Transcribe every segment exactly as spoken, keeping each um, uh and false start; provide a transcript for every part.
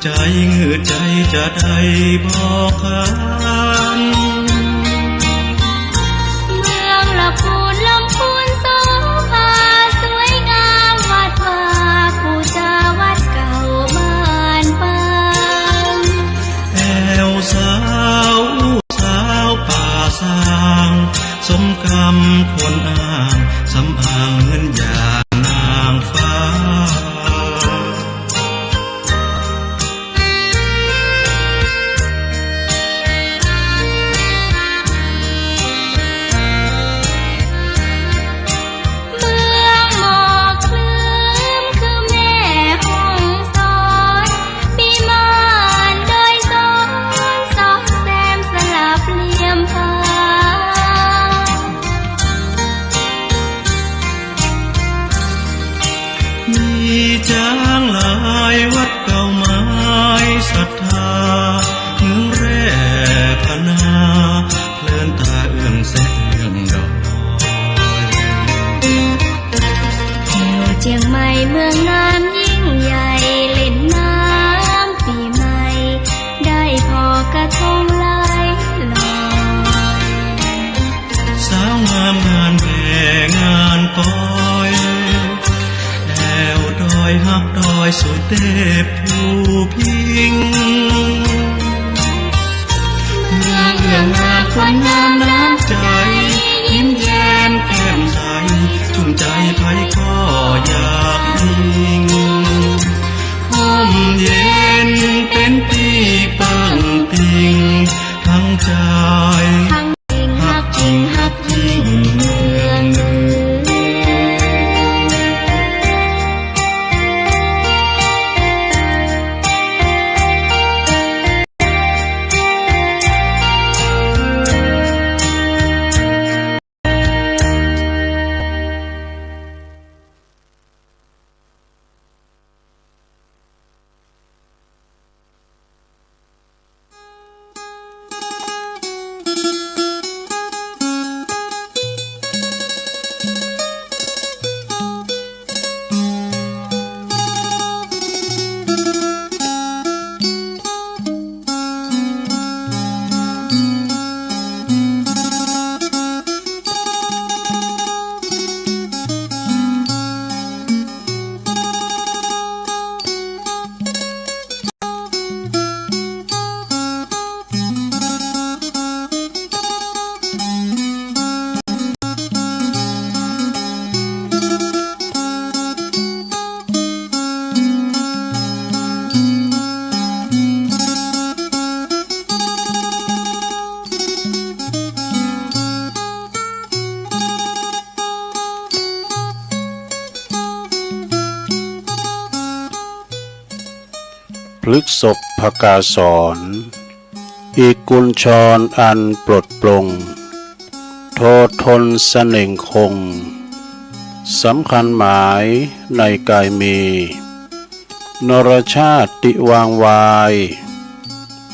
ใจ๋งืดใจ๋จะได้บ่คัน เมืองละพูนลำพูนโสภาสวยงาม วัดวาปู๋จาวัดเก่าบ้านปาง แอวสาว สาวป่าสาง สมกำควรอ้าง สำอางเหมือนอย่างนางฟ้า เมืองหมอกคลึ้มคือแม่ฮ่องสอน มีม่านดอยสอน สองแซมสลับเหลี่ยมฟ้า มีจางหลายวัดเก่าไม้ศรัทธา เมืองแร่พนา เพลินตาเอื้องแสงเอื้องดอย อยู่เจียงใหม่เมืองงามยิ่งใหญ่ เล่นน้ำปีใหม่ ได้พอกระทงหลายลอย สาวงามงานแม่งานปอย แอวดอยฮักดอยสุเทพภูพิง เมืองเอื้องอาควันงามน้ำใจ ยิ้มแย้มแก้มใส ชุ่มใจใผก็อยากอิง ร่มเย็นเป็นที่เปิงปิง ทั้งใจ ฮักจริงฮักยิ่งเมืองเหนือ พฤกษภกาสร อีกกุญชรอันปลดปลง โททนเสน่งคง สำคัญหมายในกายมี นรชาติวางวาย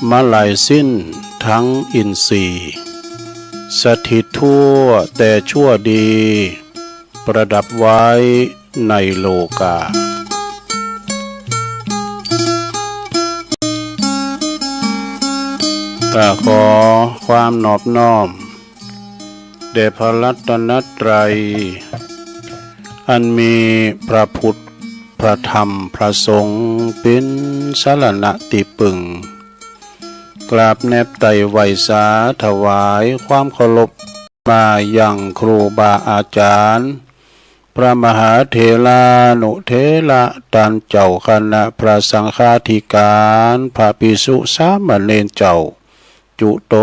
มาลายสิ้นทั้งอินทรีย์ สถิตทั่วแต่ชั่วดี ประดับไว้ในโลกา ก็ขอความนอบน้อม แด่พระรัตนตรัย อันมีพระพุทธ พระธรรม พระสงฆ์ เป็นสรณะตี้ปึง กราบแนบไต่ไหว้สาถวายความเคารพ มายังครูบาอาจารย์ พระมหาเถรานุเถระ ต้านเจ้าคณะพระสังฆาธิการ พระภิกษุสามเณรเจ้า จุต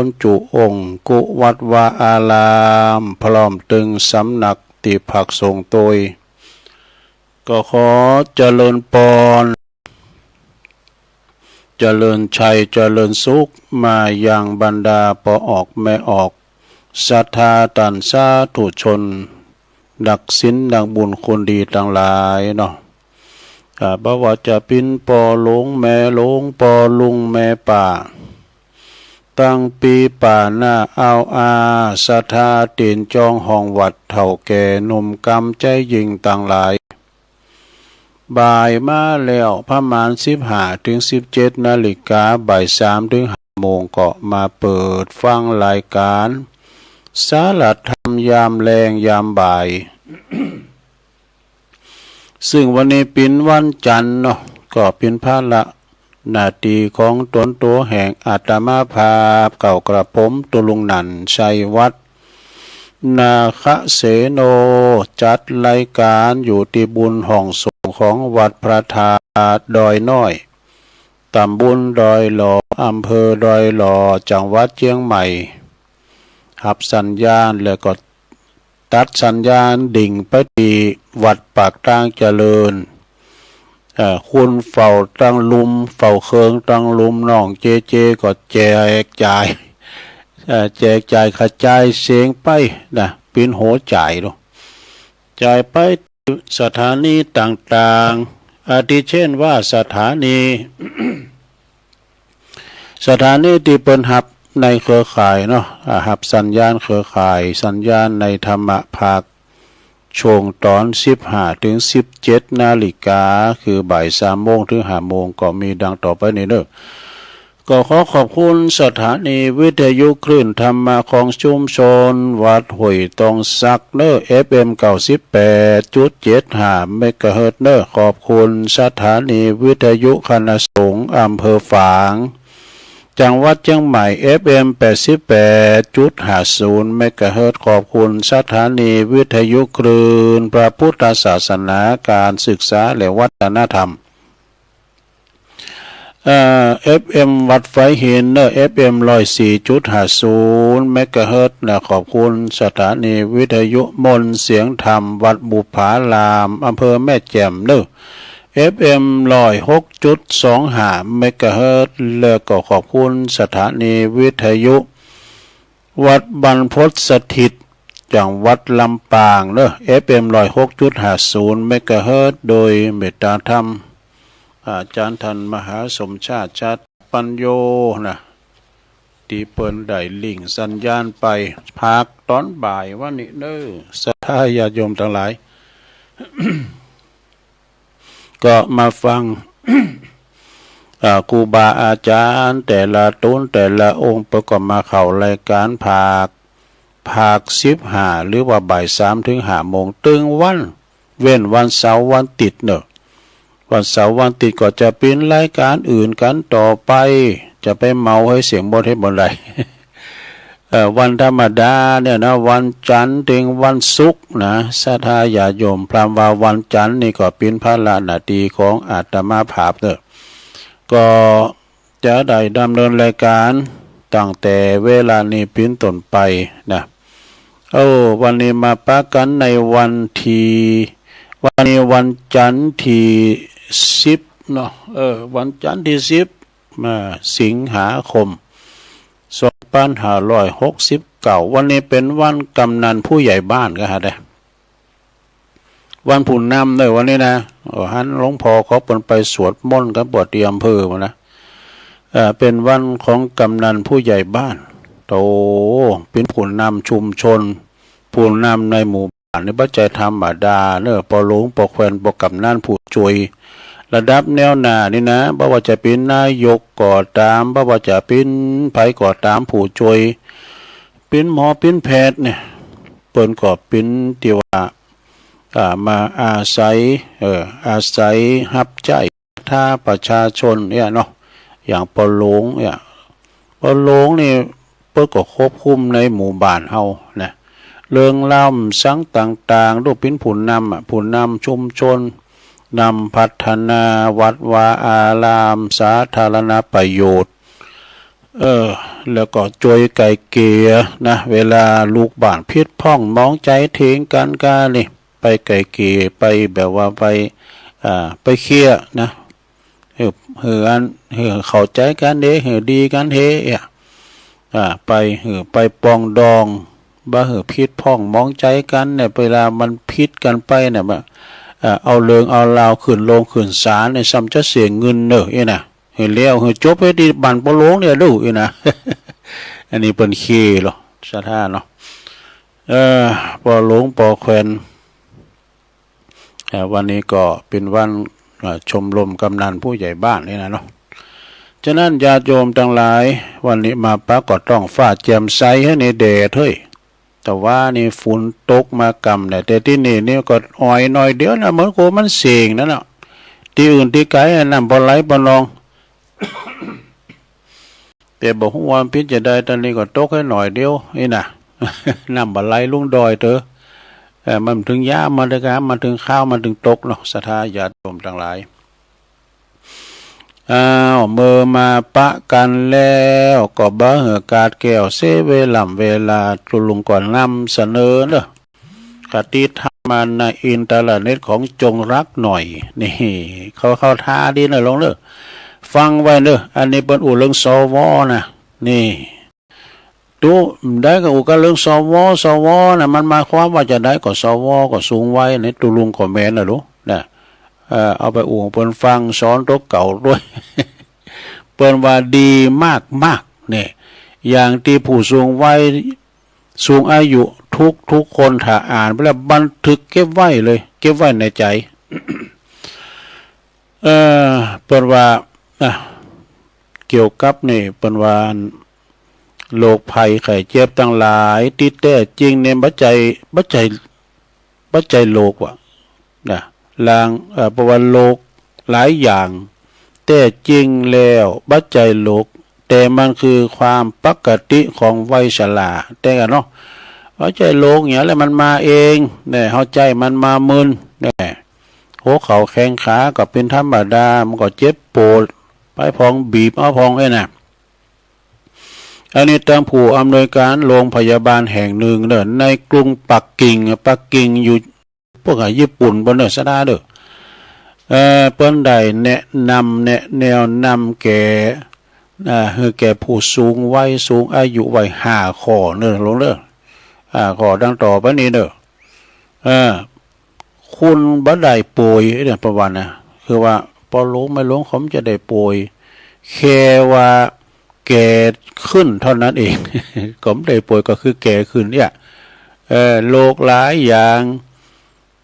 นจุองค์ กู้วัดวาอาราม พร้อมตึงสำนักตี้พักสงฆ์โตย ก็ขอเจริญปอน เจริญชัย เจริญสุข มายังบรรดาป้อออกแม่ออก ศรัทธาต้านสาธุชน นักศีลนักบุญคนดีตังหลายเนาะ อ่า บ่ว่าจะเป๋นป้อหลวงแม่หลวง ป้อลุงแม่ป้า ตังปี้ป้าน้าอาวอา ศรัทธาเตียนจองห้องวัด เฒ่าแก่หนุ่มกำใจ๊ญิงตังหลาย บ่ายมาแล้วประมาณสิบห้าถึงสิบเจ็ดนาฬิกา บ่ายสามถึงห้าโมงก็มาเปิดฟังรายการสาระธรรมยามแลงยามบ่าย ซึ่งวันนี้เป๋นวันจันทร์เนาะ ก็เป๋นภาระหน้าตี้ของตนโตแห่งอาตมาภาพ เก้ากระผมตุลุงนันท์ ชัยวัฒน์ นาคเสโน จัดรายการอยู่ตี้บุญห้องสงฆ์ของวัดพระธาตุดอยน้อย ตำบลดอยหล่อ อำเภอดอยหล่อ จังหวัดเชียงใหม่ ฮับสัญญาณแล้วก็ตัดสัญญาณดิ่งไปตี้วัดปากตางเจริญ เอ่อ คนเฝ้าตังลุ่ม เฝ้าเครื่องตังลุ่ม น้องเจเจก็แจกจ่าย เอ่อ แจกจ่ายกระจายเสียงไปนะ เป๋นหัวจ่ายเนาะ จ่ายไปสถานีต่างๆ อาทิเช่นว่าสถานี สถานีตี้เปิ้นฮับในเครือข่ายเนาะ อ่า ฮับสัญญาณเครือข่าย สัญญาณในธรรมะภาคช่วงตอนสิบห้าถึงสิบเจ็ดนาฬิกา คือบ่ายสามโมงถึงห้าโมง ก็มีดังต่อไปนี้เนาะ ก็ขอขอบคุณสถานีวิทยุคลื่นธรรมะของชุมชนวัดห้วยตองสักเนาะ เอฟเอ็มเก้าสิบแปดจุดเจ็ดห้าเมกะเฮิรตซ์เนาะ ขอบคุณสถานีวิทยุคณะสงฆ์อำเภอฝาง จังหวัดเชียงใหม่ เอฟเอ็มแปดสิบแปดจุดห้าศูนย์เมกะเฮิรตซ์ ขอบคุณสถานีวิทยุคลื่นพระพุทธศาสนา การศึกษาและวัฒนธรรม เอ่อ เอฟเอ็ม วัดไฟหินเนาะ เอฟเอ็มร้อยสี่จุดห้าศูนย์เมกะเฮิรตซ์นะ ขอบคุณสถานีวิทยุมนต์เสียงธรรมวัดบุปผาราม อำเภอแม่แจ่มเนาะ เอฟเอ็มร้อยหกจุดสองห้าเมกะเฮิรตซ์ แล้วก็ขอบคุณสถานีวิทยุวัดบรรพตสถิต จังหวัดลำปางเนาะ เอฟเอ็มร้อยหกจุดห้าศูนย์เมกะเฮิรตซ์ โดยเมตตาธรรม อาจารย์ท่านมหาสมชาติ ชาติปัญโญนะ ตี้เปิ้นได้ลิงก์สัญญาณไปภาคตอนบ่ายวันนี้เนาะ ศรัทธาญาติโยมทั้งหลาย ก็มาฟัง อ่า ครูบาอาจารย์แต่ละตนแต่ละองค์ เปิ้นก็มาเข้ารายการภาค ภาคสิบห้า หรือว่าบ่ายสามถึงห้าโมง ตึงวัน เว้นวันเสาร์วันอาทิตย์เนาะ วันเสาร์วันอาทิตย์ก็จะเป๋นรายการอื่นกันต่อไป จะไปเหมาให้เสียงหมดให้หมดได้ เอ่อ วันธรรมดาเนี่ยนะ วันจันทร์ถึงวันศุกร์นะ ศรัทธาญาติโยม พราะว่าวันจันทร์นี่ก็เป๋นภาระหน้าตี้ของอาตมาภาพเนาะ ก็จะได้ดำเนินรายการตั้งแต่เวลานี้เป๋นต้นไปนะ โอ้ วันนี้มาปะกั๋นในวันตี้ วันนี้วันจันทร์ตี้สิบเนาะ เออ วันจันทร์ตี้สิบ อ่า สิงหาคม สองพันห้าร้อยหกสิบเก้า วันนี้เป๋นวันกำนันผู้ใหญ่บ้านก็ฮะเด้ วันผู้นำเนาะวันนี้นะ โอ้ หันหลวงพ่อเขาเปิ้นไปสวดมนต์กั๋นปวดตี้อำเภอมานะ เอ่อ เป๋นวันของกำนันผู้ใหญ่บ้าน โต เป๋นผู้นำชุมชน ผู้นำในหมู่บ้านนี่บ่ใจ้ธรรมดาเนาะ ปอหลวง ปอแขวน ปอกำนัน ผู้จ้วย ระดับแนวหน้านี่นะ บ่ว่าจะเป๋นนายกก็ต๋าม บ่ว่าจะเป๋นไผก็ต๋าม ผู้จ้วย เป๋นหมอเป๋นแพทย์เนี่ย เปิ้นก็เป๋นตี้ว่า อ่า มาอาศัย เอ่อ อาศัยฮับใจ๊ศรัทธาประชาชนเนี่ยเนาะ อย่างปอหลวงเนี่ย ปอหลวงนี่เปิ้นก็ควบคุมในหมู่บ้านเฮานะ เรื่องราวสังต่างๆ ลูกเป๋นผู้นำอะ ผู้นำชุมชน นำพัฒนาวัดวาอาราม สาธารณประโยชน์ เออ แล้วก็จ้วยไกล่เกลี่ยนะ เวลาลูกบ้านผิดพ้องหมองใจ๋เถียงกั๋นก็นี่ ไปไกล่เกลี่ย ไปแบบว่าไป อ่า ไปเคลียร์นะ หื้อ หื้ออัน หื้อเข้าใจ๋กั๋นเด้ หื้อดีกั๋นเฮ้ อ่ะ อ่า ไป หื้อไปปรองดอง บ่หื้อผิดพ้องหมองใจ๋กั๋นเนี่ย เวลามันผิดกั๋นไปเนี่ย บ่ อ่า เอาเรื่องเอาราวขึ้นโรงขึ้นศาลเนี่ย ซ้ำจะเสียเงินเนาะ เอ้ยนะ หื้อแล้ว หื้อจบไปตี้บ้านปอหลวงเนี่ยดู เอ้ยนะ อันนี้เปิ้นเคลียร์เหรอ ศรัทธาเนาะ เออ ปอหลวง ปอแขวน เอ่อ วันนี้ก็เป๋นวัน อ่า ชมรมกำนันผู้ใหญ่บ้านนี่นะเนาะ ฉะนั้นญาติโยมทั้งหลาย วันนี้มาปะก็ต้องฟ้าแจ่มใสให้ในแดดเฮ้ย แต่ว่านี่ฝนตกมาก่ำเนี่ย แต่ที่นี่นี่ก็อ่อยหน่อยเดียวนะ เหมือนกับมันเสงนั่นน่ะ ที่อื่นที่ไกลอะ น้ำบ่ไหลบ่นอง แต่บ่ฮู้ว่ามันเป็นจะใด ตอนนี้ก็ตกแค่หน่อยเดียวนี่นะ น้ำบ่ไหลลงดอยเถอะ เอ่อ มันถึงยามมันถึง มันถึงคราวมันถึงตกเนาะ ศรัทธาญาติโยมทั้งหลาย อ้าว เมื่อมาปะกันแล้ว ก็บ่หื้อกาดแก้วเสียเวล่ำเวลา ตุลุงก็นำเสนอเด้อ คติธรรมาในอินเทอร์เน็ตของจงรักหน่อย นี่ เขาเข้าท่าดีนะลุงเด้อ ฟังไว้เด้อ อันนี้เปิ้นอู้เรื่อง สว นะ นี่ ตู้ได้ก็อู้กันเรื่อง สว สว นะ มันหมายความว่าจะใดก็ สว ก็สูงวัย ในตุลุงก็แม่นนะลูกนะ เอ่อ เอาไปอู้เปิ้นฟัง สอนตัวเก่าด้วย เปิ้นว่าดีมากๆ เนี่ย อย่างที่ผู้สูงวัย สูงอายุทุกๆ คนถ้าอ่านไปแล้วบันทึกเก็บไว้เลย เก็บไว้ในใจ เอ่อ เปิ้นว่า อ่ะ เกี่ยวกับนี่ เปิ้นว่า โรคภัยไข้เจ็บทั้งหลาย ที่แท้จริงเนี่ย บ่ใจ้ บ่ใจ้ บ่ใจ้โรคว่ะ นะ ลาง เอ่อ เพราะว่าโรคหลายอย่าง แท้จริงแล้วบ่ใจ้โรค แต่มันคือความปกติของวัยชรา แต่กันเนาะ บ่ใจ้โรคหยังแหละ มันมาเอง เนี่ย เฮาใจ้มันมามึน เนี่ย หัวเข่าแข้งขาก็เป็นธรรมดา มันก็เจ็บปวด ไปพองบีบเอาพองเอ้ยนะ อันนี้ตามผู้อำนวยการโรงพยาบาลแห่งหนึ่งเด้อ ในกรุงปักกิ่ง ปักกิ่งอยู่ พวกอ่ะ ญี่ปุ่นบ่เด้อ ศรัทธาเด้อ เอ่อ เปิ้นได้แนะนำ แนะแนวนำแก่ อ่า หื้อแก่ผู้สูงวัย สูงอายุไว้ห้าข้อเด้อลุงเด้อ ห้าข้อดังต่อไปนี้เด้อ เอ่อ คุณบ่ได้ป่วยเนี่ย เปิ้นว่านะ คือว่าพ่อหลวงแม่หลวงเขาบ่จะได้ป่วย แค่ว่าแก่ขึ้นเท่านั้นเอง ก็บ่ได้ป่วย ก็คือแก่ขึ้นเนี่ย เอ่อ โรคหลายอย่าง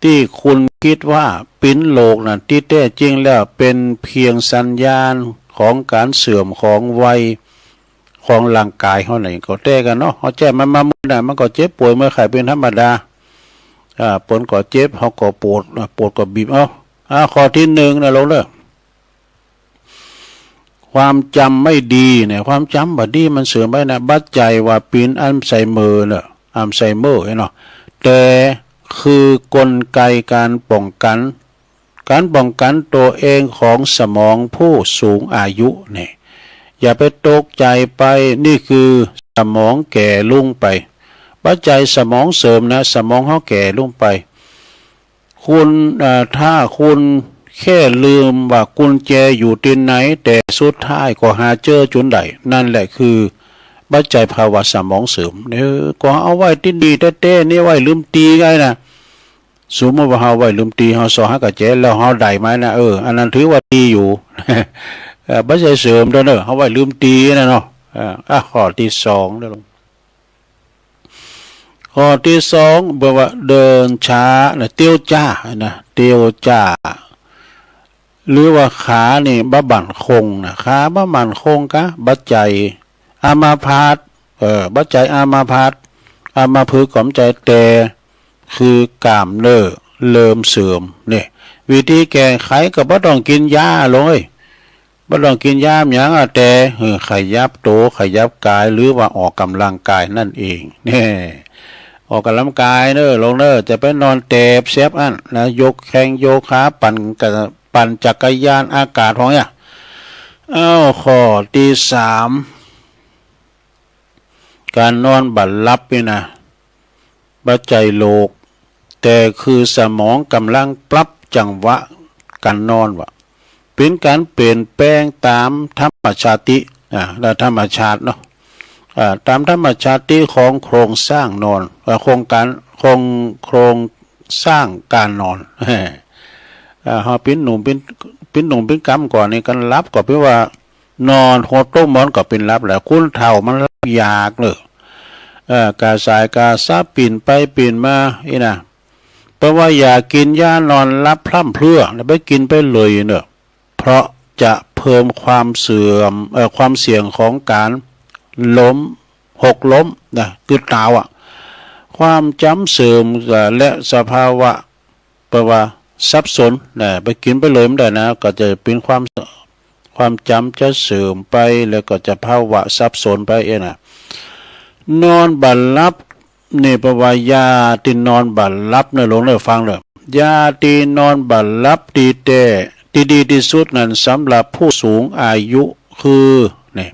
ที่คุณคิดว่าเป็นโรคน่ะ ที่แท้จริงแล้วเป็นเพียงสัญญาณของการเสื่อมของวัยของร่างกายเฮานั่นเอง ก็แต่กันเนาะ เฮาใจ้มันมามึนน่ะ มันก็เจ็บป่วยเมื่อยไข้เป็นธรรมดา อ่า เปิ้นก็เจ็บ เฮาก็ปวด อ่า ปวดก็บีบเอา อ่า ข้อที่หนึ่งนะลุงเด้อ ความจำไม่ดีเนี่ย ความจำบ่ดีมันเสื่อมไปนะ บ่ใจ้ว่าเป็นอัลไซเมอร์เนอะ อัลไซเมอร์เนาะ แต่คือกลไกการป้องกัน การป้องกันตัวเองของสมองผู้สูงอายุเนี่ย อย่าไปตกใจไป นี่คือสมองแก่ลงไป บ่ใจ้สมองเสื่อมนะ สมองเฮาแก่ลงไป คุณ เอ่อ ถ้าคุณแค่ลืมว่ากุญแจอยู่ที่ไหน แต่สุดท้ายก็หาเจอจนได้ นั่นแหละคือบ่ใจ้ภาวะสมองเสื่อม เออ ก็เอาไว้ตี้นี่แต๊ๆ นี่ไว้ลืมตี้ไงนะ สมมุติว่าเฮาไว้ลืมตี้ เฮาเซาะหากุญแจแล้วเฮาได้มานะ เออ อันนั้นถือว่าตี้อยู่ เอ่อ บ่ใจ้เสื่อมเด้อเนอะ เฮาไว้ลืมตี้นะเนาะ เอ่อ อ่ะ ข้อที่สองเด้อ ข้อที่สอง แปลว่าเดินช้านะ เตี้ยวจ้านะ เตี้ยวจ้า หรือว่าขานี่บ่มั่นคงนะ ขาบ่มั่นคงกะ บ่ใจ้อามาพาต เออ บ่ใจ้อามาพาต อามาพึกษ์ก็บ่ใจ้ แต่คือกล้ามเนื้อเริ่มเสื่อมเนี่ย วิธีแก้ไขก็บ่ต้องกินยาลุงเอ้ย บ่ต้องกินยาหยังอะ แต่ เออ ขยับตัว ขยับกาย หรือว่าออกกำลังกายนั่นเอง แน่ ออกกำลังกายเนอะลุงเนอะ จะไปนอนแตบแซบอั้นนะ ยกแข้งยกขา ปั่นกะ ปั่นจักรยานอากาศพวกเนี้ย เอ้า ข้อที่สาม การนอนบ่หลับนี่นะ บ่ใจ้โรค แต่คือสมองกำลังปรับจังหวะการนอนว่า เป็นการเปลี่ยนแปลงตามธรรมชาติ อ่า และธรรมชาติเนาะ อ่า ตามธรรมชาติของโครงสร้างนอน เอ่อ โครงการ โครง โครงสร้างการนอน อ่า เฮาปิ้นหนุ่มปิ้น ปิ้นหนุ่มปิ้นกำก่อนนี่ การหลับก็แปลว่า นอนหัวโต๊ะหมอนก็เป็นหลับแหละ คนเฒ่ามันหลับยากเนอะ เอ่อ กาสายกาซาปิ้นไปปิ้นมา อี้นะ เพราะว่าอย่ากินยานอนหลับพร่ำเพรื่อ แล้วไปกินไปเลยเนอะ เพราะจะเพิ่มความเสื่อม เอ่อ ความเสี่ยงของการล้ม หกล้มนะ คือตาวอะ ความจ๋ำเสื่อม เอ่อ และสภาวะ แปลว่าสับสนนะ ไปกินไปเลยไม่ได้นะ ก็จะเป็นความ ความจ๋ำจะเสื่อมไป แล้วก็จะภาวะสับสนไปเองนะ นอนบ่หลับ นี่แปลว่ายาตี้นอนบ่หลับเนอะ หลวงเนอะ ฟังเนอะ ยาตี้นอนบ่หลับตี้แต๊ ตี้ดีตี้สุดนั้นสำหรับผู้สูงอายุคือ นี่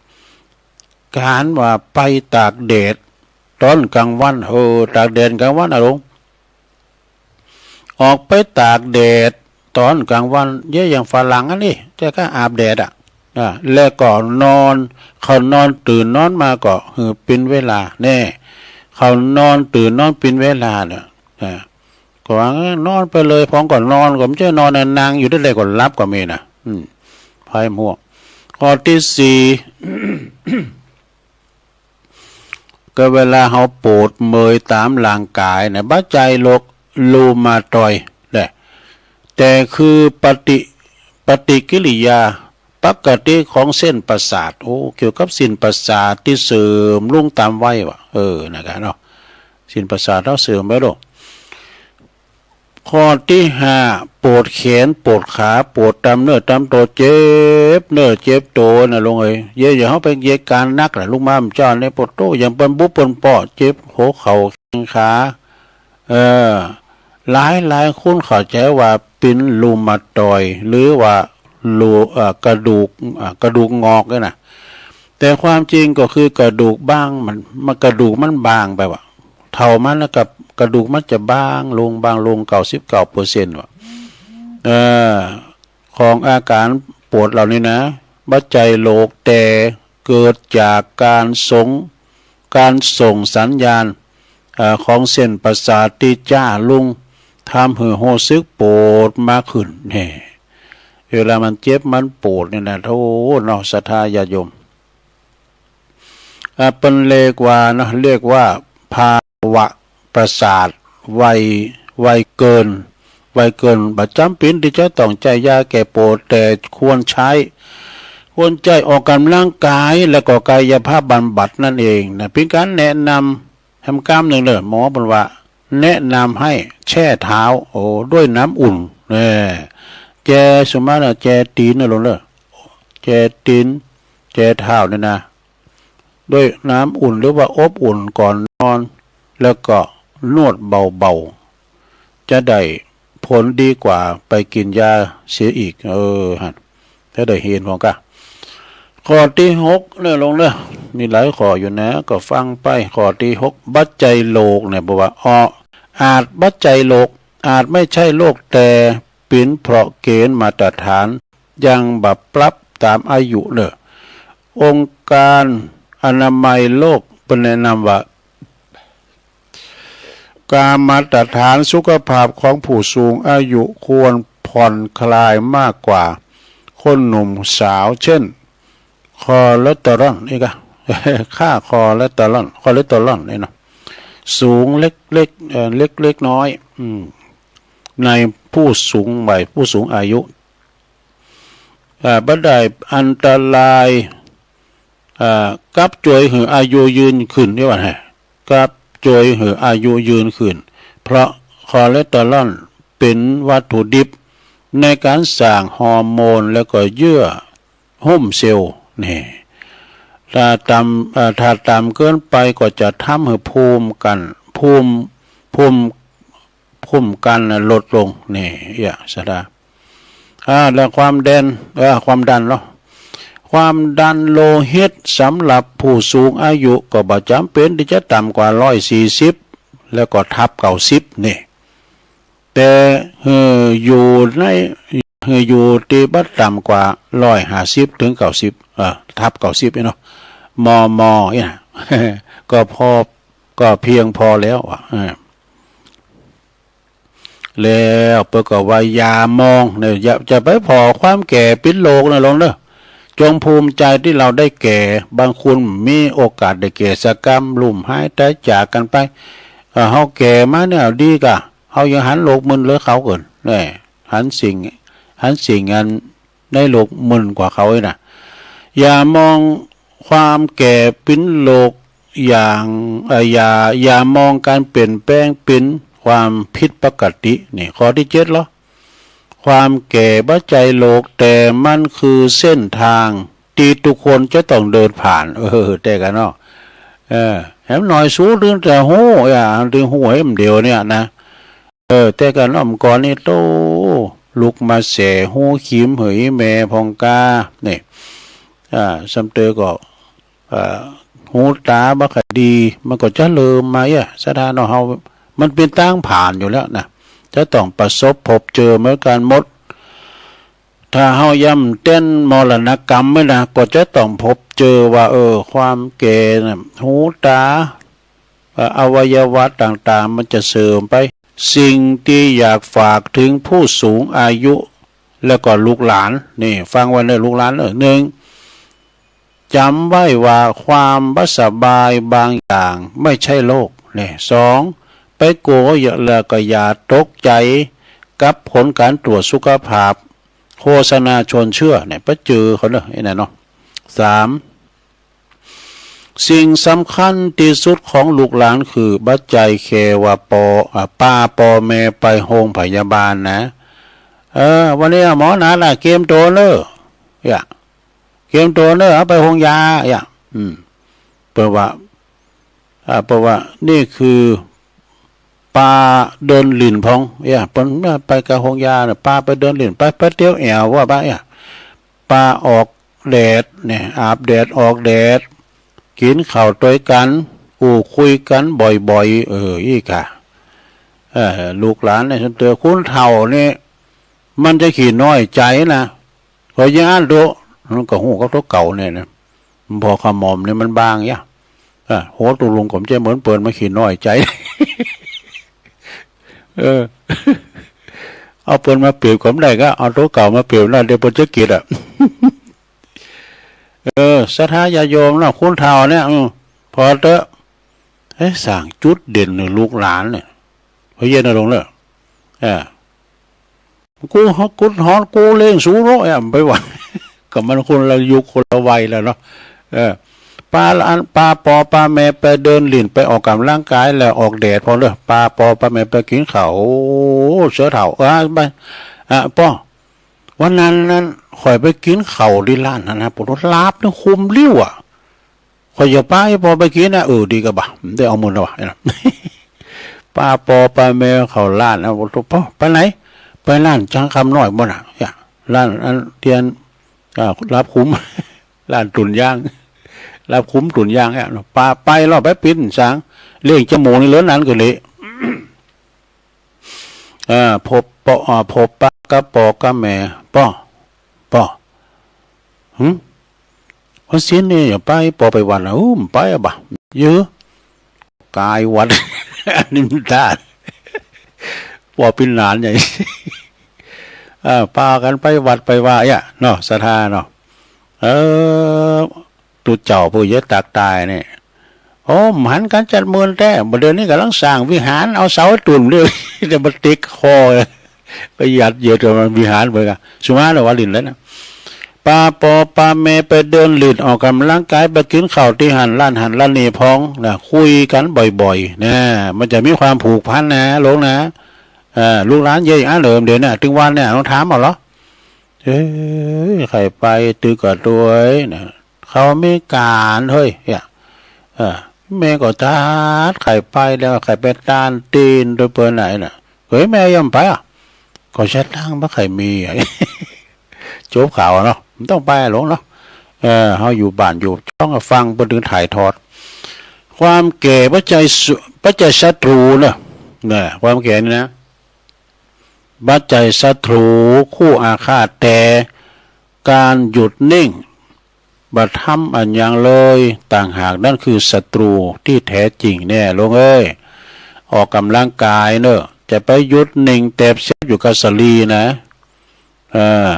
การว่าไปตากแดดตอนกลางวัน เออ ตากแดดกลางวันอะหลวง ออกไปตากแดดตอนกลางวัน เย้ยอย่างฝรั่งอันนี้ แต่ก็อาบแดดอะ อ่า แล้วก็นอน เขานอนตื่นนอนมาก็หือเป็นเวลาแน่ เขานอนตื่นนอนเป็นเวลาเนี่ย อ่า ก็ว่า เออ นอนไปเลย ผมก็นอน ก็ไม่ใช่นอนนะ นั่งอยู่ได้เลยก็หลับก็มีนะ อืม ไพ่หมวก ข้อที่สี่ ก็เวลาเราปวดเมื่อยตามร่างกายนะ บ่ใจ้โรครูมาตอยด์แหละ แต่คือปฏิ ปฏิกิริยาปกติของเส้นประสาท โอ้ เกี่ยวกับเส้นประสาทตี้เสื่อมลงตามวัยว่ะ เออ นะครับเนาะ เส้นประสาทเราเสื่อมไปโลด ข้อที่ห้า ปวดแขน ปวดขา ปวดตามเนื้อตามตัว เจ็บเนื้อเจ็บตัวนะหลวงเอ้ย เย้ย อย่าเฮาไปเยียะการหนักนะ ลูกม้ามเจ้าเนี่ย ปวดโต้ อย่างเปิ้นบุบเปิ้นป้อ เจ็บหัวเข่าแข้งขา เออ หลายหลายคนเข้าใจ๋ว่าเป๋นรูมาตอยด์ หรือว่ารู เอ่อ กระดูก เอ่อ กระดูกงอกเนี่ยนะ แต่ความจริงก็คือกระดูกบาง มัน มัน กระดูกมันบางไปว่ะ เฒ่ามาแล้วก็กระดูกมันจะบางลง บางลง เก้าสิบเก้าเปอร์เซ็นต์ ว่ะ เออ ของอาการปวดเหล่านี้นะ บ่ใจ้โรค แต่เกิดจากการส่ง การส่งสัญญาณ เอ่อ ของเส้นประสาทตี้จ้าลง ทำหื้อฮู้สึกปวดมากขึ้น แหม เวลามันเจ็บมันปวดเนี่ยนะ โธ่เนาะ ศรัทธาญาติโยม อ่า เปิ้นเรียกว่าเนาะ เรียกว่าภาวะประสาทไว ไวเกิน ไวเกิน บ่จ๋ำเป๋นตี้จะต้องใจ๊ยาแก้ปวด แต่ควรใจ๊ ควรใจ๊ออกกำลังกาย แล้วก็กายภาพบำบัดนั่นเองนะ เป๋นการแนะนำแหมก้ำนึ่งเด้อ หมอเปิ้นว่า แนะนำให้แช่เท้า โอ้ ด้วยน้ำอุ่น แน่ แจ้ สมมุติว่าแจ้ตี๋นนะหลวงเด้อ แจ้ตี๋น แจ้เท้าเนี่ยนะ ด้วยน้ำอุ่นหรือว่าอบอุ่นก่อนนอน แล้วก็นวดเบาๆ จะได้ผลดีกว่าไปกินยาเสียอีก เออ หั่น จะได้เห็นผมกะ ข้อตี้หกเนี่ยหลวงเด้อ มีหลายข้ออยู่นะ ก็ฟังไป ข้อตี้หก บ่ใจ้โรคเนี่ย บอกว่า อ้อ อาจบ่ใจ้โรค อาจไม่ใช่โรค แต่เป๋นเพราะเกณฑ์มาตรฐานยังบ่ปรับตามอายุเนอะ องค์การอนามัยโลกเปิ้นแนะนำว่า การมาตรฐานสุขภาพของผู้สูงอายุควรผ่อนคลายมากกว่าคนหนุ่มสาว เช่น คอเลสเตอรอล นี่กะ ค่าคอเลสเตอรอล คอเลสเตอรอลนี่เนาะ สูงเล็กๆ เอ่อ เล็กๆ น้อย อืม ในผู้สูงวัย ผู้สูงอายุ อ่า บ่ได้อันตราย อ่า กับจ่วยหื้ออายุยืนขึ้น นี่ว่าไง กับจ่วยหื้ออายุยืนขึ้น เพราะคอเลสเตอรอลเป๋นวัตถุดิบในการสร้างฮอร์โมน แล้วก็เยื่อ หุ้มเซลล์ นี่ ถ้าต่ำ เอ่อ ถ้าต่ำเกินไปก็จะทำให้ภูมิกัน ภูมิ ภูมิ ภูมิกันน่ะลดลง นี่ เอี้ย ศรัทธา อ่า แล้วความดัน เอ่อ ความดันเนาะ ความดันโลหิตสำหรับผู้สูงอายุก็บ่จ๋ำเป๋นตี้จะต่ำกว่าร้อยสี่สิบ แล้วก็ทับเก้าสิบ นี่ แต่หื้ออยู่ใน หื้ออยู่ตี้บ่ต่ำกว่าร้อยห้าสิบถึงเก้าสิบ เอ่อ ทับเก้าสิบ นี่เนาะ มม นี่นะ ก็พอ ก็เพียงพอแล้วอะ เออ แล้วเปิ้นก็ว่ายามองเนี่ย อย่า จะไปผ่อความแก่ปิดโลกนะหลวงเด้อ จงภูมิใจที่เราได้แก่ บางคนมีโอกาสได้แก่สักกำ ลุ่มหายตายจากกันไป เอ่อ เฮาแก่มาเนี่ยดีกะ เฮายังหันโลกมึนเลยเขาเกิน แน่ หันสิ่ง หันสิ่งอันในโลกมึนกว่าเขาอีกนะ อย่ามองความแก่เป็นโลกอย่าง เอ่อ อย่า อย่ามองการเปลี่ยนแปลงเป็นความผิดปกติ นี่ข้อตี้เจ็ดเหรอ ความแก่บ่ใจ้โลก แต่มันคือเส้นทางที่ทุกคนจะต้องเดินผ่าน เออ แต่กันเนาะ เออ แหมหน่อยสูตึงจะฮู้ อ่ะ ตึงฮู้แหมเดียวเนี่ยนะ เออ แต่กันเนาะ ก่อนนี้โต ลุกมาแส่ฮู้คิมเหยแม่พองกา นี่ อ่า ซ้ำเตอก็ อ่า ฮู้ตาบ่ค่อยดี มันก็จะเริ่มมา อ่ะ ศรัทธาเนาะ เฮา มันเป็นตางผ่านอยู่แล้วนะ จะต้องประสบพบเจอเหมือนกันหมด ถ้าเฮาย่ำเต้นมรณกรรมไว้นะ ก็จะต้องพบเจอว่า เออ ความแก่น่ะ หูตา เอ่อ อวัยวะต่างๆ มันจะเสื่อมไป สิ่งที่อยากฝากถึงผู้สูงอายุ แล้วก็ลูกหลาน นี่ ฟังไว้เนอะ ลูกหลานเนอะ หนึ่ง จำไว้ว่าความบ่สบายบางอย่างไม่ใช่โรค นี่ สอง ไปกลัวอย่า แล้วก็อย่าตกใจกับผลการตรวจสุขภาพ โฆษณาชวนเชื่อ เนี่ย ไปเจอเขาเนอะ ไอ้นั่นเนาะ สาม สิ่งสำคัญที่สุดของลูกหลานคือบ่ใจ้แค่ว่าปอ อ่า ปาปอแม่ไปโฮงพยาบาลนะ เออ วันนี้หมอนัดอะ เกมโตเนอะ อย่า เกมโตเนอะ เอาไปโฮงยา อย่า อืม เปิ้นว่า อ่า เปิ้นว่า นี่คือ ปาเดินหลิ้นพอง อย่า เปิ้นว่าไปกับโฮงยาน่ะ ปาไปเดินหลิ้น ไป ไปเตียวแอวว่าบ่า อย่า ปาออกแดดเนี่ย อาบแดดออกแดด กินข้าวตวยกัน อู้คุยกันบ่อยๆ เออ อี้ค่ะ เออ ลูกหลานเนี่ย ส่วนตัวคนเฒ่านี่ มันจะขี้น้อยใจ๋นะ ก็ยังอั้นโต มันก็ฮู้กับโตเก่าเนี่ยนะ มันพอขมอมเนี่ยมันบางอย่า อ่ะ โห ตกลงผมจะเหมือนเปิ้นมาขี้น้อยใจ๋ เออ เอาเปิ้นมาเปรียบก็บ่ได้ ก็เอาโตเก่ามาเปรียบนะ เดี๋ยวเปิ้นจะเกลียดอะ เออ ศรัทธาญาติโยมนะ คนเฒ่าเนี่ย อืม พอเถอะ เอ้ย สร้างจุดเด่นให้ลูกหลานเนี่ย พอเย็นอารมณ์เนอะ เออ กูฮอด กูฮอด กูเลี้ยงสูเนาะ เอ้ย ไปว่า ก็มันคนละยุคคนละวัยแล้วเนาะ เออ ปาอัน ปาปอปาแม่ไปเดินหลิ้น ไปออกกำลังกายแล้วออกแดดพอเด้อ ปาปอปาแม่ไปกินข้าว โอ้ เสือเฒ่า เออ ไป อ่ะ ป้อ วันนั้นนั้น ข้อยไปกินข้าวที่ร้านนั้นนะ ปรากฏว่าลาบเนี่ยคุมริ้วอะ ข้อยอยากปาให้ปอไปกินนะ เออ ดีกะบ่า ได้เอามื้อนะวะ ปาปอปาแม่เข้าร้านนะ บอก "ปอ ไปไหน?" "ไปร้านช่างคำน้อยบ่น่ะ เนี่ย ร้านอันเตียน อ่า ลาบคุ้ม ร้านตุ๋นย่าง ลาบคุ้มตุ๋นย่างเนี่ย ปาไปรอบไปปิ้นสาง เลี้ยงจมูกนี่เหลือนั้นก็เลย เอ่อ พบปะ อ่า พบปะกับปอกับแม่ ปอ ปอ หึ วันศีลนี่อย่าไป ปอไปวัดนะ อู้ บ่ไปอะบ่า เยอะ กายวัด อันนี้มันได้ ปอปิ้นหลานใหญ่ เออ ปากันไปวัดไปวาเนี่ยเนาะ ศรัทธาเนาะ เออ ตุ๊เจ้าผู้เยอะตักตายเนี่ย โอ้ หันกันจัดเมินแท้ บ่เดี๋ยวนี้กำลังสร้างวิหาร เอาเสาตุ่มเดียว แต่บ่ติดคอ ก็ยัดเยียดกับวิหารไปกะ สุมาเนอะ วาลินแล้วนะ ปาปอปาแม่ไปเดินหลิ้นออกกำลังกาย ไปกินข้าวที่หันร้านหันร้านนี่พองนะ คุยกันบ่อยๆ นะ มันจะมีความผูกพันนะ ลูกนะ เอ่อ ลูกหลานเยอะอย่างนั้นเหรอ เดี๋ยวนี้ ถึงวันเนี่ย ต้องถามเอาเหรอ เอ้ย ใครไปตึกกับตัวเอ้ยนะ เขามีการเฮ้ย เนี่ย เออ แม่ก็จัดใครไปแล้ว ใครไปต้านตีนโดยเปิ้นไหนน่ะ เฮ้ย แม่ยอมไปอ่ะ ก็จะตั้งบ่ใครมีอ่ะ จบข่าวอะเนาะ มันต้องไปอะหลวงเนาะ เออ เฮาอยู่บ้านอยู่ช่องฟังเปิ้นถึงถ่ายทอด ความแก่บ่ใจ้สุ บ่ใจ้ศัตรูเนอะ เนี่ย ความแก่นี่นะ บ่ใจ้ศัตรูคู่อาฆาต แต่การหยุดนิ่ง บ่ทำอันหยังเลย ต่างหากนั่นคือศัตรูที่แท้จริงแน่ ลูกเอ้ย ออกกำลังกายเนอะ จะไปหยุดนิ่งแตบเสียบอยู่กับสาลีนะ เออ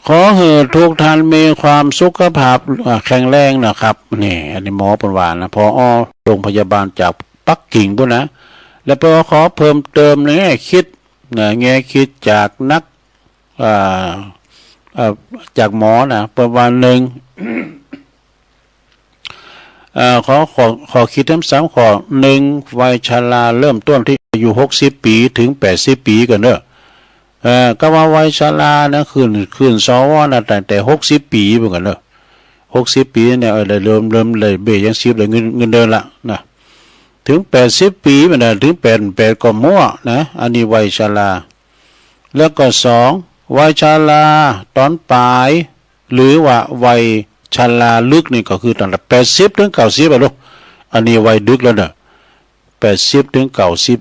ขอให้ทุกท่านมีความสุขภาพ อ่า แข็งแรงนะครับ นี่ อันนี้หมอเปิ้นว่านะ ผอ โรงพยาบาลจากปักกิ่งพุ้นนะ แล้วเปิ้นก็ขอเพิ่มเติมในแง่คิดนะ แง่คิดจากนัก อ่า อ่า จากหมอนะ เปิ้นว่าหนึ่ง เอ่อ ขอ ขอ ขอขีดเส้นสามข้อ หนึ่ง วัยชราเริ่มต้นที่อายุหกสิบปีถึงแปดสิบปีก่อนเด้อ เอ่อ กำว่าวัยชรานะ ขึ้น ขึ้น สว นะ ตั้งแต่หกสิบปีเหมือนกันเด้อ หกสิบปีเนี่ย เออ ได้เริ่ม เริ่มได้เบี้ยยังชีพ ได้เงิน เงินเดือนละนะ ถึงแปดสิบปีมันนะ ถึงแปด แปดก็มั่วนะ อันนี้วัยชรา แล้วก็สอง วัยชราตอนปลาย หรือว่าวัยชราลึกนี่ก็คือตั้งแต่แปดสิบถึงเก้าสิบอะลูก อันนี้วัยดึกแล้วเนอะ แปดสิบถึงเก้าสิบ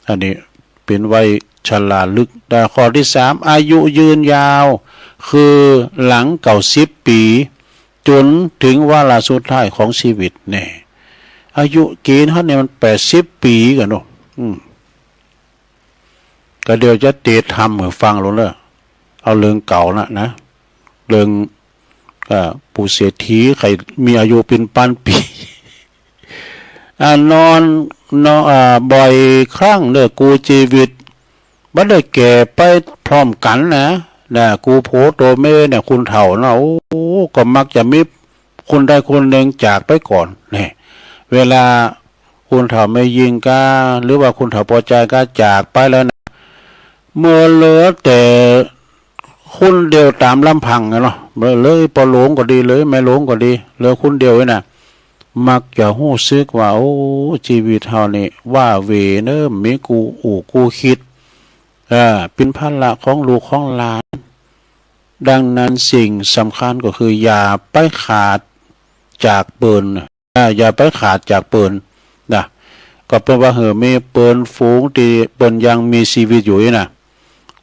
อันนี้เป็นวัยชราลึก แต่ข้อที่สาม อายุยืนยาว คือหลังเก้าสิบปี จนถึงวาระสุดท้ายของชีวิตเนี่ย อายุเกณฑ์เฮาเนี่ยมันแปดสิบปีกันเนาะ อืม ก็เดี๋ยวจะเตะทำให้ฟังลงเด้อ เอาเรื่องเก่านะ นะ เรื่อง เอ่อ ปู่เศรษฐีใครมีอายุเป็นพันปี อ่า นอน นอน อ่า บ่อยครั้งเด้อ กู้ชีวิต บ่ได้แก่ไปพร้อมกันนะ นะ กู้ผัวตัวเมียเนี่ย คนเฒ่านะ โอ้ ก็มักจะมีคนใดคนหนึ่งจากไปก่อน เนี่ย เวลาคนเฒ่าแม่หญิงกา หรือว่าคนเฒ่าปอจายกาจากไปแล้วนะ เมื่อเหลือแต่คนเดียวตามลำพังอะเนาะ เหลือ เหลือพ่อหลวงก็ดี เหลือแม่หลวงก็ดี เหลือคนเดียวนี่นะ มักจะรู้สึกว่า โอ้ ชีวิตเฮานี่ว้าเหว่เนอะ มีกู้อู้กู้คิด เออ เป็นภาระของลูกของหลาน ดังนั้นสิ่งสำคัญก็คืออย่าไปขาดจากเปิ้น อ่า อย่าไปขาดจากเปิ้นนะ ก็เปิ้นว่าหื้อมีเปิ้นฝูงตี้เปิ้นยังมีชีวิตอยู่นี่นะ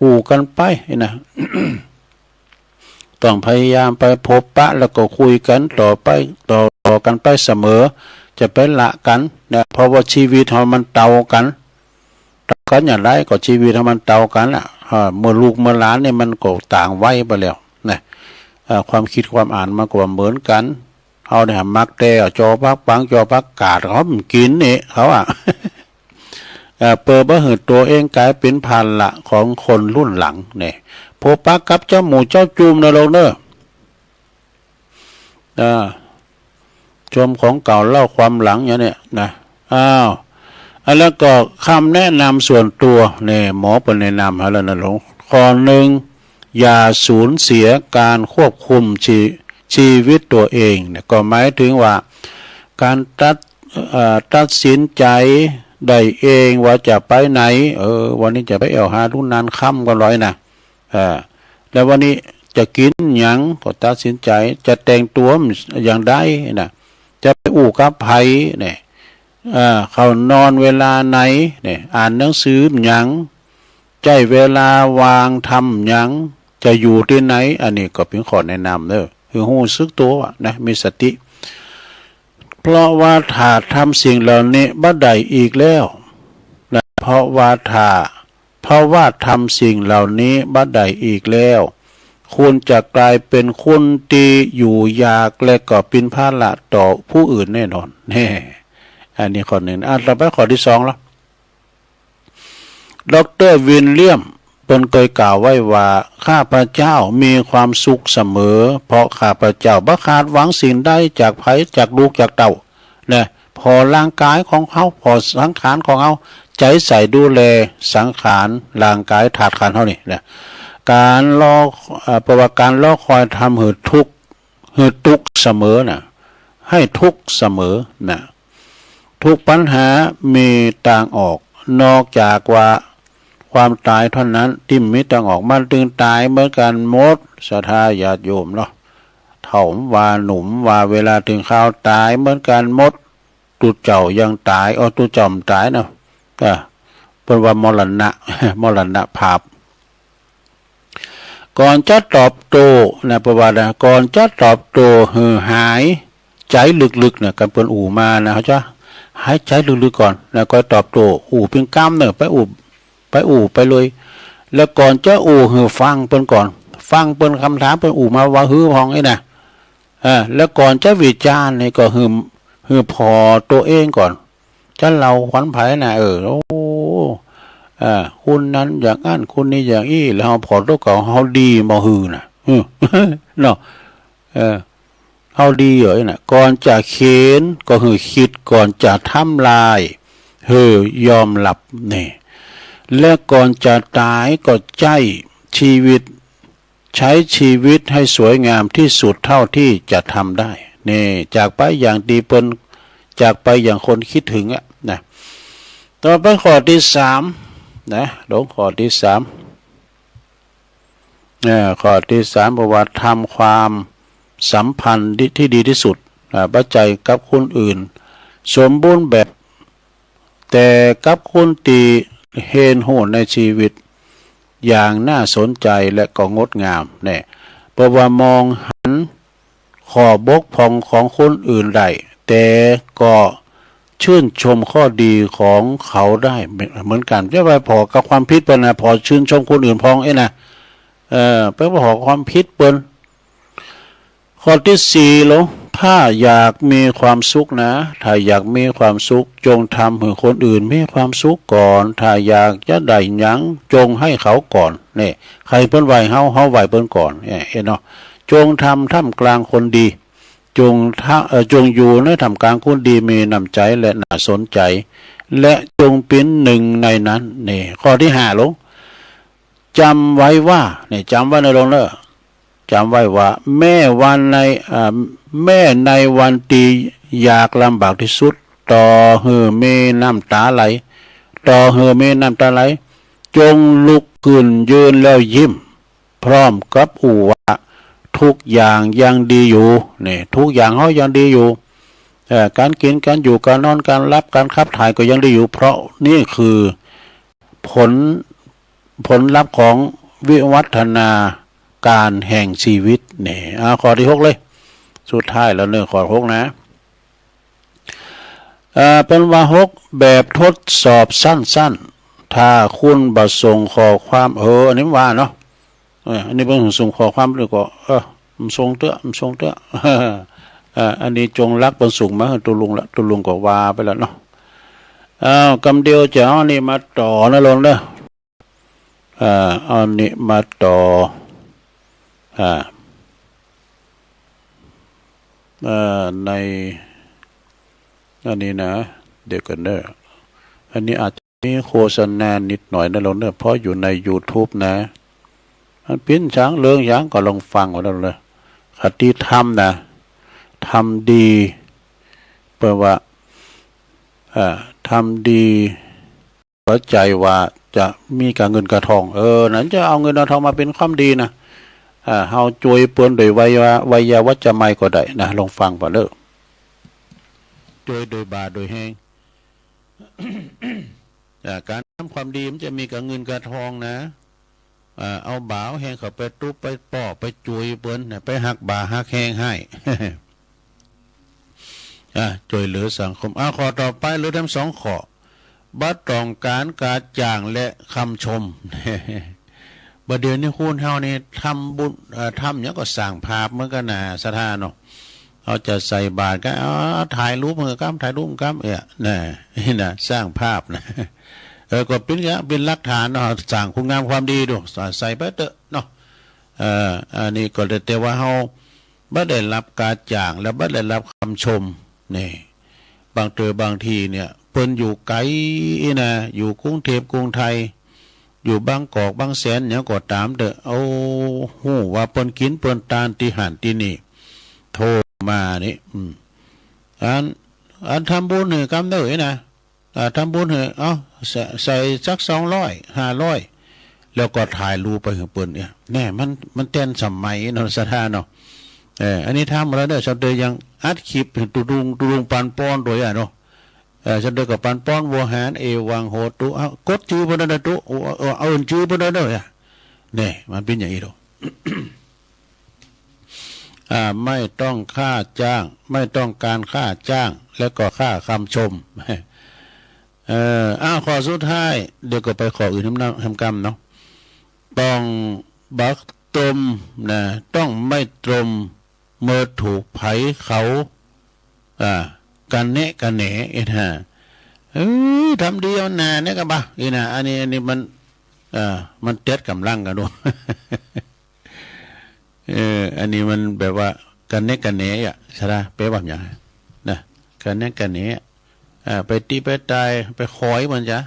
อู้กันไปนี่นะ ต้องพยายามไปพบปะแล้วก็คุยกันต่อไป ต่อ ต่อกันไปเสมอ จะไปละกันนะ เพราะว่าชีวิตเฮามันเต่ากัน เต่ากันอย่างไรก็ชีวิตเฮามันเต่ากันล่ะ อ่า เมื่อลูกเมื่อหลานนี่มันก็ต่างวัยไปแล้วนะ อ่า ความคิดความอ่านมันก็บ่เหมือนกัน เฮาเนี่ยมักแต่จ่อผักปังจ่อผักกาด เขาบ่กินนี่ เขาอะ เอ่อ เปิดบ่หื้อตัวเองกลายเป็นภาระของคนรุ่นหลังเนี่ย พบปะกับเจ้าหมู่เจ้าจุมนะลูกเนอะ อ่า ชมของเก่าเล่าความหลังอย่างเนี้ยนะ อ้าว อ่ะ แล้วก็คำแนะนำส่วนตัวเนี่ย หมอเปิ้นแนะนำให้แล้วนะหลวง ข้อหนึ่ง อย่าสูญเสียการควบคุมชี ชีวิตตัวเองเนี่ย ก็หมายถึงว่า การตัด เอ่อ ตัดสินใจได้เองว่าจะไปไหน เออ วันนี้จะไปแอ่วหาลุงนันค่ำก็ร้อยนะ เออ แล้ววันนี้จะกินหยังก็ตัดสินใจ จะแต่งตัวอย่างใดนะ จะไปอู้กับไผเนี่ย เอ่อ เข้านอนเวลาไหนเนี่ย อ่านหนังสือหยัง ใช้เวลาว่างทำหยัง จะอยู่ตี้ไหน อันนี้ก็เป็นข้อแนะนำเด้อ คือรู้สึกตัวนะ มีสติ เพราะว่าถ้าทำสิ่งเหล่านี้บ่ได้อีกแล้วนะ เพราะว่าถ้า เพราะว่าทำสิ่งเหล่านี้บ่ได้อีกแล้ว คุณจะกลายเป็นคนที่อยู่ยากและก็เป็นภาระต่อผู้อื่นแน่นอน แน่ อันนี้ข้อหนึ่ง อ่ะ ต่อไปข้อที่สองแล้ว ด็อกเตอร์วิลเลียม เปิ้นเคยกล่าวไว้ว่า ข้าพเจ้ามีความสุขเสมอ เพราะข้าพเจ้าบ่คาดหวังสิ่งใดจากไผ จากลูกจากเต้า นะ เพราะร่างกายของเฮา เพราะสังขารของเฮา ใช้ใส่ดูแลสังขาร ร่างกายธาตุขันธ์เฮานี่นะ การรอ เอ่อ เพราะว่าการรอคอยทำหื้อทุกข์ หื้อตุ๊กเสมอนะ ให้ทุกข์เสมอนะ ทุกปัญหามีทางออก นอกจากว่าความตายเท่านั้นที่มีทางออก มันถึงตายเหมือนกันหมด ศรัทธาญาติโยมเนาะ เฒ่าว่าหนุ่มว่า เวลาถึงคราวตายเหมือนกันหมด ตุ๊เจ้ายังตาย เออ ตุ๊เจ้าบ่ตายเนาะ อ่ะ เปิ้นว่ามรณะ มรณภาพ ก่อนจะตอบโต้นะ เปิ้นว่านะ ก่อนจะตอบโต้หื้อหาย ใจลึกๆ นะ กันเปิ้นอู้มานะ เขาจะหายใจลึกๆ ก่อนนะ ก็ตอบโต้ อู้เป็นกำเนอะ ไปอู้ ไปอู้ไปเลย แล้วก่อนจะอู้หื้อฟังเปิ้นก่อน ฟังเปิ้นคำถาม เปิ้นอู้มาว่าหื้อพองนี่นะ อ่า แล้วก่อนจะวิจารณ์นี่ก็หื้อ หื้อผ่อตัวเองก่อน จะเล่าขวัญไผนะ เออ โอ้ เออ คนนั้นอย่างนั้น คนนี้อย่างอี้ แล้วเฮาผ่อตัวเก่า เฮาดีบ่หื้อนะ อือ เนาะ เออ เฮาดีเหรอนะ ก่อนจะเข็นก็หื้อคิด ก่อนจะทำลายหื้อยอมรับนี่ และก่อนจะตายก็ใช้ชีวิต ใช้ชีวิตให้สวยงามที่สุดเท่าที่จะทำได้ นี่ จากไปอย่างที่เปิ้น จากไปอย่างคนคิดถึงอะนะ ต่อไปข้อที่สามนะ ลงข้อที่สาม เอ่อ ข้อที่สาม บอกว่าทำความสัมพันธ์ที่ ที่ดีที่สุด อ่า ปัจจัยกับคนอื่น สมบูรณ์แบบ แต่กับคนที่เห็นฮู้ในชีวิตอย่างน่าสนใจและก็งดงามเนี่ย เพราะว่ามองหันข้อบกพร่องของคนอื่นได้ แต่ก็ชื่นชมข้อดีของเขาได้เหมือนกัน จะไปผ่อกับความผิดเปิ้นนะ ผ่อชื่นชมคนอื่นพองเอ้ยนะ เออ ไปผ่อความผิดเปิ้น ข้อที่สี่ลง ถ้าอยากมีความสุขนะ ถ้าอยากมีความสุข จงทำให้คนอื่นมีความสุขก่อน ถ้าอยากจะได้หยัง จงให้เขาก่อน นี่ ใครเปิ้นไหว้เฮา เฮาไหว้เปิ้นก่อน เนี่ย เห็นเนาะ จงทำท่ามกลางคนดี จงทะ เอ่อ จงอยู่ในท่ามกลางคนดี มีน้ำใจและน่าสนใจ และจงเป็นหนึ่งในนั้น นี่ ข้อที่ห้าลง จำไว้ว่า เนี่ย จำไว้ในลงเนอะ จำไว้ว่า แม้วันใน เอ่อ แม้ในวันที่ยากลำบากที่สุด ต่อหื้อมีน้ำตาไหล ต่อหื้อมีน้ำตาไหล จงลุกขึ้นยืนแล้วยิ้ม พร้อมกับอู้ว่า ทุกอย่างยังดีอยู่ เนี่ย ทุกอย่างเฮายังดีอยู่ เอ่อ การกิน การอยู่ การนอน การหลับ การขับถ่ายก็ยังดีอยู่ เพราะนี่คือผล ผลลัพธ์ของวิวัฒนาการแห่งชีวิต เนี่ย อ่า ข้อที่หกเลย สุดท้ายแล้วเนอะ ข้อหกนะ เอ่อ เปิ้นว่าหก แบบทดสอบสั้นๆ ถ้าคุณบ่ส่งข้อความ เออ อันนี้ว่าเนาะ เออ อันนี้เปิ้นส่งข้อความแล้วก็ เออ มันส่งเต๊อะ มันส่งเต๊อะ เออ อันนี้จงรักเปิ้นส่งมาหื้อตุ๊ลุงละ ตุ๊ลุงก็ว่าไปแล้วเนาะ อ้าว กำเดียวจะเอาอันนี้มาต่อนะลงเนอะ อ่า เอาอันนี้มาต่อ อ่า เอ่อ ใน อันนี้นะ เดี๋ยวก่อนเนอะ อันนี้อาจจะมีโฆษณานิดหน่อยนะลงเนอะ เพราะอยู่ในยูทูบนะ มันปิ้นช้างเลิงช้างก็ลองฟังเอาแล้วเนอะ คติธรรมนะ ทำดี แปลว่า อ่า ทำดี เข้าใจว่าจะมีกาเงินกาทอง เออ นั้นจะเอาเงินเอาทองมาเป็นความดีนะ อ่า เฮาจ่วยเปิ้นโดยไวยา ไวยาวัจจะไมยก็ได้นะ ลองฟังก่อนเด้อ จ่วยโดยบ่าโดยแฮง อ่า การทำความดีมันจะมีกาเงินกาทองนะ อ่า เอาบ่าเอาแฮงเข้าไปตุ๊บไปป้อไปจ่วยเปิ้นนะ ไปหักบ่าหักแฮงให้ อ่า จ่วยเหลือสังคม อ่า ข้อต่อไปเหลือแถมสองข้อ บ่ต้องการกาจ้างและคำชม บ่าเดี๋ยวนี้คนเฮานี่ทำบุญ เอ่อ ทำหยังก็สร้างภาพเหมือนกันนะ ศรัทธาเนาะ เอาจะใส่บาตรก็ เอา ถ่ายรูปหื้อกำ ถ่ายรูปกำ เอ้ย นะ นี่นะ สร้างภาพนะ เออ ก็เป็น เป็นหลักฐานเนาะ สร้างคุณงามความดีดู ใส่ไปเต๊อะเนาะ เอ่อ อันนี้ก็แต่ว่าเฮาบ่ได้รับกาจ้าง และบ่ได้รับคำชม นี่ บางเตื้อบางทีเนี่ย เปิ้นอยู่ไกลนะ อยู่กรุงเทพฯ กรุงไทย อยู่บางกอก บางแสน หยังก็ตามเต๊อะ เอา ฮู้ว่าเปิ้นกินเปิ้นตานตี้หั้นตี้นี่ โทรมานี่ อืม อัน อันทำบุญหื้อกำเต๊อะนะ อ่า ทำบุญหื้อ เอ้า ใส่ ใส่สักสองร้อย ห้าร้อย แล้วก็ถ่ายรูปไปหื้อเปิ้นเนี่ย แน่ มัน มันแตนสมัยเนาะ ศรัทธาเนาะ เออ อันนี้ทำมาแล้วเด้อ ฉันเตยยังอัดคลิปหื้อตุ๊ลุง ตุ๊ลุงปันป้อนโดยอ่ะเนาะ เออ ฉันเตยก็ปันป้อน โวหาร เอวัง โหตุ เอ้า กดจื้อเปิ้นเด้อตุ๊ โอ้ เออ เอาจื้อเปิ้นเด้อ เนี่ย มันเป็นอย่างนี้เนาะ อ่า ไม่ต้องค่าจ้าง ไม่ต้องการค่าจ้าง และก็ค่าคำชม เอ่อ อ้าว ข้อสุดท้าย เดี๋ยวก็ไปข้ออื่นแฮมกำเนาะ ต้องบ่ตรมนะ ต้องไม่ตรมเมื่อถูกใผเขา อ่า กระแนะกระแหน เอ็ดห้า เอ้ย ทำดีเอาหน้าเนี่ยก็บ่า อีน่ะ อันนี้ อันนี้มัน เอ่อ มันเต็ดกำลังกันดู เออ อันนี้มันแบบว่า กะเนะกะแหนอ่ะ ใช่ไหม แปลว่าหยังนะ กะเนะกะแหนอ่ะ อ่า ไปตี้ไปตาย ไปคอยมันจ้ะ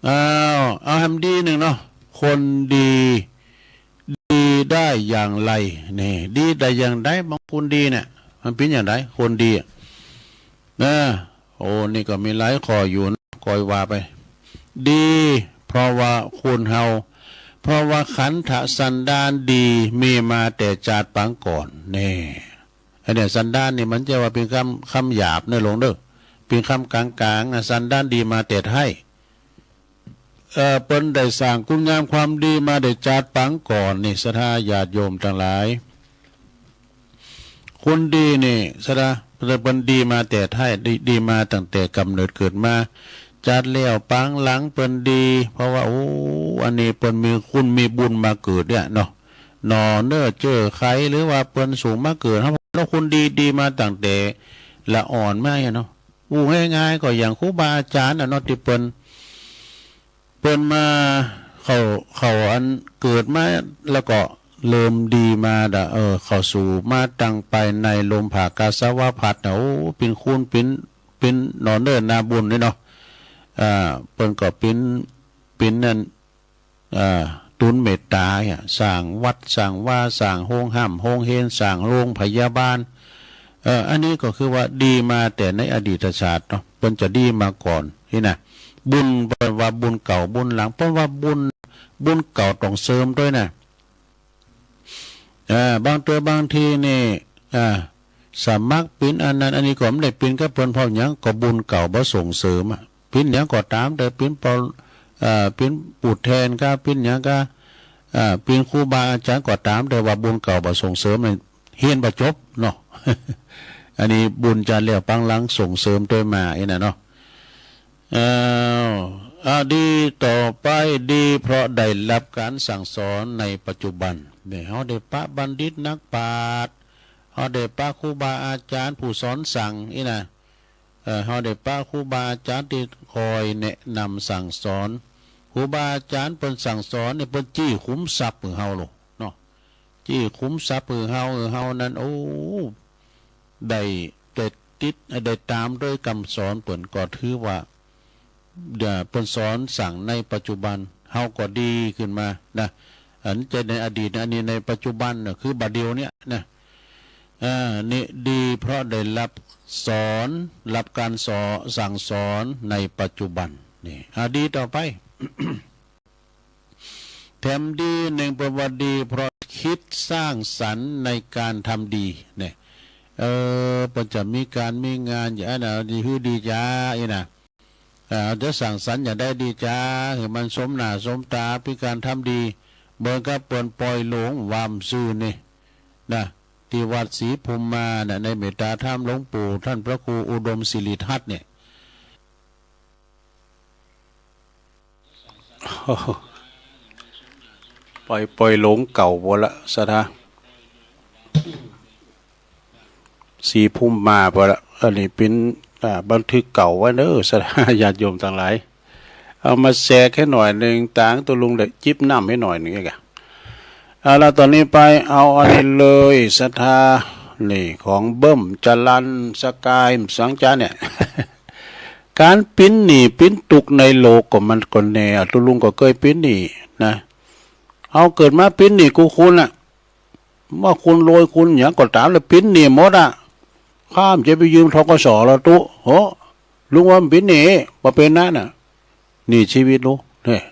อ้าว เอาแฮมดีหนึ่งเนาะ คนดี ดีได้อย่างไร นี่ ดีได้อย่างใด บางคนดีเนี่ย มันเป็นอย่างไร คนดีอะ นะ โอ้ นี่ก็มีหลายข้ออยู่นะ คอยว่าไป ดี เพราะว่าคนเฮา เพราะว่าขันธสันดานดี มีมาแต่จาติปางก่อน นี่ อันเนี้ยสันดานนี่มันจะว่าเป็นคำ คำหยาบเนอะหลวงเด้อ เป็นคำกลางๆนะ สันดานดีมาแต่ไท้ เอ่อ เปิ้นได้สร้างคุณงามความดีมาได้จาดปางก่อนนี่ ศรัทธาญาติโยมทั้งหลาย คนดีนี่ ศรัทธา เปิ้นดีมาแต่ไท้ ดี ดีมาตั้งแต่กำเนิดเกิดมา จาดแล้วปางหลังเปิ้นดี เพราะว่า โอ้ อันนี้เปิ้นมีคุณมีบุญมาเกิดเนี่ยเนาะ หน่อเน่อเจ้อไข หรือว่าเปิ้นสูงมาเกิด เฮา แล้วคนดี ดีมาตั้งแต่ละอ่อนมาเนี่ยเนาะ อู้ง่ายๆ ก็อย่างครูบาอาจารย์น่ะเนาะ ตี้เปิ้น เปิ้นมา เขา เขาอันเกิดมา แล้วก็เริ่มดีมาดะ เออ เขาสู่มาตั้งไปในลมผากาสาวพัสน่ะ โอ้ เป๋นคุณ เป๋น เป๋นหน่อเน่อนาบุญนี่เนาะ อ่า เปิ้นก็เป๋น เป๋นนั่น อ่า ตุนเมตต๋าอะ สร้างวัด สร้างวา สร้างโฮงฮ่ำ โฮงเฮน สร้างโรงพยาบาล เอ่อ อันนี้ก็คือว่าดีมาแต่ในอดีตชาติเนาะ เปิ้นจะดีมาก่อน นี่นะ บุญ เปิ้นว่าบุญเก่าบุญหลัง เปิ้นว่าบุญ บุญเก่าต้องเสริมด้วยนะ เอ่อ บางเตื้อบางทีนี่ อ่า สมัครเป๋นอันนั้นอันนี้ก็บ่ได้เป๋นกับเปิ้น เพราะหยัง ก็บุญเก่าบ่ส่งเสริมอะ เป๋นหยังก็ต๋าม แต่เป๋นปอ เอ่อ เป๋นผู้แทนกา เป๋นหยังกา เอ่อ เป๋นครูบาอาจารย์ก็ต๋าม แต่ว่าบุญเก่าบ่ส่งเสริมนี่ เฮียนบ่จบเนาะ อันนี้บุญจาดแล้วปางหลังส่งเสริมตวยมา อี้น่ะเนาะ อ้าว อ่า ดีต่อไป ดีเพราะได้รับการสั่งสอนในปัจจุบัน เนี่ย เฮาได้ปะบัณฑิตนักปราชญ์ เฮาได้ปะครูบาอาจารย์ผู้สอนสั่ง อี้น่ะ เอ่อ เฮาได้ปะครูบาอาจารย์ตี้คอยแนะนำสั่งสอน ครูบาอาจารย์เปิ้นสั่งสอนนี่ เปิ้นจี้ขุมทรัพย์หื้อเฮาโลดเนาะ จี้ขุมทรัพย์หื้อเฮา หื้อเฮานั้น โอ้ ได้ ได้ติด ได้ต๋ามตวยกำสอนเปิ้น ก็ถือว่า เอ่อ เปิ้นสอนสั่งในปัจจุบัน เฮาก็ดีขึ้นมานะ อันจะในอดีตนะ อันนี้ในปัจจุบันน่ะ คือบัดเดี๋ยวเนี้ยนะ อ่า นี่ดีเพราะได้รับสอน รับการสอน สั่งสอนในปัจจุบัน นี่ อ่า ดีต่อไป แถมดีหนึ่งเปิ้นว่าดีเพราะคิดสร้างสรรค์ในการทำดี เนี่ย เออ เปิ้นจะมีก๋านมีงานอย่างนั้นน่ะ ดีหื้อดีจ๋า อี้น่ะ เอ่อ จะสร้างสรรค์อย่างใดดีจ๋า หื้อมันสมหน้าสมต๋า เป๋นก๋านทำดี เหมือนกับเปิ้นปล่อยหลงหว่ำซื่อนี่นะ ตี้วัดศรีภูมิมาน่ะ ในเมตตาธรรมหลวงปู่ท่านพระครูอุดมสิริทัตน์เนี่ย โอ้โห ปล่อย ปล่อยหลงเก่าหมดละ ศรัทธา ศรีภูมิมาหมดละ อันนี้เป๋น อ่า บันทึกเก่าไว้เด้อ ศรัทธาญาติโยมตังหลาย เอามาแชร์แค่หน่อยหนึ่ง ตางตัวลุงได้จิบน้ำให้หน่อยหนึ่งเองอะ เอาละ ตอนนี้ไปเอาอันนี้เลย ศรัทธา นี่ ของเบิ้ม จรัญ สกาย สังจาเนี่ย ก๋านเป๋นหนี้เป๋นตุ๊กข์ในโลกก็มันก็แน่ ตัวลุงก็เคยเป๋นหนี้นะ เฮาเกิดมาเป๋นหนี้กู้คนน่ะ ว่าคนรวยคนหยังก็ต๋ามแล้วเป๋นหนี้หมดอะ ข้ามจะไปยืม ธ.ก.ส. ละตุ๊ โห ลุงว่ามันเป๋นหนี้ บ่เป๋นนั้นน่ะ หนี้ชีวิตลูก เนี่ย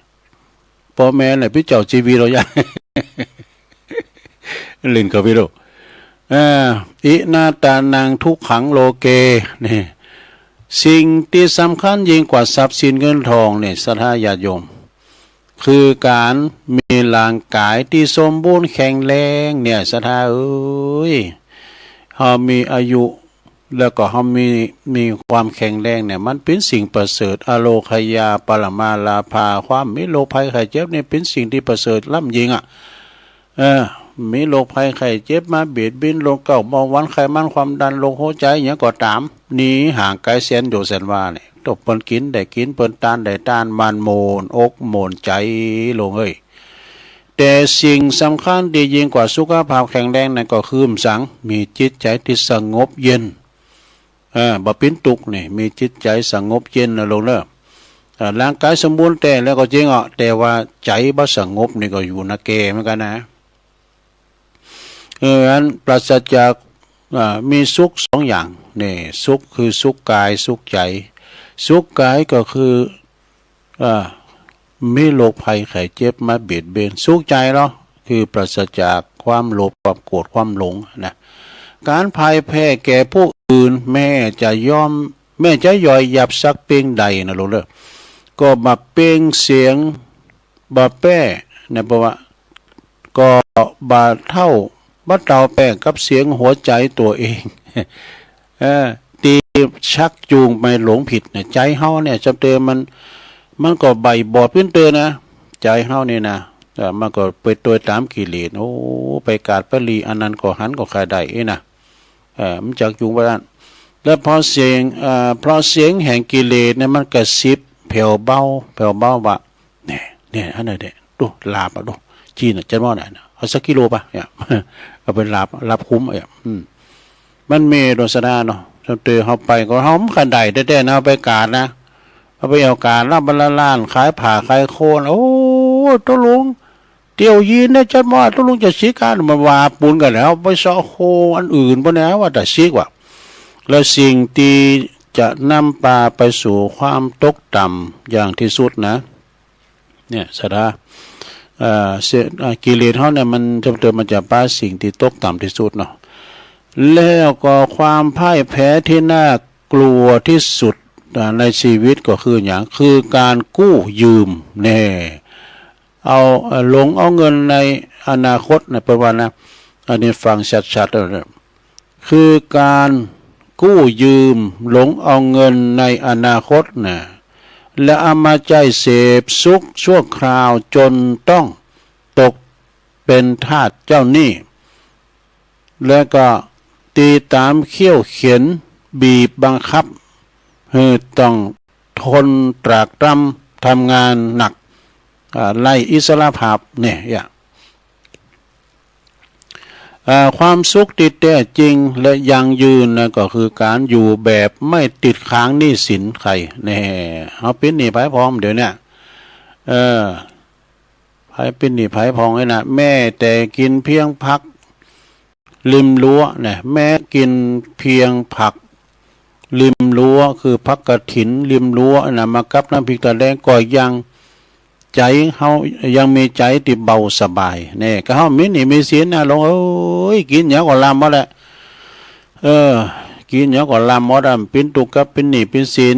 ป้อแม่เนี่ยเป๋นเจ้าชีวิตเราอย่าง เล่นกับพี่ลูก อ่า อินาตานังทุกขังโลเก นี่ สิ่งที่สำคัญยิ่งกว่าทรัพย์สินเงินทองเนี่ย ศรัทธาญาติโยม คือก๋านมีร่างกายตี้สมบูรณ์แข็งแรงเนี่ย ศรัทธาเอ๋ย เฮามีอายุ แล้วก็เฮามี มีความแข็งแรงเนี่ย มันเป๋นสิ่งประเสริฐ อโรคยา ปรมาลาภา ความมีโรคภัยไข้เจ็บเนี่ย เป๋นสิ่งที่ประเสริฐล้ำยิ่งอะ เออ มีโรคภัยไข้เจ็บมาเบียดเบียน โรคเกาต์ เบาหวาน ไขมัน ความดัน โรคหัวใจ หยังก็ต๋าม หนีห่างไกลแสนโยชน์แสนวาเนี่ย โตเปิ้นกินได้กิน เปิ้นตานได้ตาน มันโหมนอกโหมนใจ๋ ลุงเอ้ย แต่สิ่งสำคัญตี้ยิ่งกว่าสุขภาพแข็งแรงนั้นก็คือหยัง มีจิตใจ๋ตี้สงบเย็น เออ บ่ปิ้นตุ๊กนี่ มีจิตใจ๋สงบเย็นนะลุงเนอะ เออ ร่างกายสมบูรณ์แต๊แล้วก็จริงอ่ะ แต่ว่าใจ๋บ่สงบนี่ก็อยู่นาแก่เหมือนกันนะ เออ อันปราศจาก อ่า มีสุขสองอย่างนี่ สุขคือสุขกาย สุขใจ๋ สุขกายก็คือ อ่า มีโรคภัยไข้เจ็บมาเบียดเบียน สุขใจ๋เนาะ คือปราศจากความโลภ ความโกรธ ความหลงนะ การพ่ายแพ้แก่ผู้อื่น แม้จะย่อม แม้จะย่อยยับสักเพียงใดนะลุงเด้อ ก็บ่เปล่งเสียง บ่แป้นะ เพราะว่า ก็บ่เท่า บ่เท่าแป้กับเสียงหัวใจ๋ตั๋วเอง เออ ตี้ชักจูงไปหลงผิดนะ ใจ๋เฮาเนี่ย จำเติมมัน มันก็ใบ้บอดปิ้นเตอนะ ใจ๋เฮานี่นะ เออ มันก็ไปตวยต๋ามกิเลส โอ้ ไปกาดไปหลี อันนั้นก็หันก็ใค่ได้เอ้ยนะ เออ มันจักจูงไปนั้น แล้วเพราะเสียง เอ่อ เพราะเสียงแห่งกิเลสเนี่ยมันกระซิบแผ่วเบา แผ่วเบาว่า เนี่ย เนี่ย อันนั้นเนี่ย ดู หลาบอ่ะ ดู จีนอ่ะ จันว่าไหนนะ เอาสักกิโลป่ะ เนี่ย เอาไปหลาบ หลาบคุ้มอ่ะ อืม มันมีโดนสะดาเนาะ จนเตอเฮาไปก็เฮามันคันได้แต๊ๆนะ เฮาไปกาดนะ เฮาไปเอากาดแล้วบรรลานขายผ้าขายโคน โอ้ ตกลง เตียวยีนนะ จันว่าตกลงจะสิกา มันว่าปูนกันแล้ว ไปเซาะโคอันอื่นปะเนี่ย ว่าแต่สิกว่ะ และสิ่งที่จะนำพาไปสู่ความตกต่ำอย่างที่สุดนะ เนี่ย ศรัทธา เอ่อ เสีย เอ่อ กิเลสเฮาเนี่ย มันจะ มันจะพาสิ่งที่ตกต่ำที่สุดเนาะ แล้วก็ความพ่ายแพ้ที่น่ากลัวที่สุด อ่า ในชีวิตก็คือหยัง คือการกู้ยืม แน่ เอา เอ่อ หลงเอาเงินในอนาคตนะ เปิ้นว่านะ อันนี้ฟังชัดๆ แล้วนะ คือการกู้ยืม หลงเอาเงินในอนาคตนะ และเอามาใจ๊เสพสุขชั่วคราวจนต้องตกเป็นทาสเจ้าหนี้ และก็ตีต๋ามเคี่ยวเข็ญบีบบังคับ หื้อต้องทนตรากตรำทำงานหนัก อ่า ไร้อิสรภาพเนี่ย อ่า ความสุขที่แท้จริงและยั่งยืนนะ ก็คือการอยู่แบบไม่ติดค้างหนี้สินใคร แน่ เฮาปิ้นหนี้ไผผ่องเดี๋ยวเนี้ย เออ ไผปิ้นหนี้ไผผ่องนี่นะ แม้แต่กินเพียงผักริมรั้วนะ แม้กินเพียงผักริมรั้ว คือผักกระถินริมรั้วนะ มากับน้ำพริกตาแดงก็ยัง ใจ๋เฮายังมีใจ๋ตี้เบาสบาย แน่ ก็เฮามีหนี้มีสินนะ ลุงเอ้ย กินหยังก็ลำหมดแหละ เออ กินหยังก็ลำหมดอ่ะ ปิ้นตุ๊กข์กับปิ้นหนี้ปิ้นสิน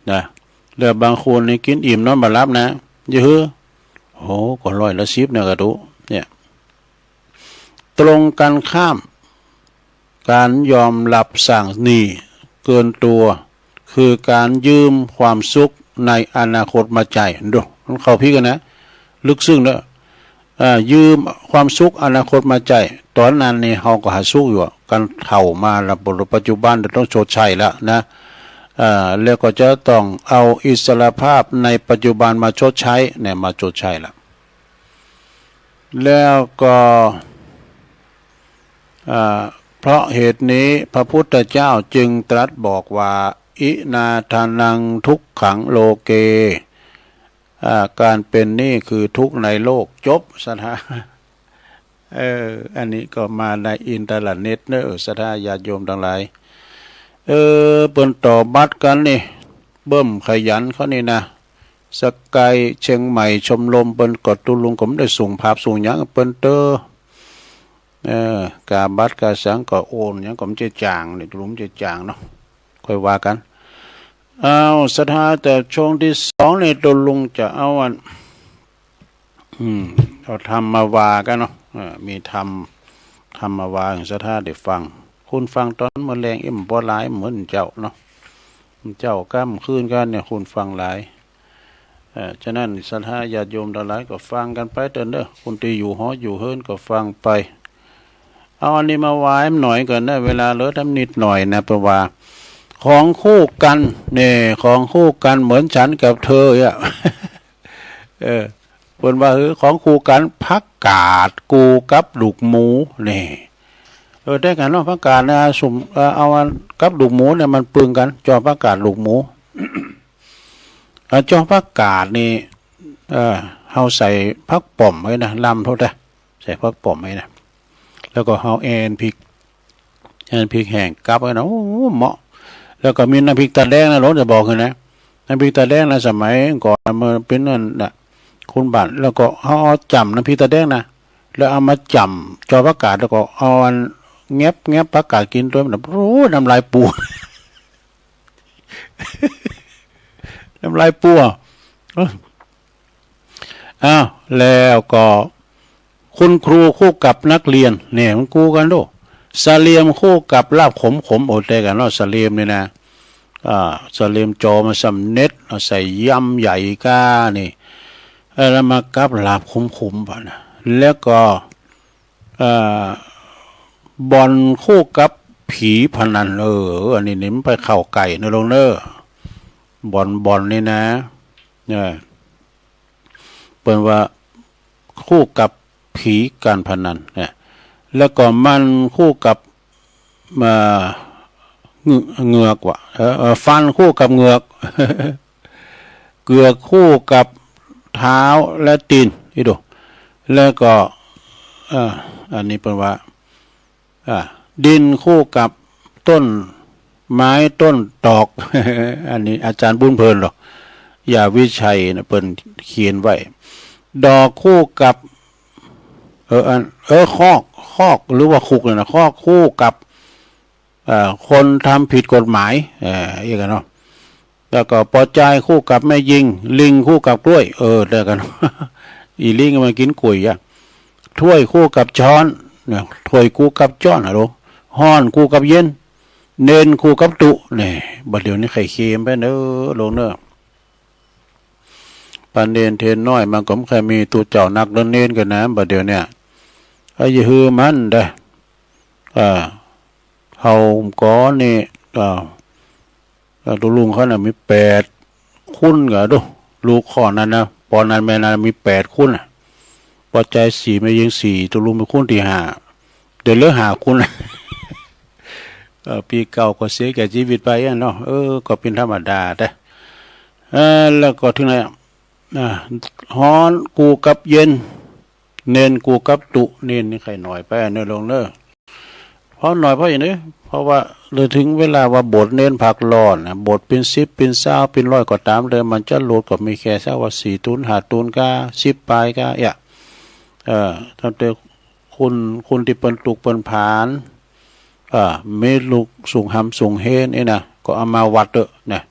นะ แล้วบางคนนี่กินอิ่มนอนบ่หลับนะ อย่าหื้อ โอ้ ก็ร้อยละสิบนะกะตุ๊ เนี่ย ตรงกันข้าม การยอมรับสร้างหนี้เกินตัว คือการยืมความสุขในอนาคตมาใจ๊ ดู มันเข้าผิดกันนะ ลึกซึ้งเด้อ อ่า ยืมความสุขอนาคตมาใจ๊ ต๋อนนั้นนี่เฮาก็หาสุขอยู่อะ กันเฒ่ามาแล้ว ปัจจุบันต้องชดใช้แล้วนะ อ่า แล้วก็จะต้องเอาอิสรภาพในปัจจุบันมาชดใช้ เนี่ย มาชดใช้ละ แล้วก็ อ่า เพราะเหตุนี้พระพุทธเจ้าจึงตรัสบอกว่า อินาทานังทุกขังโลเก อ่า การเป็นหนี้คือทุกข์ในโลก จบ ศรัทธา เออ อันนี้ก็มาในอินเทอร์เน็ตเนอะ ศรัทธาญาติโยมทั้งหลาย เออ เปิ้นต่อบัตรกันนี่ เบิ่มขยันเขานี่นะ สกายเชียงใหม่ชมรมเปิ้นก็ ตุ๊ลุงก็บ่ได้ส่งภาพส่งหยังเปิ้นเตอ เออ กาบัตรกาสังก็โอนหยังก็บ่ใจ้จ่างนี่ ตุ๊ลุงบ่ใจ้จ่างเนาะ ค่อยว่ากัน อ้าว ศรัทธา แต่ช่วงที่สองนี่ตุ๊ลุงจะเอาอัน อืม เอาธรรมมาว่ากันเนาะ เออ มีธรรม ธรรมมาว่าให้ศรัทธาได้ฟัง คนฟังต๋อนมื้อแลงเอ็มบ่หลายเหมือนเจ้าเนาะ เจ้าค่ำคืนกันเนี่ยคนฟังหลาย เอ่อ ฉะนั้นศรัทธาญาติโยมทั้งหลายก็ฟังกันไปเถิดเด้อ คนตี้อยู่หออยู่เฮือนก็ฟังไป เอาอันนี้มาว่าแอมหน่อยก่อนนะ เวลาเหลือแอมนิดหน่อยนะ เพราะว่า ของคู่กัน นี่ ของคู่กันเหมือนฉันกับเธออะ เออ เปิ้นว่า เออ ของคู่กัน ผักกาดกู้กับลูกหมู นี่ เออ แต่กันเนาะ ผักกาดนะ สุม เออ เอาอัน กับลูกหมูเนี่ยมันปึงกัน จอผักกาดลูกหมู เออ จอผักกาดนี่ เออ เฮาใส่ผักป้อมไว้นะ ลำเท่าใด ใส่ผักป้อมไว้นะ แล้วก็เฮาแอนพริก แอนพริกแห้งกับไว้นะ โอ้ เหมาะ แล้วก็มีน้ำพริกตาแดงนะ หลวงจะบอกให้นะ น้ำพริกตาแดงนะ สมัยก่อนมันเป็นนั่นน่ะ คุณบ้าน แล้วก็เฮาเอาจ้ำน้ำพริกตาแดงนะ แล้วเอามาจ้ำจอผักกาด แล้วก็เอาอันแงบแงบผักกาดกินด้วยนะ โอ้ น้ำลายปู น้ำลายปู เออ อ้าว แล้วก็ คุณครูคู่กับนักเรียน เนี่ย มันกู้กันดู สะเลียมคู่กับลาบขมขม โอ้ แต่กันเนาะ สะเลียมนี่นะ อ่า สะเลียมจอมาสำเร็จ เอาใส่ยำใหญ่ก้านี่ เออ แล้วมากับลาบขมขมบาดนะ แล้วก็ เอ่อ บอลคู่กับผีพนัน เออ อันนี้นี่มันไปเข้าใกล้นะหลวงเนอะ บอล บอลนี่นะ เออ เปิ้นว่าคู่กับผีการพนันนะ แล้วก็มันคู่กับ เอ่อ เหงื- เหงือกว่ะ เออ เออ ฟันคู่กับเหงือก เกือกคู่กับเท้าและตีน อีดู แล้วก็ เอ่อ อันนี้เปิ้นว่า อ่า ดินคู่กับต้นไม้ต้นตอก อันนี้อาจารย์บุญเพลินหรอก ยาวิชัยนะ เปิ้นเขียนไว้ ดอกคู่กับ เออ อัน เออ คอก คอก หรือว่าคุกเนี่ยนะ คอกคู่กับ เอ่อ คนทำผิดกฎหมาย เอ่อ อย่างนั้นเนาะ แล้วก็ปอจายคู่กับแม่ยิง ลิงคู่กับกล้วย เออ เดียวกัน อีลิงมันกินกล้วยอะ ถ้วยคู่กับช้อน เนี่ย ถ้วยคู่กับจ้อน ฮัลโหล ฮ้อนคู่กับเย็น เณรคู่กับตุ๊ เนี่ย บัดเดี๋ยวนี้ใครเค็มไปเนอะ หลวงเนอะ ปานเณรเณรน้อยมันก็บ่ค่อยมีตุ๊เจ้านักเด้อ เณรกันนะ บัดเดี๋ยวเนี่ย เอ้ย อย่าหื้อมันเด้อ อ่า เฮาก่อนนี่ อ่า อ่า ตุ๊ลุงเขาน่ะมีแปดคนกะดู ลูกข้อนั้นนะ ปอนั้นแม่นั้นมีแปดคนน่ะ ปอจายสี่ แม่ยิงสี่ ตุ๊ลุงเป็นคนที่ห้า เดี๋ยวเหลือห้าคนน่ะ เออ ปีเก่าก็เสียแก่ชีวิตไปอะเนาะ เออ ก็เป็นธรรมดาเด้อ เออ แล้วก็ถึงไหนอะ อ่า ฮ้อนคู่กับเย็น เณรคู่กับตุ๊ เณรนี่ใครหน่อยไปเนอะหลวงเนอะ เพราะหน่อยเพราะอย่างนี้ เพราะว่าเลยถึงเวลาว่าบวชเณรพักร้อนนะ บวชเป็นสิบเป็นซาวเป็นร้อยก็ตามเลย มันจะลดก็มีแค่สักว่าสี่ตุ๊น ห้าตุ๊นก้า สิบปลายก้า เอ้ย เอ่อ ตั้งแต่คน คนที่เปิ้นตุ๊กเปิ้นผาน อ่า มีลูกสูงหำสูงเฮนนี่นะ ก็เอามาวัดเต๊อะนะ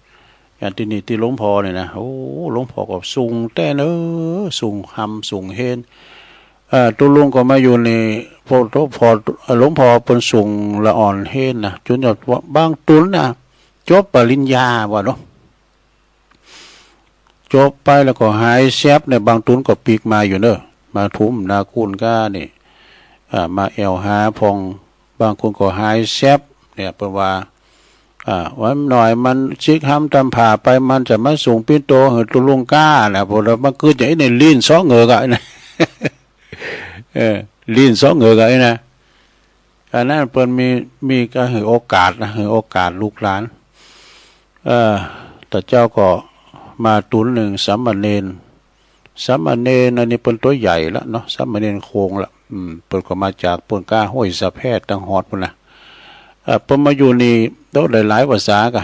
อย่างที่นี่ที่หลวงพ่อนี่นะ โอ้ หลวงพ่อก็สูงแต๊เนอะ สูงหำสูงเฮน เอ่อ ตุ๊ลุงก็มาอยู่นี่ พอ พอ หลวงพ่อเปิ้นสูงละอ่อนเฮนนะ จนแบบว่าบางตุ๊นนะ จบปริญญาว่าเนาะ จบไปแล้วก็หายแซบเนี่ย บางตุ๊นก็ปีกมาอยู่เนอะ มาทุ่มนาคูนก้านี่ อ่า มาแอวหาพอง บางคนก็หายแซบเนี่ย เปิ้นว่า อ่า วันหน่อยมันซิกห้ำตำผ่าไป มันจะมาส่งปิ้นโตหือตุ๊ลุงก้านะ พอเรามาคือจะไอ้เนี่ย ลิ้นซ้อเหงือกอะนะ เออ ลิ้นซ้อเหงือกอะไอ้นะ อันนั้นเปิ้นมี มีก็หือโอกาสนะ หือโอกาสลูกหลาน เอ่อ แต่เจ้าก็มาตุ๊นหนึ่ง สามเณร สามเณรอันนี้เปิ้นตัวใหญ่ละเนาะ สามเณรโคงละ อืม เปิ้นก็มาจากเปิ้นก้าห้วยสะแพทย์ตังฮอดพุ้นนะ เอ่อ เปิ้นมาอยู่นี่โต๊ะหลายๆภาษากะ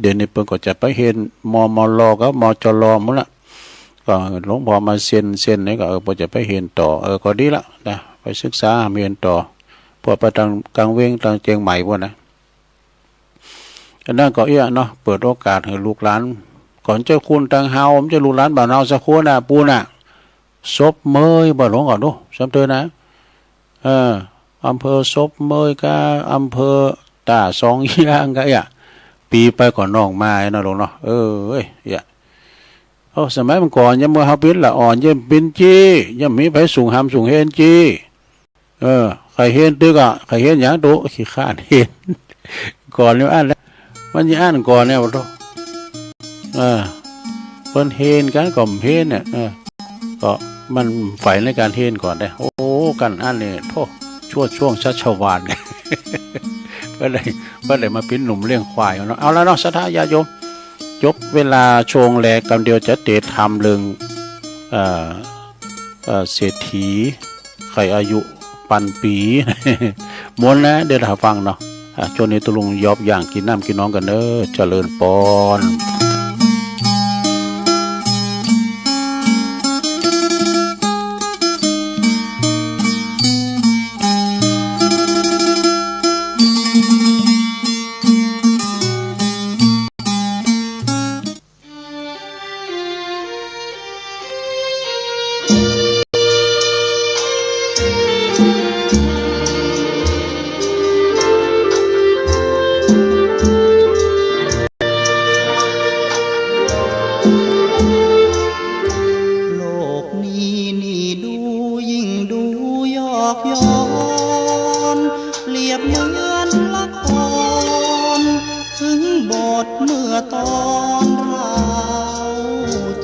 เดี๋ยวนี้เปิ้นก็จะไปเฮียน มมล กับ มจล หมดละ ก็หลวงพ่อมาเซ็น เซ็นนี่ก็ เออ เปิ้นจะไปเฮียนต่อ เออ ก็ดีละนะ ไปศึกษาเฮียนต่อ พวกไปทางกลางเวียง ทางเจียงใหม่พุ้นนะ อันนั้นก็เอี้ยเนาะ เปิดโอกาสให้ลูกหลาน ก่อนเจ้าคุณตังเฮา มันจะลูกหลานบ้านเฮาสักคนน่ะ ปูน่ะ ศพเมย บ่หลงก่อนดู สำเตินนะ เออ อำเภอศพเมยกับอำเภอตาสองยางก็เอี้ย ปีไปก่อนน้องมาเนาะหลวงเนาะ เออ เอ้ย เอี้ย โอ้ สมัยเมื่อก่อน ยังเมื่อเฮาปิ้นละอ่อน ยังปิ้นจี้ ยังมีไผสูงหำสูงเฮนจี้ เออ ใครเฮนตึกอ่ะ ใครเฮนหยังโต ขี้คร้านเฮน ก่อนนี่อันแล้ว มันจะอ่านก่อนเนี่ย โอ้โธ่ เออ เปิ้นเฮนกันก็เฮนเนี่ย เออ ก็มันฝ่ายในการเฮนก่อนเด้ โอ้ กันอันนี้ โธ่ ชั่วช่วงชัชวาล ก็เลย ก็เลยมาปิ้นหนุ่มเลี้ยงควายเนาะ เอาละเนาะ ศรัทธาญาติโยม จบเวลาช่วงแรกกำเดียวจะเตะทำเรื่อง เอ่อ เอ่อ เศรษฐี ไขอายุปันปี ม้วนนะ เดี๋ยวเราฟังเนาะ อ่ะ ช่วงนี้ตกลงยอบอย่างกินน้ำกินน้องกันเนอะ เจริญปอน โลกนี้นี่ดูยิ่งดูยอกย้อน เปรียบเหมือนละคร ถึงบทเมื่อตอนเรา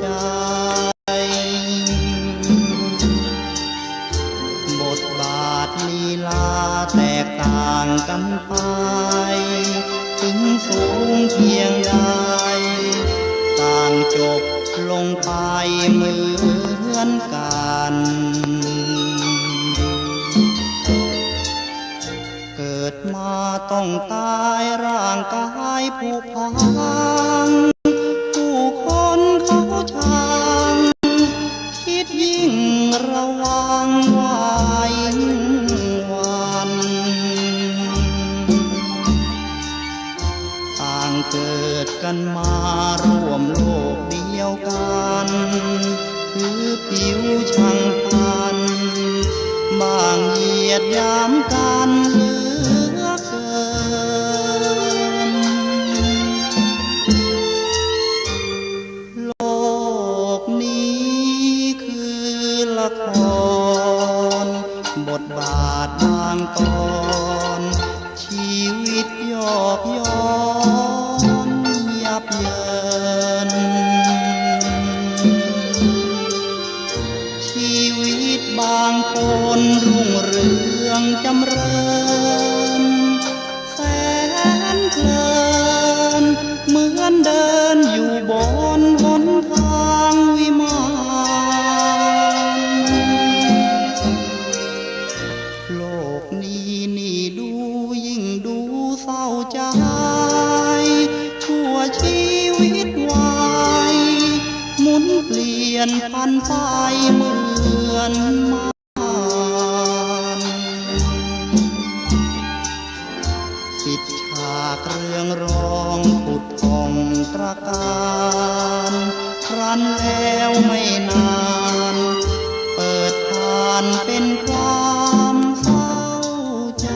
จาก บทบาทลีลาแตกต่างกันไป ถึงสูงเพียงใด ต่างจบลงไปเหมือนกัน เกิดมาต้องตายร่างกายผุพัง ผู้คนเขาชัง คิดยิ่งระวังไหวหวั่น ต่างเกิดกันมาร่วมโลกเดียวกัน ถือผิวช่างพลัน บางเหยียดหยามกันเหลือเกิน โลกนี้คือละคร บทบาทบางตอน ชีวิตยอกย้อนยับเยิน ชีวิตบางคนรุ่งเรืองจำเริญ แสนเพลิน เหมือนเดินอยู่บนหนทางวิมาน โลกนี้นี่ดูยิ่งดูเศร้าใจ ชั่วชีวิตวัย หมุนเปลี่ยนพันไปเหมือนมาร ปิดฉากเรืองรองผุดผ่องตระการ ครั้นแล้วไม่นาน เปิดผ่านเป็นความเศร้าใจ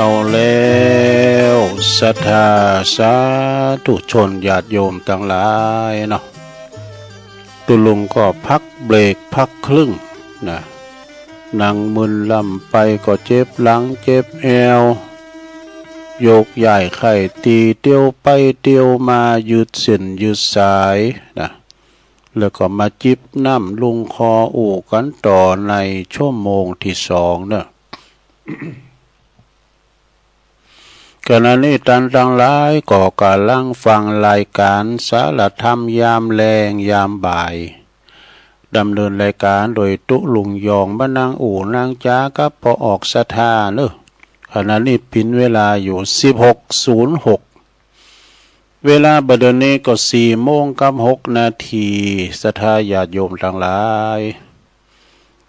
เอาแล้ว ศรัทธาสาธุชนญาติโยมตังหลายเนาะ ตุลุงก็พักเบรกพักครึ่งนะ นั่งมึนลำไปก็เจ็บหลังเจ็บแอว โยกย้ายไข้ตี้ เตียวไปเตียวมา ยืดเส้นยืดสายนะ แล้วก็มาจิบน้ำลุ่งคออู้กันต่อในชั่วโมงที่สองเนอะ ขณะนี้ต้านตังหลายก็กำลังฟังรายการสารธรรมยามแลงยามบ่าย ดำเนินรายการโดยตุ๊ลุงยอง มานางอู้นางจากับป้อออกศรัทธาเนอะ ขณะนี้เป๋นเวลาอยู่สิบหกศูนย์หก เวลาบ่าเดี่ยวนี้ก็สี่โมงกับหกนาที ศรัทธาญาติโยมตังหลาย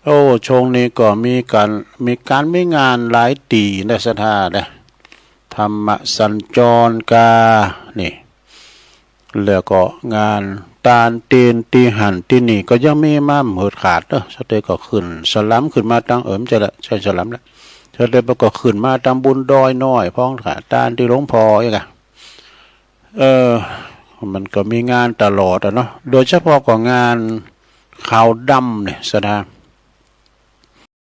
โอ้ ช่วงนี้ก็มีการ มีการมีงานหลายตี้นะศรัทธานะ ธรรมสัญจรกา นี่ แล้วก็งานตานเตนตี้หั้นตี้นี่ก็ยังมีมาบ่ขาดเนอะ สะเตก็ขึ้นสลัมขึ้นมาตัง เอิม ใจ้ละ ใจ้สลัมละ สะเตก็ขึ้นมาตังบุญดอยน้อยพ้องค่ะ ตานตี้หลวงพ่ออีกอะ เออ มันก็มีงานตลอดอะเนาะ โดยเฉพาะก็งานขาวดำเนี่ยศรัทธา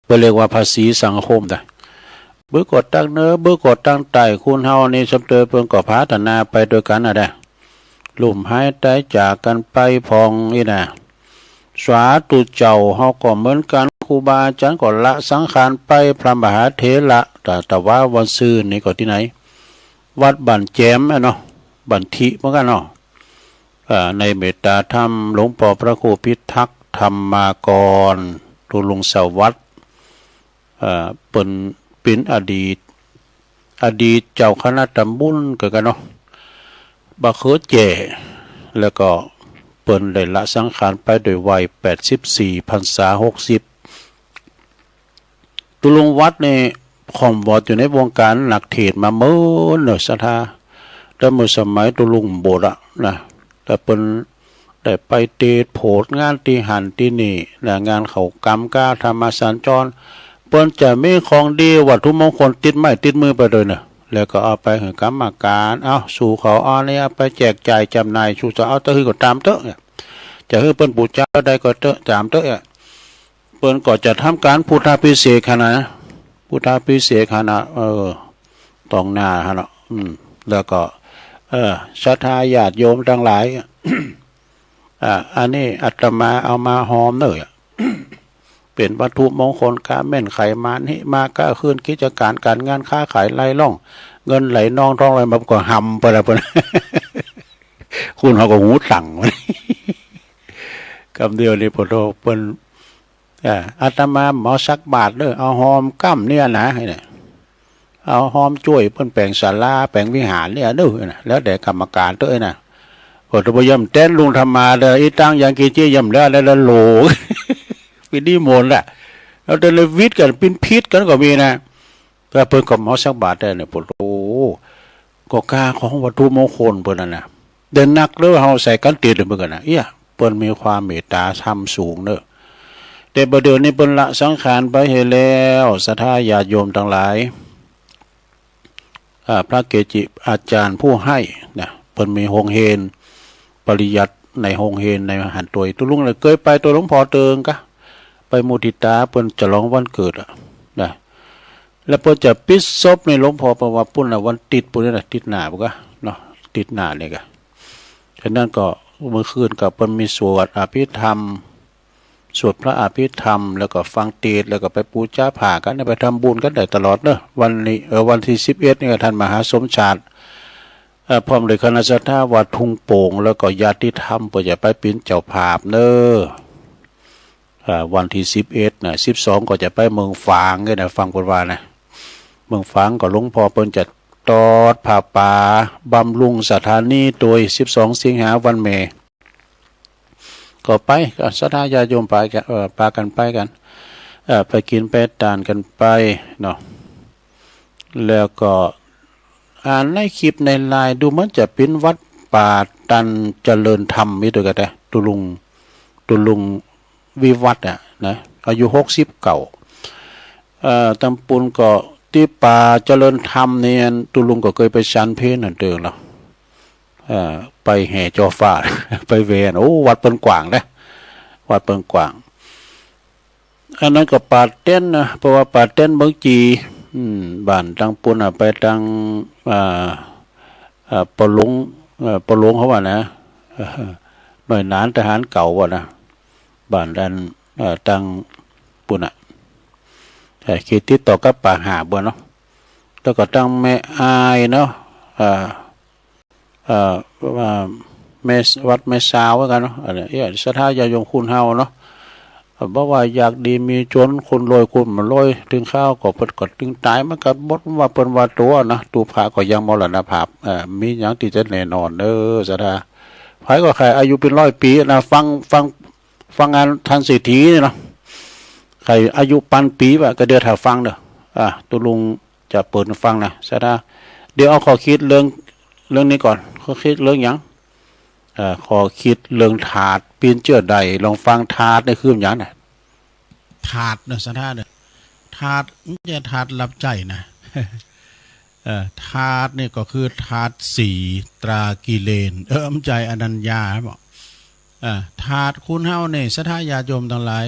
เปิ้นเรียกว่าภาษีสังคมนะ เบิกก็ตังเหนือ เบิกก็ตังใต้ คนเฮานี่สำเติบเปิ้นก็พัฒนาไปด้วยกันน่ะแดะ ล้มหายตายจากกันไปพ่องอี้น่ะ สาธุเจ้าเฮาก็เหมือนกัน ครูบาอาจารย์ก็ละสังขารไป พระมหาเถระ แต่ แต่ว่าวันซืนนี่ก็ตี้ไหน วัดบ้านแจมอะเนาะ บ้านถิเหมือนกันเนาะ อ่า ในเมตตาธรรม หลวงป้อพระครูพิทักษ์ธรรมากร ตุ๊ลุงสวัสดิ์ อ่า เปิ้นเป๋นอดีต อดีตเจ้าคณะตำบลก็กันเนาะ บ่าเขือแจ้ แล้วก็เปิ้นได้ละสังขารไปด้วยวัยแปดสิบสี่ พรรษาหกสิบ ตุ๊ลุงวัดนี่ คร่ำวอดอยู่ในวงการนักเทศน์มาเมินเนอะศรัทธา แต่เมื่อสมัยตุ๊ลุงบวชอะนะ แต่เปิ้นได้ไปเตศน์โผดงานตี้หั้นตี้นี่นะ งานเขากำกาธรรมสัญจร เปิ้นจะมีของดีวัตถุมงคลติดไม้ติดมือไปด้วยเนอะ แล้วก็เอาไปหื้อกรรมการ เอา สู่เขา เอานี่เอาไปแจกจ่ายจำหน่าย สู่จะเอาเต้าหื้อก็ตามเต๊อะเนี่ย จะหื้อเปิ้นปู๋จาได้ก็เต๊อะ ต๋ามเต๊อะ เปิ้นก็จะทำก๋านพุทธาภิเษกหั้นนะ พุทธาภิเษกหั้นนะ เออ ต๋องหน้าหั้นเนาะ อืม แล้วก็ เออ ศรัทธาญาติโยมตังหลาย อ่า อันนี้อาตมาเอามาฮอมเน่อ เป๋นวัตถุมงคล กาแม่นใครมานี่ มาก้าขึ้นกิจก๋านก๋านงานค้าขายไล่ล่อง เงินไหลนองทองไหลมาก็หำไปแล้วเปิ้น คนเฮาก็หูตัง กำเดียวนี่ปะโธ่เปิ้น อ่า อาตมาบ่สักบาทเน่อ เอาฮอมก้ำเนี่ยนะ เอาฮอมจ้วยเปิ้นแป๋งศาลาแป๋งวิหารเนี่ยเน่อ แล้วแต่กรรมการเต๊อะนะ ก็จะบ่ย่ำแต๊นลุงธรรมาเด้อ อีตังยังกินจี้ย่ำแล้ว แล้ว แล้วโหล ไปนิมนต์ละ แล้วแต่เลยวิดกัน ปิ้นพิษกันก็มีนะ แต่เปิ้นก็บ่สักบาทได้เนี่ย ปะโธ่ ก็ค่าของวัตถุมงคลเปิ้นนั่นนะ เด่นนักเด้อ เฮาใส่กันติดเปิ้นกันนะ เอี้ย เปิ้นมีความเมตตาธรรมสูงเน่อ แต่บัดเดี๋ยวนี้เปิ้นละสังขารไปเหียแล้ว ศรัทธาญาติโยมตังหลาย อ่า พระเกจิอาจารย์ผู้ให้นะ เปิ้นมีโฮงเฮียนปริยัติในโฮงเฮียนในหั้นตวย ตุ๊ลุงเลยเกยไปตวยหลวงพ่อเติงกะ ไปมุทิตาเปิ้นฉลองวันเกิดอะนะ แล้วเปิ้นจะปิดศพในหลวงพ่อเปิ้นว่าปุ้นน่ะ วันติดปุ้นนี่นะ ติดหน้าปุ้นกะเนาะ ติดหน้านี่กะ ฉะนั้นก็เมื่อคืนก็เปิ้นมีสวดอภิธรรม สวดพระอภิธรรม แล้วก็ฟังเทศน์ แล้วก็ไปปู๋จาผ้ากัน ไปทำบุญกันได้ตลอดเนอะ วันนี้ เออ วันที่สิบเอ็ดนี่ก็ท่านมหาสมชาติ เอ่อ พร้อมด้วยคณะศรัทธาวัดทุ่งโป่ง แล้วก็ญาติธรรม เปิ้นจะไปเป๋นเจ้าภาพเนอะ อ่า วันที่สิบเอ็ดนะ สิบสองก็จะไปเมืองฝางไงนะ ฟังเปิ้นว่านะ เมืองฝางก็หลวงพ่อเปิ้นจะตอดผ้าป่าบำรุงสถานีโดย สิบสองสิงหาวันแม่ ก็ไป ก็ศรัทธาญาติโยมไปกัน เอ่อ ปากันไปกัน เอ่อ ไปกิ๋นไปตานกันไปเนาะ แล้วก็ อ่านในคลิปในไลน์ดูเหมือนจะเป๋นวัดป่าตันเจริญธรรมนี่ตวยกะแต๊ ตุ๊ลุง ตุ๊ลุงวิวัฒน์อะนะ อายุหกสิบเก้า เอ่อ ตำปูนก็ตี้ป่าเจริญธรรมนี่ ตุ๊ลุงก็เกยไปฉันเพลหั้นเต๊อะเนาะ เอ่อ ไปแห่จอฟ้า ไปแหว่หั้น โอ้ วัดเปิ้นกว้างนะ วัดเปิ้นกว้าง อันนั้นก็ป่าเต๊นนะ เพราะว่าป่าเต๊นเมืองจี อืม บ้านตังปูนน่ะ ไปตัง อ่า อ่า ปอหลวง เอ่อ ปอหลวงเขาว่านะ เอ่อ หน่วยหนานทหารเก่าว่านะ บ้านอัน เอ่อ ตังปูนน่ะ เอ่อ เขตติดต่อกับป่าห่าบ่เนาะ แล้วก็ตังแม่อายเนาะ เอ่อ เอ่อ ว่าแม่ วัดแม่ซาวเหมือนกันเนาะ อันนี้ เอ้ย ศรัทธาญาติโยมคนเฮาเนาะ บ่ว่าอยากดีมีจน คนรวยคนบ่รวย ถึงคราวก็เปิ้นก็ถึงต๋าย มันก็บ่ว่าเปิ้นว่าตั๋วนะ ตู้พระก็ยังมรณภาพ เอ่อ มีหยังตี้จะแน่นอนเด้อ ศรัทธา ไผก็ใค่อายุเป๋นร้อยปี๋นะ ฟัง ฟัง ฟังงานท่านเศรษฐีนี่เนาะ ใค่อายุปันปี๋บ่ะ ก็เดี๋ยวถ้าฟังเด้อ อ่ะ ตุ๊ลุง จะเปิดฟังนะ ศรัทธา เดี๋ยวเอาข้อคิดเรื่อง เรื่องนี้ก่อน ข้อคิดเรื่องหยัง เอ่อ ข้อคิดเรื่องธาตุ เป๋นเจ้าใด ลองฟัง ธาตุนี่คือหยังนะ ธาตุเนอะ ศรัทธาเนอะ ธาตุ บ่ใจ้ธาตุรับใจ๊นะ เอ่อ ธาตุนี่ก็คือธาตุสี่ ตรากิเลส เออ บ่ใจ้ อันนั้นยาบ่ อ่า ธาตุคนเฮานี่ ศรัทธาญาติโยมตังหลาย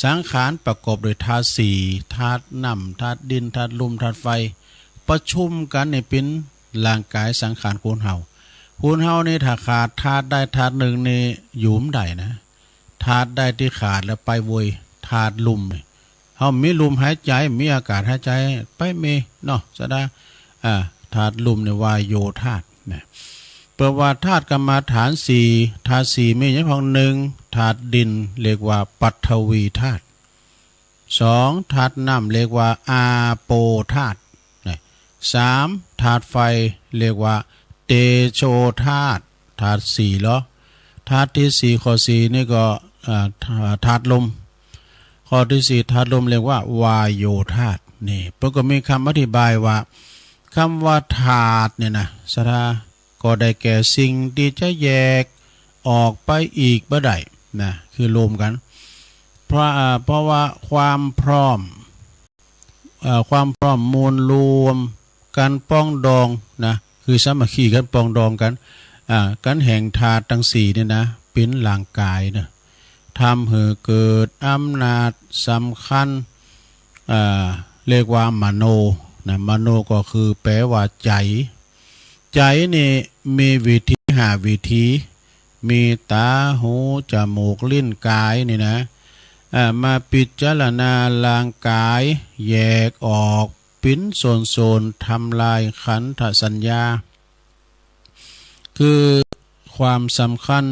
สังขารประกอบด้วยธาตุสี่ ธาตุน้ำ ธาตุดิน ธาตุลม ธาตุไฟ ประชุมกันนี่เป๋นร่างกายสังขารคนเฮา คนเฮานี่ถ้าขาดธาตุใดธาตุหนึ่งนี่อยู่บ่ได้นะ ธาตุใดตี้ขาดแล้วไปโวย ธาตุลมนี่ เฮามีลมหายใจ๋ มีอากาศหายใจ๋ ไปเมเนาะ ศรัทธา อ่า ธาตุลมนี่วาโยธาตุนะ เปิ้นว่าธาตุกรรมฐานสี่ ธาตุสี่มีหยังพ่อง หนึ่ง ธาตุดิน เรียกว่าปฐวีธาตุ สอง ธาตุน้ำ เรียกว่าอาโปธาตุนะ สาม ธาตุไฟ เรียกว่าเตโชธาตุ ธาตุสี่เหรอ ธาตุที่สี่ ข้อสี่นี่ก็ อ่า ธา- ธาตุลม ข้อที่สี่ ธาตุลม เรียกว่าวาโยธาตุ นี่ เปิ้นก็มีคำอธิบายว่า คำว่าธาตุเนี่ยนะ ศรัทธา ก็ได้แก่สิ่งที่จะแยกออกไปอีกบ่ได้นะ คือรวมกัน เพราะ อ่า เพราะว่าความพร้อม เอ่อ ความพร้อมมวลรวม การปรองดองนะ คือสามัคคีกันปรองดองกัน อ่า กันแห่งธาตุตังสี่เนี่ยนะ เป๋นร่างก๋ายเนาะ ทำหื้อเกิดอำนาจสำคัญ อ่า เรียกว่ามโนนะ มโนก็คือแปลว่าใจ๋ ใจ๋นี่มีวิธีห้าวิธี มีต๋า หู จมูก ลิ้น ก๋ายนี่นะ อ่า มาพิจารณาร่างก๋าย แยกออกเป๋นส่วนๆ ทำลายขันธสัญญา คือความสำคัญ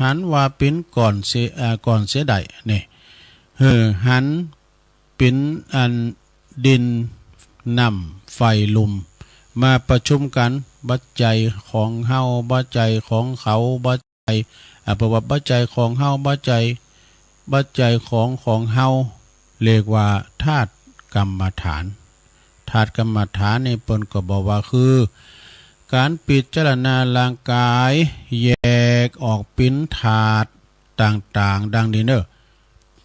หันว่าเป๋นก้อนเสีย อ่า ก้อนเสียได้นี่ หื้อหันเป๋นอันดิน น้ำ ไฟ ลม มาประชุมกั๋น บ่ใจ้ของเฮา บ่ใจ้ของเขา บ่ใจ้ อ่า เพราะว่าบ่ใจ้ของเฮา บ่ใจ้ บ่ใจ้ของของเฮา เรียกว่าธาตุกรรมฐาน ธาตุกรรมฐานนี่เปิ้นก็บอกว่าคือ ก๋านพิจารณาร่างก๋าย แยกออกเป๋นธาตุต่างๆ ดังนี้เนาะ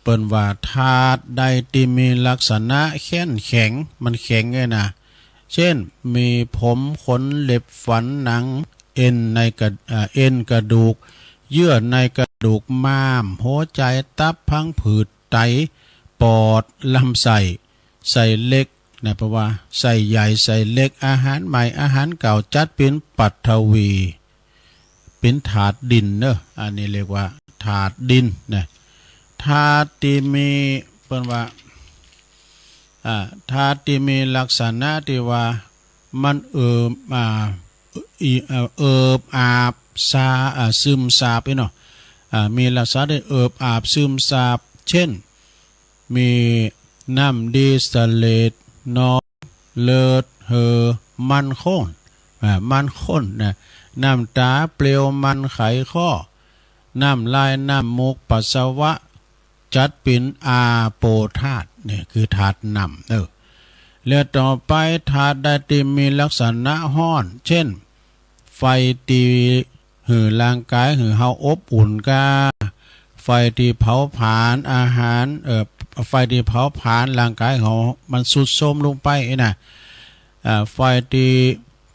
เปิ้นว่าธาตุใดตี้มีลักษณะแข็งแข็ง มันแข็งไงนะ เช่น มีผม ขน เล็บ ฟัน หนัง เอ็นในกระ อ่า เอ็น กระดูก เยื่อในกระดูก ม้าม หัวใจ ตับ พังผืด ไต ปอด ลำไส้ ไส้เล็กนะ เพราะว่าไส้ใหญ่ ไส้เล็ก อาหารใหม่ อาหารเก่า จัดเป๋นปฐวี เป๋นธาตุดินเนาะ อันนี้เรียกว่าธาตุดินนะ ธาตุตี้มี เปิ้นว่า อ่า ธาตุตี้มีลักษณะตี้ว่ามันเอิบ อ่า อิ เอ่อ เอิบอาบ ซา อ่า ซึมซาบอี้เนาะ อ่า มีลักษณะตี้เอิบอาบ ซึมซาบ เช่น มีน้ำดีเสลด นอง เลือด เหื่อ มันข้น อ่า มันข้นนะ น้ำต๋า เปลียว มัน ไขข้อ น้ำลาย น้ำมูก ปัสสาวะ จัดเป๋นอาโปธาตุ นี่คือธาตุน้ำเนาะ แล้วต่อไปธาตุใดตี้มีลักษณะฮ้อน เช่น ไฟตี้หื้อร่างก๋ายหื้อเฮาอบอุ่นก้า ไฟตี้เผาผลาญอาหาร เอ่อ ไฟตี้เผาผลาญร่างก๋ายเฮามันทรุดโทรมลงไปอี้นะ อ่า ไฟตี้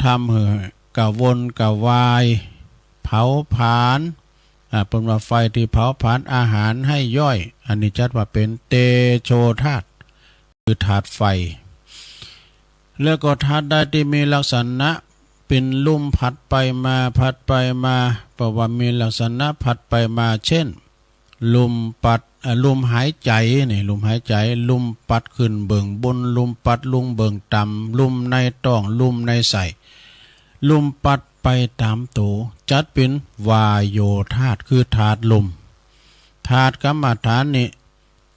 ทำหื้อกระวนกระวาย เผาผลาญ อ่า เปิ้นว่าไฟตี้เผาผลาญอาหารหื้อย่อย อันนี้จัดว่าเป๋นเตโชธาตุ คือธาตุไฟ แล้วก็ธาตุใดตี้มีลักษณะเป๋นลมพัดไปมา พัดไปมา เพราะว่ามีลักษณะพัดไปมา เช่น ลมพัด อ่า ลมหายใจ๋นี่ ลมหายใจ๋ ลมพัดขึ้นเบื้องบน ลมพัดลงเบื้องต่ำ ลมในต๊อง ลมในไส้ ลมพัดไปต๋ามโต จัดเป๋นวาโยธาตุ คือธาตุลม ธาตุกรรมฐานนี่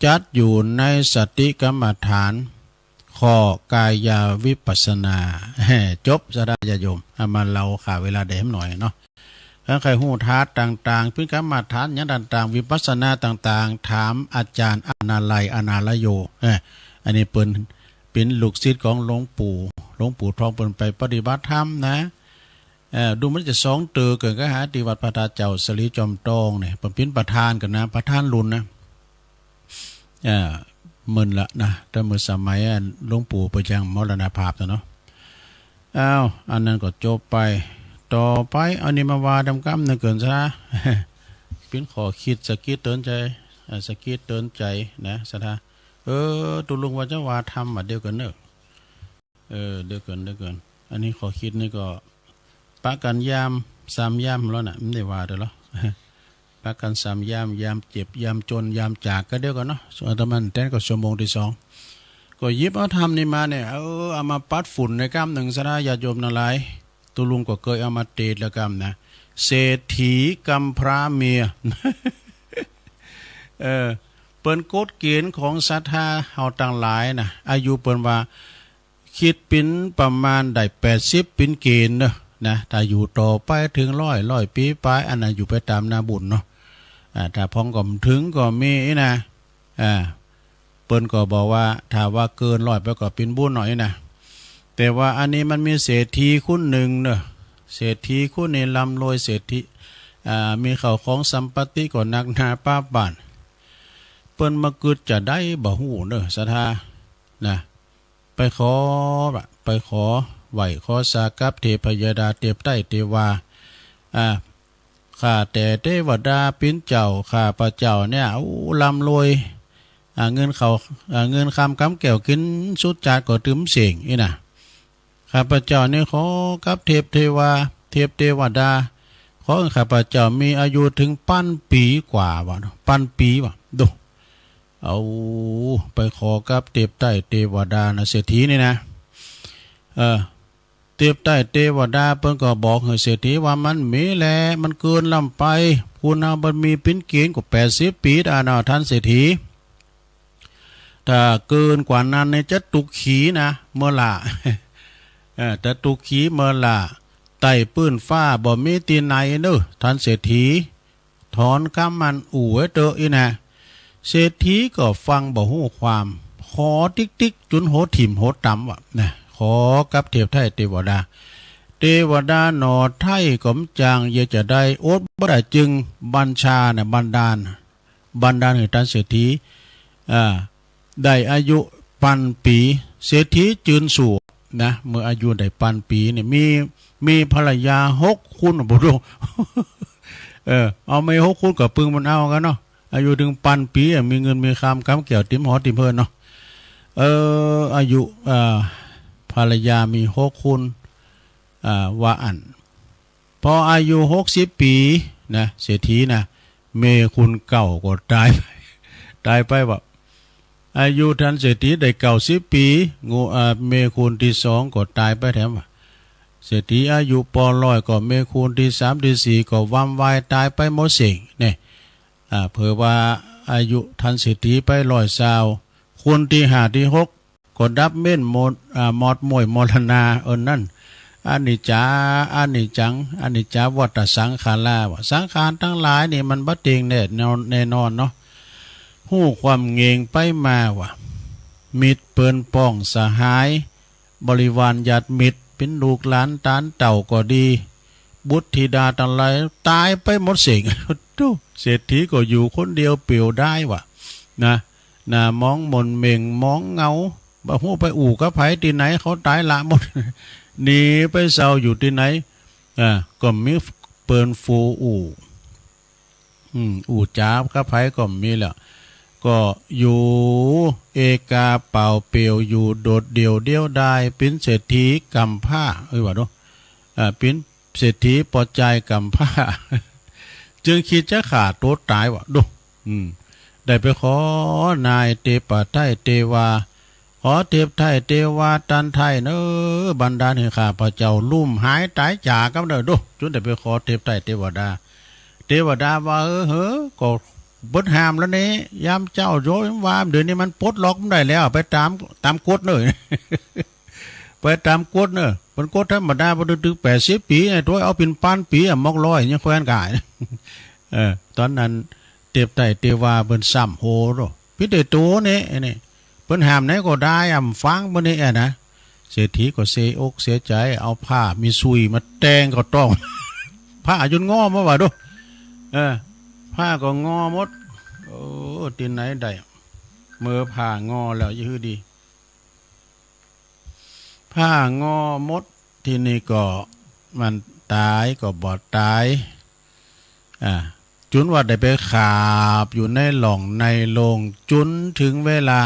จัดอยู่ในสติกรรมฐาน ข้อกายาวิปัสสนา แฮ่ จบ ศรัทธาญาติโยม เอามาเล่า ฆ่าเวลาได้แหมหน่อยเนาะ คันใค่ฮู้ธาตุต่างๆ เป๋นกรรมฐานหยังต่างๆ วิปัสสนาต่างๆ ถามอาจารย์อนาลัย อนาลโย เออ อันนี้เปิ้นเป๋นลูกศิษย์ของหลวงปู่ หลวงปู่ทอง เปิ้นไปปฏิบัติธรรมนะ เอ่อ ดูเหมือนจะสองเติบเกิน ก็หาตี้วัดพระธาตุเจ้าสะหลีจอมทองนี่ เปิ้นเป๋นประธานกั๋นนะ ประธานรุ่นนะ เอ่อ เมินละนะ แต่เมื่อสมัยอันหลวงปู่เปิ้นยังมรณภาพน่ะเนาะ อ้าว อันนั้นก็จบไป ต่อไปเอานี่มาว่าดำกำหนึ่งเกินซะ เป๋นข้อคิดสะกิดเตือนใจ๋ เอ่อ สะกิดเตือนใจ๋นะ ศรัทธา เออ ตกลงว่าจะว่าธรรมบาดเดียวกั๋นเนาะ เออ เดี๋ยวก่อน เดี๋ยวก่อน อันนี้ข้อคิดนี่ก็ ปะกั๋นยาม สามยามแล้วน่ะ บ่ได้ว่าเด้อเหรอ ปะกั๋นสามยาม ยามเจ็บ ยามจน ยามจาก ก็เดียวกั๋นเนาะ ส่วนอาตมาแต่งก็ชั่วโมงตี้สอง ก็หยิบเอาธรรมนี่มาเนี่ย เออ เอามาปัดฝุ่นในกำหนึ่งซะนะ ญาติโยมทั้งหลาย ตุ๊ลุงก็เกยเอามาเตดแล้วกำนะ เศรษฐีกำพร้าเมีย เออ เปิ้นกฎเกณฑ์ของศรัทธาเฮาตังหลายนะ อายุเปิ้นว่า คิดเป๋นประมาณได้แปดสิบเป๋นเกณฑ์เนาะ นะ ถ้าอยู่ต่อไปเถิงร้อย ร้อยปี๋ปลาย อันนั้นอยู่ไปต๋ามหน้าบุญเนาะ อ่า ถ้าพ่องก็บ่เถิงก็มีนะ อ่า เปิ้นก็บอกว่าถ้าว่าเกินร้อยไปก็เป๋นบุญหน่อยนะ แต่ว่าอันนี้มันมีเศรษฐีคนหนึ่งเนาะ เศรษฐีคนนี้ร่ำรวยเศรษฐี อ่า มีข้าวของสัมปติก็นักหนาปาปาน เปิ้นมากึ๊ดจะได้บ่ฮู้เนาะ ศรัทธา นะ ไปขอ ไปขอไหว้ขอสากับเทพยดาเทพไต้เทวา อ่า ข้าแต่เทวดาปิ้นเจ้า ข้าพเจ้าเนี่ย โอ้ ร่ำรวย อ่า เงินเขา อ่า เงินคำกำแก้วกินสุดจาดก็ตึมเสงอี้นะ ข้าพเจ้านี่ขอกับเทพเทวา เทพเทวดา ขอให้ข้าพเจ้ามีอายุถึงปันปีกว่า ว่าเนาะ ปันปี ว่า ดู เอา ไปขอกับเทพใต้เทวดานะ เศรษฐีนี่นะ เออ เทพใต้เทวดาเปิ้นก็บอกให้เศรษฐีว่ามันมีแหละ มันเกินล้ำไป คุณเอามันมีปิ้นเกณฑ์กว่าแปดสิบปี อ่ะเนาะ ท่านเศรษฐี ถ้าเกินกว่านั้นเนี่ยจะตุกขีนะ เมื่อล่ะ เออ จะตุกขีเมื่อล่ะ ใต้ปื้นฟ้าบ่มีตี้ไหนเนอะ ท่านเศรษฐี ถอนกำมันอู้ไว้เตอะอี้นะ เศรษฐีก็ฟังบ่ฮู้ความ ขอติ๊กๆ จุนโหถิ่มโหตำว่ะนะ ขอกับเทพใต้เทวดา เทวดาหน่อไทยก็มจางเยอะจะได้ อดบ่ได้จึงบัญชานะ บันดาล บันดาลให้ท่านเศรษฐี อ่า ได้อายุปันปี เศรษฐีจืนสู่นะ เมื่ออายุได้ปันปีเนี่ย มี มีภรรยาหกคน บ่รู้ เออ เอาไม่หกคนก็ปึงมันเอากันเนาะ อายุถึงปันปีอะ มีเงินมีคำกำแก้วติมหอติมเฮิรนเนาะ เออ อายุ อ่า ภรรยามีหกคน อ่า ว่าอั้น พออายุหกสิบปีนะ เศรษฐีนะ เมย์คนเก่าก็ตายไป ตายไปว่ะ อายุท่านเศรษฐีได้เก้าสิบปี งู อ่า เมย์คนที่สองก็ตายไปแถมว่ะ เศรษฐีอายุปอร้อยก็เมย์คนที่สามที่สี่ก็วำวายตายไปหมดเส้งเนี่ย อ่า เผื่อว่าอายุท่านเศรษฐีไปร้อยซาว คนที่ห้าที่หก ก็ดับเม้นหมด อ่า หมดม้วยมรณา เอิ้นนั่น อนิจจา อนิจจัง อนิจจาวัฏฏะสังขารา ว่าสังขารทั้งหลายนี่มันบ่เที่ยงแน่นอน แน่นอนเนาะ ฮู้ความเงงไปมาว่า มิตรเปิ้นป้องสหาย บริวารญาติมิตร เป็นลูกหลานตานเต้าก็ดี บุตรธิดาทั้งหลายตายไปหมดเส้ง ตู้ เศรษฐีก็อยู่คนเดียวเปลี่ยวดายว่ะ นะ หน้าหมองหม่นเหม่งหมองเหงา บ่ฮู้ไปอู้กับไผตี้ไหน เขาตายละหมด หนีไปเซาอยู่ตี้ไหน อ่า ก็มีเปิ้นฟูอู้ อืม อู้จ๋ากับไผก็มีแล้ว ก็อยู่เอกาเปล่าเปลี่ยว อยู่โดดเดี่ยวเดียวดาย เป็นเศรษฐีกำพร้า เอ้ย ว่าดู อ่า เป็นเศรษฐีปอจายกำพร้า จึงคิดจะฆ่าตัวตายว่ะ ดู อืม ได้ไปขอนายเทพใต้เทวา ขอเทพใต้เทวาตันไทยเนอ บันดาลให้ข้าพเจ้าลุ่มหายตายจากกำเนิด ดู จุนได้ไปขอเทพใต้เทวดา เทวดาว่า เออ เหอะ ก็เปิ้นห้ามแล้วนี่ ยามเจ้าโยมว่า เดี๋ยวนี้มันปลดล็อกมันได้แล้ว ไปตาม ตามกฎเนอะ ไปตามกฎเนอะ เปิ้นกฎธรรมดา บ่ได้ถึงแปดสิบปี ไอ้ตัวเอาเป็นปันปีอะ หมอกร้อยยังแควนกาย เออ ตอนนั้นเทพใต้เทวาเปิ้นซ้ำโหโล พิเตโตเนี่ย ไอ้นี่ เปิ้นห้ามไหนก็ได้ อ่ำฟังเปิ้นนี่แอะนะ เศรษฐีก็เสียอกเสียใจ เอาผ้ามีสุยมาแต่งก็ต้อง ผ้าจนงอหมดว่ะดู เออ ผ้าก็งอหมด โอ้ ตี้ไหนได้ เมื่อผ้างอแล้ว ยื้อดี ผ้างอหมด ทีนี้ก็มันตายก็บ่ตาย อ่า จุนว่าได้ไปขาบอยู่ในหล่องในโลง จุนถึงเวลา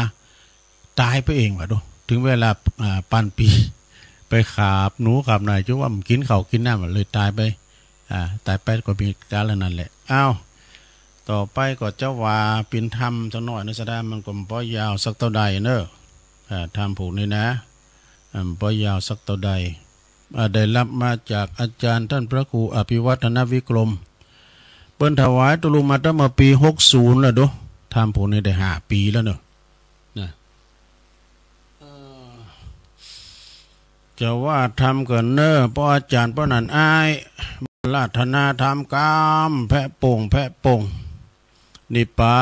ตายไปเองว่ะดู ถึงเวลา อ่า ปันปี ไปขาบหนูขาบนาย จุนว่ามันกินข้าวกินน้ำเลยตายไป อ่า ตายไปก็มีกาลนั้นแหละ อ้าว ต่อไปก็จะว่าเป๋นธรรมสักหน่อยนะ แสดงมันก็บ่ยาวสักเต้าใดเนอะ อ่า ธรรมผูกนี้นะ อ่า บ่ยาวสักเต้าใด อ่า ได้รับมาจากอาจารย์ท่านพระครูอภิวัฒนวิกรม เปิ้นถวายตุลุมาตั้งเมื่อปีหกศูนย์แล้วดู ธรรมผูกนี้ได้ห้าปีแล้วเนอะ นะ เอ่อ จะว่าธรรมก็เนอะ เพราะอาจารย์เปิ้นนั้นอ้าย อาราธนาธรรมกำ แพะโป่ง แพะโป่ง นิพพา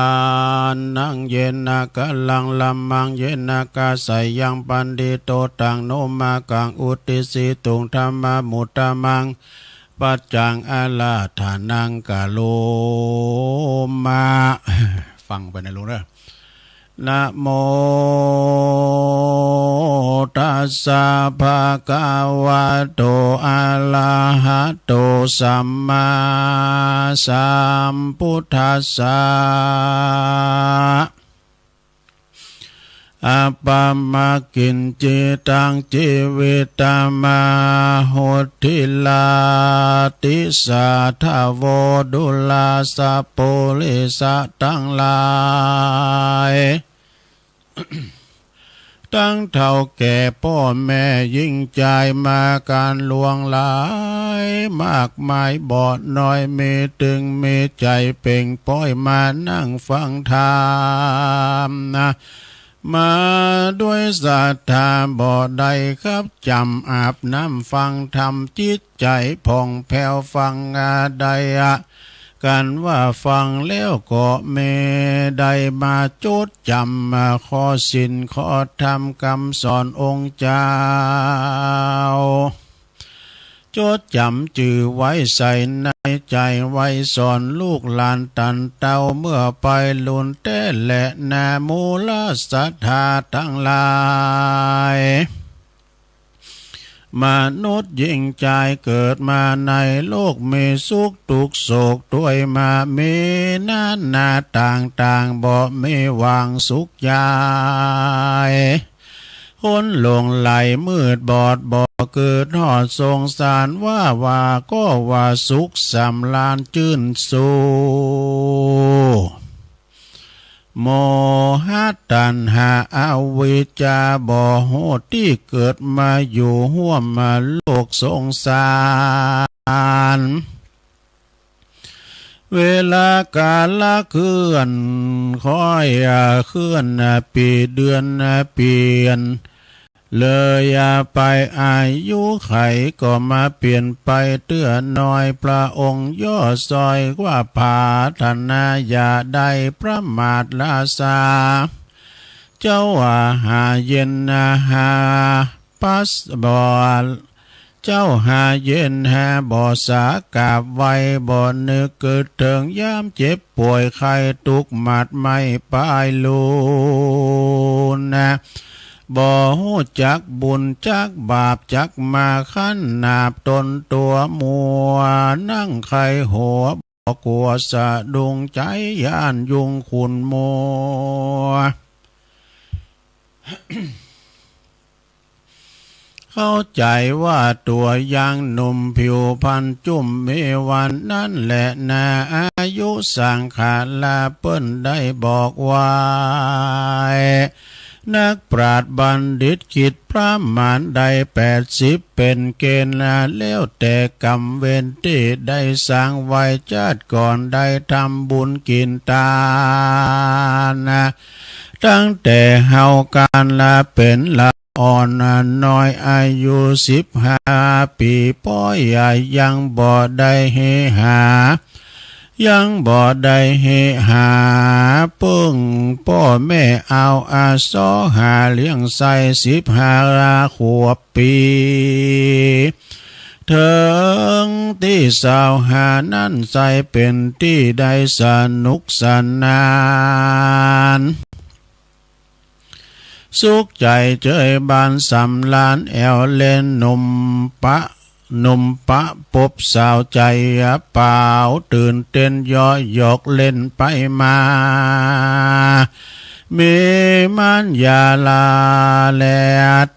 นัง เยนะ กะลัง ละมัง เยนะ กะสายัง ปันทิโต ตัง โน มากัง อุตติสสิตุง ธัมมา มุตตะมัง ปัจจัง อาราธนัง กะโรมะ ฟังไปนะลูกเนอะ นะโม ตัสสะ ภะคะวะโต อะระหะโต สัมมาสัมพุทธัสสะ อัปปะมะกิญจิตัง จีวิตะมะหุตถิลาติ สาธะโว ดูราสะปุริสะตังหลาย ตังเฒ่าแก่ป้อแม่ญิงจายมากั๋นหลวงหลาย มากมายบ่น้อย มีตึงมีใจ๋เป่งป้อยมานั่งฟังธรรมนะ มาด้วยศรัทธาบ่ได้คับจ๋ำ อาบน้ำฟังธรรม จิตใจ๋ผ่องแผ้วฟังอะได้อะ กั๋นว่าฟังแล้วก็แม่ได้มาจดจ๋ำ ข้อศีลข้อธรรมกำสอนองค์เจ้า จดจ๋ำจื่อไว้ใส่ในใจ๋ ไว้สอนลูกหลานตันเต้า เมื่อไปลุนแต๊แลนา หมู่เหล่าศรัทธาตังหลาย มนุษย์ญิงจายเกิดมาในโลก มีสุขตุ๊กข์โศกตวยมา มีนานาต่างๆ บ่มีหวังสุขใจ๋ คนหลงไหลมืดบอดบ่กึ๊ดฮอดสงสาร ว่าว่าก็ว่าสุขสำราญจื้นชู โมหะตัณหาอวิชชาบ่ฮู้ตี้เกิดมาอยู่ฮ่วมโลกสงสาร เวลากาละเคลื่อน ค่อยเคลื่อนปีเดือนเปลี่ยน เลยไปอายุไขก็มาเปลี่ยนไปเตื้อน้อย พระองค์ย่อซอยว่าปรารถนาอย่าได้ประมาทราชา เจ้าหาเย็นหาปัสบ่ เจ้าหาเย็นหาบ่สากราบไหว้ บ่นึกกึ๊ดเถิงยามเจ็บป่วยไข้ตุ๊กข์หมัดไหม้ปายลูน บ่ฮู้จักบุญจักบาป จักมาคันนาบตนตั๋วมัว นั่งไข้หัวบ่กั๋วสะดุ้งใจ๋ ย้านยุงขุ่นมัว เข้าใจ๋ว่าตั๋วยังหนุ่มผิวพรรณจุ่ม มีวันนั้นแลนา อายุสังขาราเปิ้นได้บอกไว้ นักปราชญ์บัณฑิตคิดประมาณได้แปดสิบเป๋นเกณฑ์ แล้วแต่กรรมเวรตี้ได้สร้างไว้จาติก่อน ได้ทำบุญกิ๋นตานนะ ตั้งแต่เฮากาละเป๋นละอ่อนน้อย อายุสิบห้าปี๋ ป้อใหญ่ยังบ่ได้เฮหา ยังบ่ได้เฮหา เปิ้งป้อแม่เอาอาสอหาเลี้ยงใส่ สิบห้าขวบปี๋ เถิงตี้ซาวห้านั้นใส่ เป๋นตี้ได้สนุกสนาน สุขใจ๋เจยบานสำราญแอ่วเล่น หนุ่มปะ หนุ่มปะปบสาวใจ๋เปล่า ตื่นเต้นเยาะหยอกเล่นไปมา มีมารยาลาแล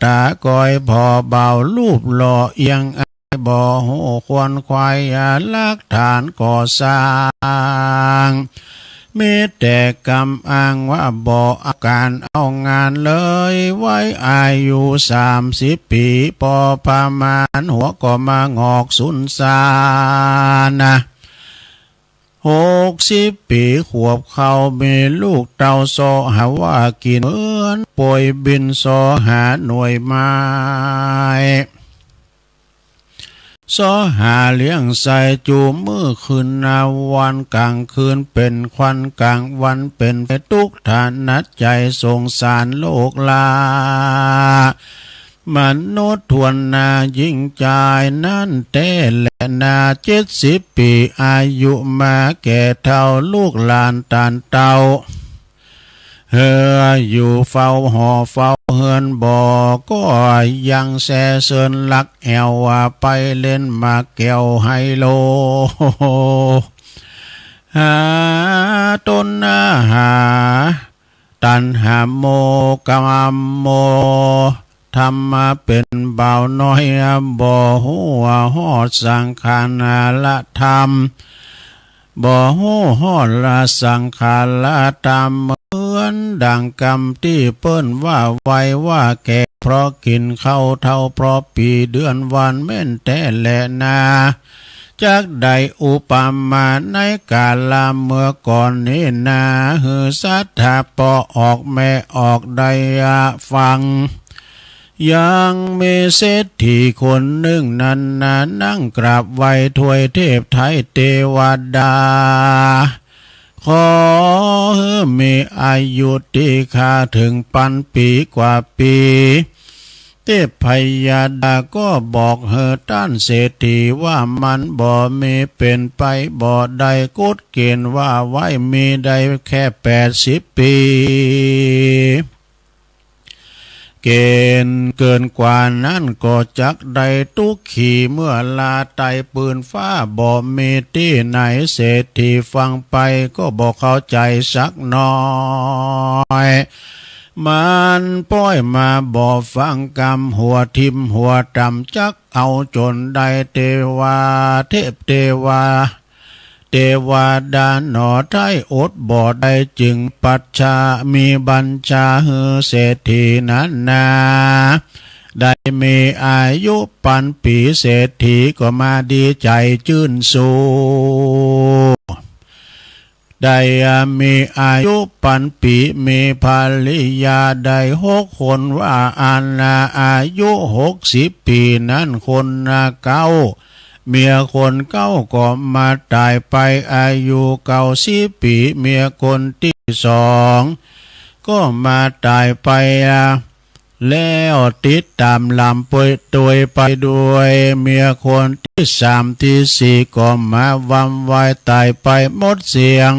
ต๋าก้อยผ่อเบา รูปหล่อเอียงอาย บ่ฮู้ขวนขวายหลักฐานก่อสร้าง มีแต่กำอ้างว่าบ่เอาก๋านเอางานเลย วัยอายุสามสิบปี๋ ปอประมาณหัวก็มางอกสุนสานนะ หกสิบปี๋ขวบเข้า มีลูกเต้าเซาะหาว่ากิ๋น เหมือนป่วยบินเซาะหาหน่วยไม้ เซาะหาเลี้ยงใส่ จู๋มื้อคืนนาวัน ก๋างคืนเป๋นควัน ก๋างวันเป๋นไฟ ตุ๊กข์ถนัดใจ๋สงสารลูกหล้าน มนุษย์ถ้วนหน้าญิงจายนั้นแต๊แลนา เจ็ดสิบปี๋อายุมาแก่เฒ่า ลูกหลานตานเต้า เฮออยู่เฝ้าหอเฝ้า เฮือนบ่ก็ยังแซ่เซินลักแอวว่าไปเล่นหมากแก้วไฮโล หาต้นหา ตัณหาโมกะมโม ทำมาเป็นบ่าวน้อย บ่ฮู้ว่าฮอดสังขารละธรรม บ่ฮู้ฮอดละสังขารละธรรม เหมือนดังกำที่เปิ้นว่าไว้ว่าแก่ เพราะกินข้าวเท่าเพราะปีเดือนวันแม่นแท้แลนา จักได้อุปมาในกาลเมื่อก่อนนี้นา หื้อศรัทธาปอออกแม่ออกได้ฟัง ยังมีเศรษฐีคนหนึ่งนั้นนา นั่งกราบไหว้ทวยเทพไทยเทวดา ขอหื้อมีอายุตี้ข้าถึงปันปีกว่าปี เทพพยดาก็บอกหื้อต้านเศรษฐีว่ามันบ่มีเป็นไปบ่ได้ กฎเกณฑ์ว่าไว้มีได้แค่แปดสิบปี เกณฑ์เกินกว่านั้นก็จักได้ตุ๊กขี เมื่อลาไตปืนฟ้าบ่มีตี้ไหน เศรษฐีฟังไปก็บ่เข้าใจสักน้อย มันป้อยมาบ่ฟังกำ หัวทิ่มหัวต่ำจักเอาจนได้ เทวา เทพเทวา เทวดาหนอไทยอดบ่ได้จึงปัจฉา มีบัญชาหื้อเศรษฐีนั้นนา ได้มีอายุปันปี เศรษฐีก็มาดีใจจื้นสู ได้มีอายุปันปี มีภริยาได้หกคน ว่าอันอายุหกสิบปีนั้นคนเก้า เมียคนเก้าก็มาตายไปอายุเก้าสิบปี เมียคนตี้สองก็มาตายไป แล้วติดต๋ามลำป่วยตวยไปด้วย เมียคนตี้สามตี้สี่ก็มาวำวายต๋ายไปหมดเสี้ยง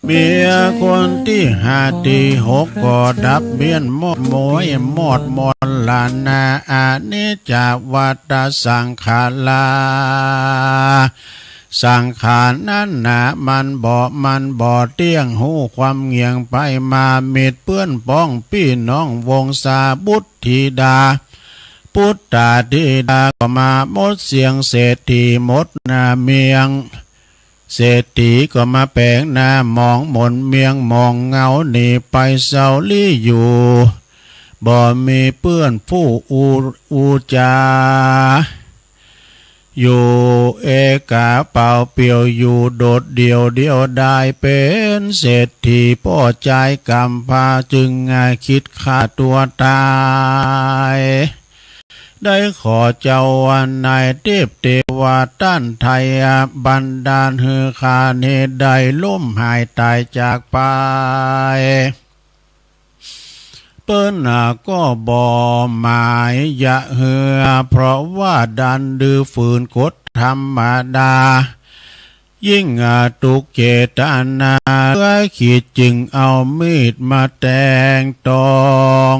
เมียคนตี้ห้าตี้หกก็ดับเมี้ยนหมด โมยหมดมลนา อนิจจาวัตตะสังขารา สังขารนั้นนา มันบ่ มันบ่เตี้ยง ฮู้ความเงี่ยงไปมา มิตรเปื้อนพ้องปี้น้องวงศาบุตรธิดา ปุตตาธิดาก็มาหมดเสี้ยง เศรษฐีหมดนาเมียง เศรษฐีก็มาแป๋งหน้ามองหมนเมียง มองเหงาหนีไปเศร้าลี้อยู่ บ่มีเปื้อนผู้อู้ อู้จ๋า อยู่เอกาเปล่าเปลี่ยว อยู่โดดเดี่ยวเดียวดาย เป๋นเศรษฐีป้อจายกำพร้า จึงคิดฆ่าตัวต๋าย ได้ขอเจ้าว่านายเทพเทวาต้านไทยบันดาลหื้อข้านี้ได้ล้มหายต๋ายจากไป เปิ้นก็บ่หมายยะหื้อ เพราะว่าดันดื้อฝืนกฎธรรมดา ยิ่งตุกเจตนาเปื้อขีด จึงเอามีดมาแตงตอง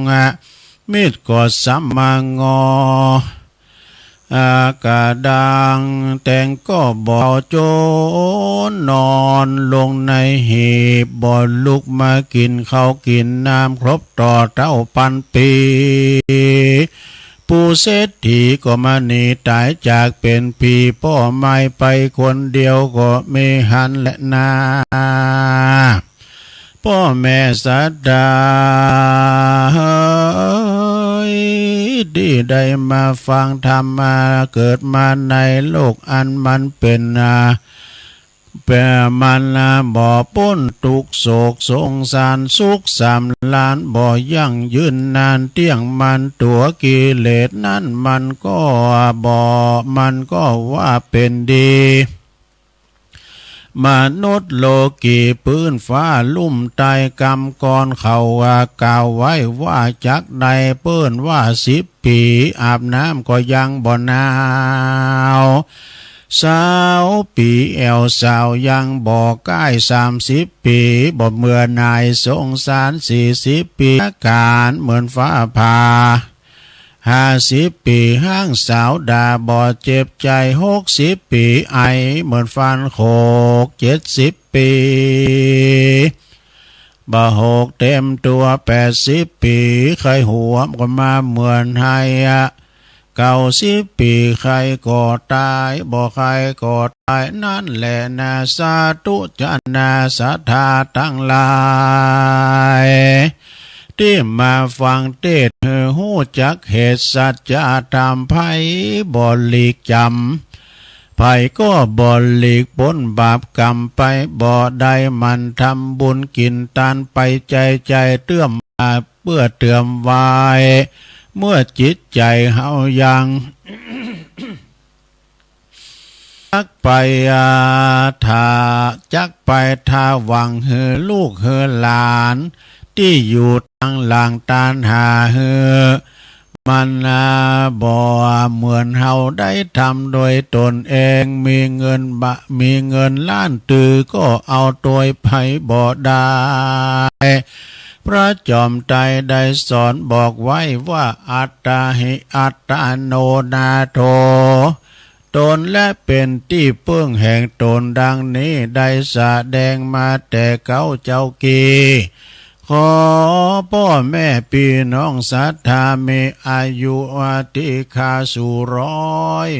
มีดก็ซ้ำมางอ กระดังแตงก็บ่จน นอนลงในหีบ บ่ลุกมากินข้าวกินน้ำครบต่อเต้าปันปี ผู้เศรษฐีก็มาหนีต๋ายจากเป๋นผี ป้อไม้ไปคนเดียวก็มีหั้นแหละนา ป้อแม่ศรัทธาเอ๋ย ตี้ได้มาฟังธรรมมาเกิดมาในโลกอันมันเป๋นนา แปลมันนาบ่ป๊นตุ๊กข์โศกสงสาร สุขสำราญบ่ยั่งยืนนาน เตี้ยงมันตั๋วกิเลสนั้นมันก็บ่ มันก็ว่าเป๋นดี มนุษย์โลกีปื้นฟ้าลุ่มใต้กำก่อนเขาว่ากล่าวไว้ว่าจักได้เปิ้นว่าสิบปี อาบน้ำก็ยังบ่หนาว สาวปี๋แอวสาวยังบ่ใก้ สามสิบปี๋บ่เบื่อหน่ายสงสาร สี่สิบปี๋อาการเหมือนฟ้าผ่า ห้าสิบปี๋ห้างสาวด่าบ่เจ็บใจ หกสิบปี๋ไอเหมือนฟันโขก เจ็ดสิบปี๋ บ่าหกเต็มตัว แปดสิบปี๋ ใครหัวก็มาเหมือนไฮอะ เก้าสิบปี๋ ใครก็ตาย บ่ใครก็ตาย นั่นแหละนา สาธุจะนา ศรัทธาตังหลาย ตี้มาฟังเตสน์ หื้อฮู้จักเหตุสัจจะธรรม ไผบ่หลีกจ๋ำ ไผก็บ่หลีกป๊นบาปกรรมไป บ่ได้หมั่นทำบุญกินตานไป ใจ๋ใจ๋เตื้อมมาเปื้อเตื้อมวาย เมื่อจิตใจ๋เฮายัง จักไปอา ถ้า จักไปถ้าหวังหื้อลูกหื้อหลาน ตี้อยู่ตังหลังตานหาหื้อ มันนาบ่เหมือนเฮาได้ทำโดยตนเอง มีเงินบะ มีเงินล้านตื้อก็เอาโตยไผบ่ได้ พระจอมไตรได้สอนบอกไว้ว่า อัตตาหิ อัตตาโนนาโถ ตนและเป็นตี้เปิ้งแห่งตน ดังนี้ได้แสดงมาแต่เก๊าเจ้ากี้ ขอป้อแม่ปี้น้องศรัทธา มีอายุวัตติคาสู่ร้อย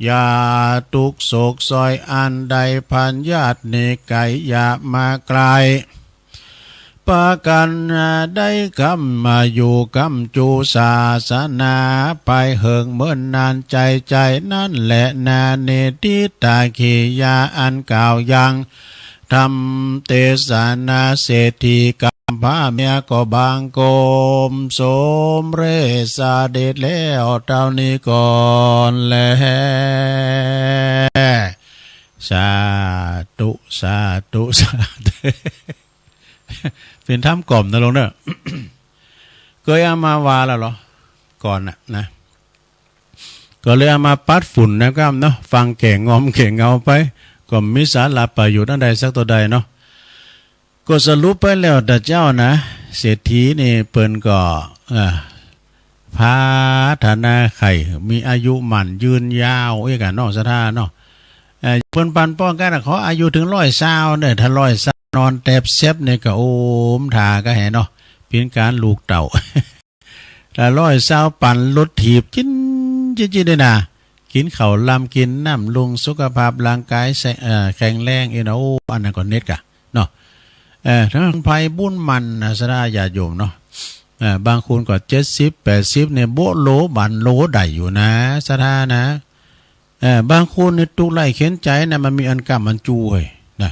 อย่าตุ๊กข์โศกซอยอันใด พญาตินี้ไก๋อย่ามาใก้ ประการใด กำมาอยู่กำจูศาสนา ไปเหิงเมินนานใจ๋ใจ๋ นั่นแหละนา นิฏฐิตาขียาอันกล่าวยัง ธรรมเตสนา เศรษฐีกำพร้าเมียก็บังคม สมเร็จเสด็จแล้วเต้านี้ก่อนแล สาธุ สาธุ สาธุ เป๋นธรรมกล่อมนะลุงเนอะ เกยเอามาว่าแล้วเหรอ ก่อนน่ะนะ ก็เลยเอามาปัดฝุ่นนะครับเนาะ ฟังแก่งอมแก่เหงาไป ก็บ่มีสาระประโยชน์อันใดสักเต้าใดเนาะ ก็สรุปไปแล้วเต้าเจ้านะ เศรษฐีนี่เปิ้นก็ เอ่อ ปรารถนาใค่มีอายุมั่นยืนยาว เอ้ย กะเนาะ ศรัทธาเนาะ เอ่อ เปิ้นปันป้องกันน่ะ ขออายุถึงร้อยซาวเน่อ ถ้าร้อยซาวนอนแตบแซบนี่ก็ โอ้ บ่ถ่าก็แหเนาะ เป๋นก๋านลูกเต้า ถ้าร้อยซาวปั่นรถถีบจิ๊น จิ๊น จิ๊นนี่นะ กินข้าวลำกินน้ำลุง สุขภาพร่างกายแส- เอ่อ แข็งแรง เอ้ยเนาะ โอ้ อันนั้นก็เน็ตกะ เนาะ เอ่อ ทั้งไพบุญมันนะ ศรัทธาญาติโยมเนาะ เอ่อ บางคนก็เจ็ดสิบ แปดสิบเนี่ย โบะโลบันโลได้อยู่นะ ศรัทธานะ เอ่อ บางคนเนี่ยตุ๊กข์ไร้เข็ญใจ๋นะ มันมีอันกำอันจูเฮ้ย นะ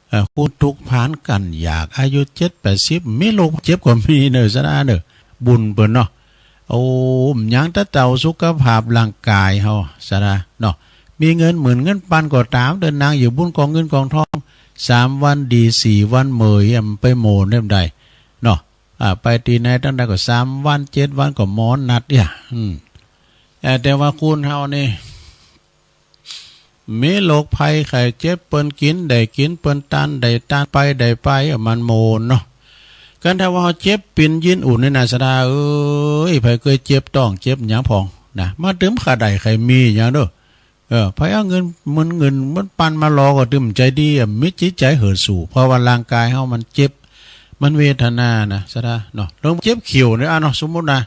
เอ่อ คนตุ๊กข์ผานกั้นอยาก อายุเจ็ดแปดสิบ มีโรคเจ็บก็มีเน่อ ศรัทธาเน่อ บุญเปิ้นเนาะ โอ้ หยังตะเต่าสุขภาพร่างกายเฮา ศรัทธาเนาะ มีเงินหมื่นเงินปันก็ต๋าม เดินนางอยู่บุญกองเงินกองทอง สามวันดี สี่วันเหมย อ่ะ มันไปโมนได้บ่ได้ เนาะ อ่า ไปตี้ไหนตังใดก็สามวัน เจ็ดวันก็หมอนัดเอี้ย อืม เอ่อ แต่ว่าคนเฮานี่ มีโรคภัยไข้เจ็บ เปิ้นกินได้กิน เปิ้นตานได้ตาน ไปได้ไป เอ้อ มันโมนเนาะ กันถ้าว่าเฮาเจ็บปิ้นยินอุ่นนี่นะ ศรัทธาเอ้ย ไผเกยเจ็บต๊องเจ็บหยังพ่องนะ มาตึมข้าได้ไข้มีหยังเด้อ เออ ไผเอาเงิน เงิน เงินมันปันมาหล่อก็ตึมใจ๋ดีอะ มีจิตใจ๋เหิดสู่ เพราะว่าร่างกายเฮามันเจ็บ มันเวทนานะ ศรัทธาเนาะ ลองเจ็บเขี้ยวนี่ อ่ะเนาะ สมมุตินะ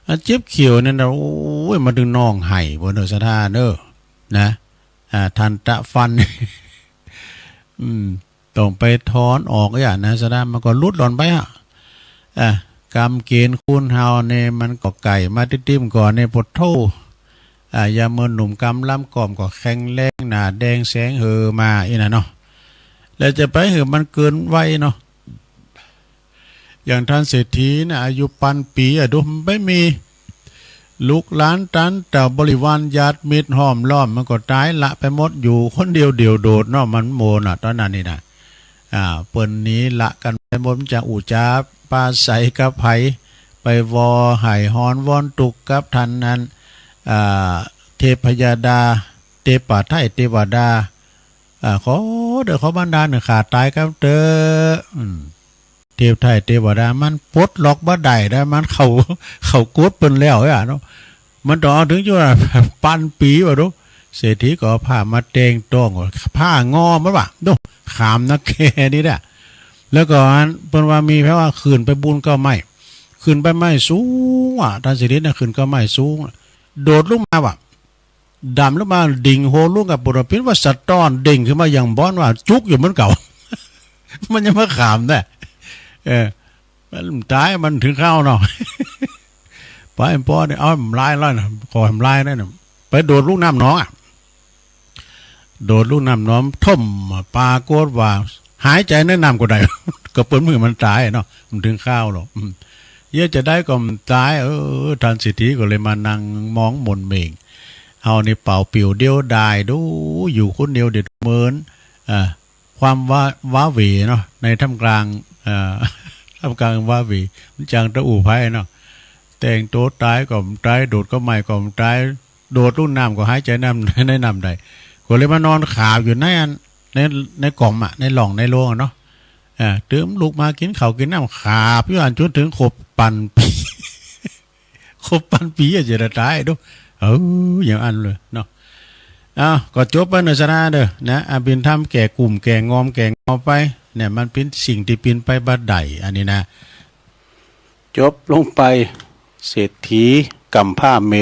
อันเจ็บเขี้ยวนี่นะ โอ้ย มันตึงฮ้องไห้ เปิ้นเน่อ ศรัทธาเน่อ นะ อ่า ทันตะฟัน อืม ต้องไปถอนออกอย่างนะ ศรัทธา มันก็หลุดหล่อนไปอะ อ่ะ กรรมเกณฑ์คนเฮาเนี่ย มันก็ไก่มาติดๆ ก่อนเนี่ย ปะโธ่ อ่ะ ยามเมื่อหนุ่มกำลังก้อมก็แข็งแรง หน้าแดงแสงเฮอมา อี้นะเนาะ แล้วจะไปหื้อมันเกินวัยเนาะ อย่างท่านเศรษฐีนะ อายุปันปี๋อะ ดูมันไปมี ลูกหลานตันเต่าบริวารญาติมิตรห้อมล้อม มันก็ต๋ายละไปหมด อยู่คนเดียวเดี่ยวโดดเนาะ มันโมนน่ะ ต๋อนนั้นนี่นะ อ่า เปิ้นหนีละกั๋นไปหมด มันจะอู้จ๋าปราศรัยกับไผ ไปวอไห้ฮ้อนวอนตุ๊กข์กับท่านนั้น อ่า เทพยดา เทพาไทยเทวดา อ่า ขอเด้อ ขอบันดาลให้ข้าตายกำเต๊อะ อืม เทพไทยเทวดามันปลดล็อกบ่ได้นะ มันเข้า เข้ากฎเปิ้นแล้วอะเนาะ มันต้องเอาถึงจุดว่า ปันปีว่าดู เศรษฐีก็เอาผ้ามาแต่งต้อง ผ้างอมันว่าดู ขามนักแค่นี้แหละ แล้วก็อันเปิ้นว่ามีแปลว่าขึ้นไปบุญเก้าไม้ ขึ้นไปไม้สูงว่ะ ท่านเศรษฐีน่ะขึ้นเก้าไม้สูง โดดลงมาว่ะ ดำลงมาดิ่งโฮลงกับปุโรพินว่าสะท้อนเด้งขึ้นมาอย่างบ้อนว่าจุกอยู่เหมือนเก่า มันยังมาขามได้ เออ มันตายมันถึงคราวเนาะ ไปป้อเนี่ย เอามันลายแล้วนะ ขอให้มันลายนั่นน่ะ ไปโดดลูกน้ำหนองอ่ะ โดดลูกน้ำหนองท่ม ปรากฏว่า หายใจในน้ำก็ได้ ก็เปิ้นมือมันตายเนาะ มันถึงคราวหรอก อืม เยอะจะได้ก็มันตาย เออ ท่านเศรษฐีก็เลยมานั่งมองหม่นเหม่ง เฮานี่เปล่าเปลี่ยวเดียวดายดู อยู่คนเดียวเด็ดเมิน อ่า ความว้า ว้าเหวเนาะ ในท่ามกลาง อ่า ท่ามกลางว้าเหว มันจังตะอู่ไพรเนาะ แต่งตัวตายก็บ่ตาย โดดก็ไม่ก็บ่ตาย โดดลูกน้ำก็หายใจน้ำ ในน้ำได้ ก็เลยมานอนขาวอยู่ในอัน ใน ในก๋อมอะ ในหล่องในโล่งอะเนาะ อ่า ตื่นลุกมากินข้าวกินน้ำ ขาบอยู่อันจนถึงครบปันปี ครบปันปีอะจะได้ตายดู เออ อย่างอันเลยเนาะ อ้าว ก็จบไปเนอะสนะเด้อ นะ อ่ะ เป๋นธรรมแก่กลุ่มแก่งอมแก่งอไป เนี่ย มันเป๋นสิ่งตี้เป๋นไปบ่ได้ อันนี้นะ จบลงไป เศรษฐีกำพร้าเม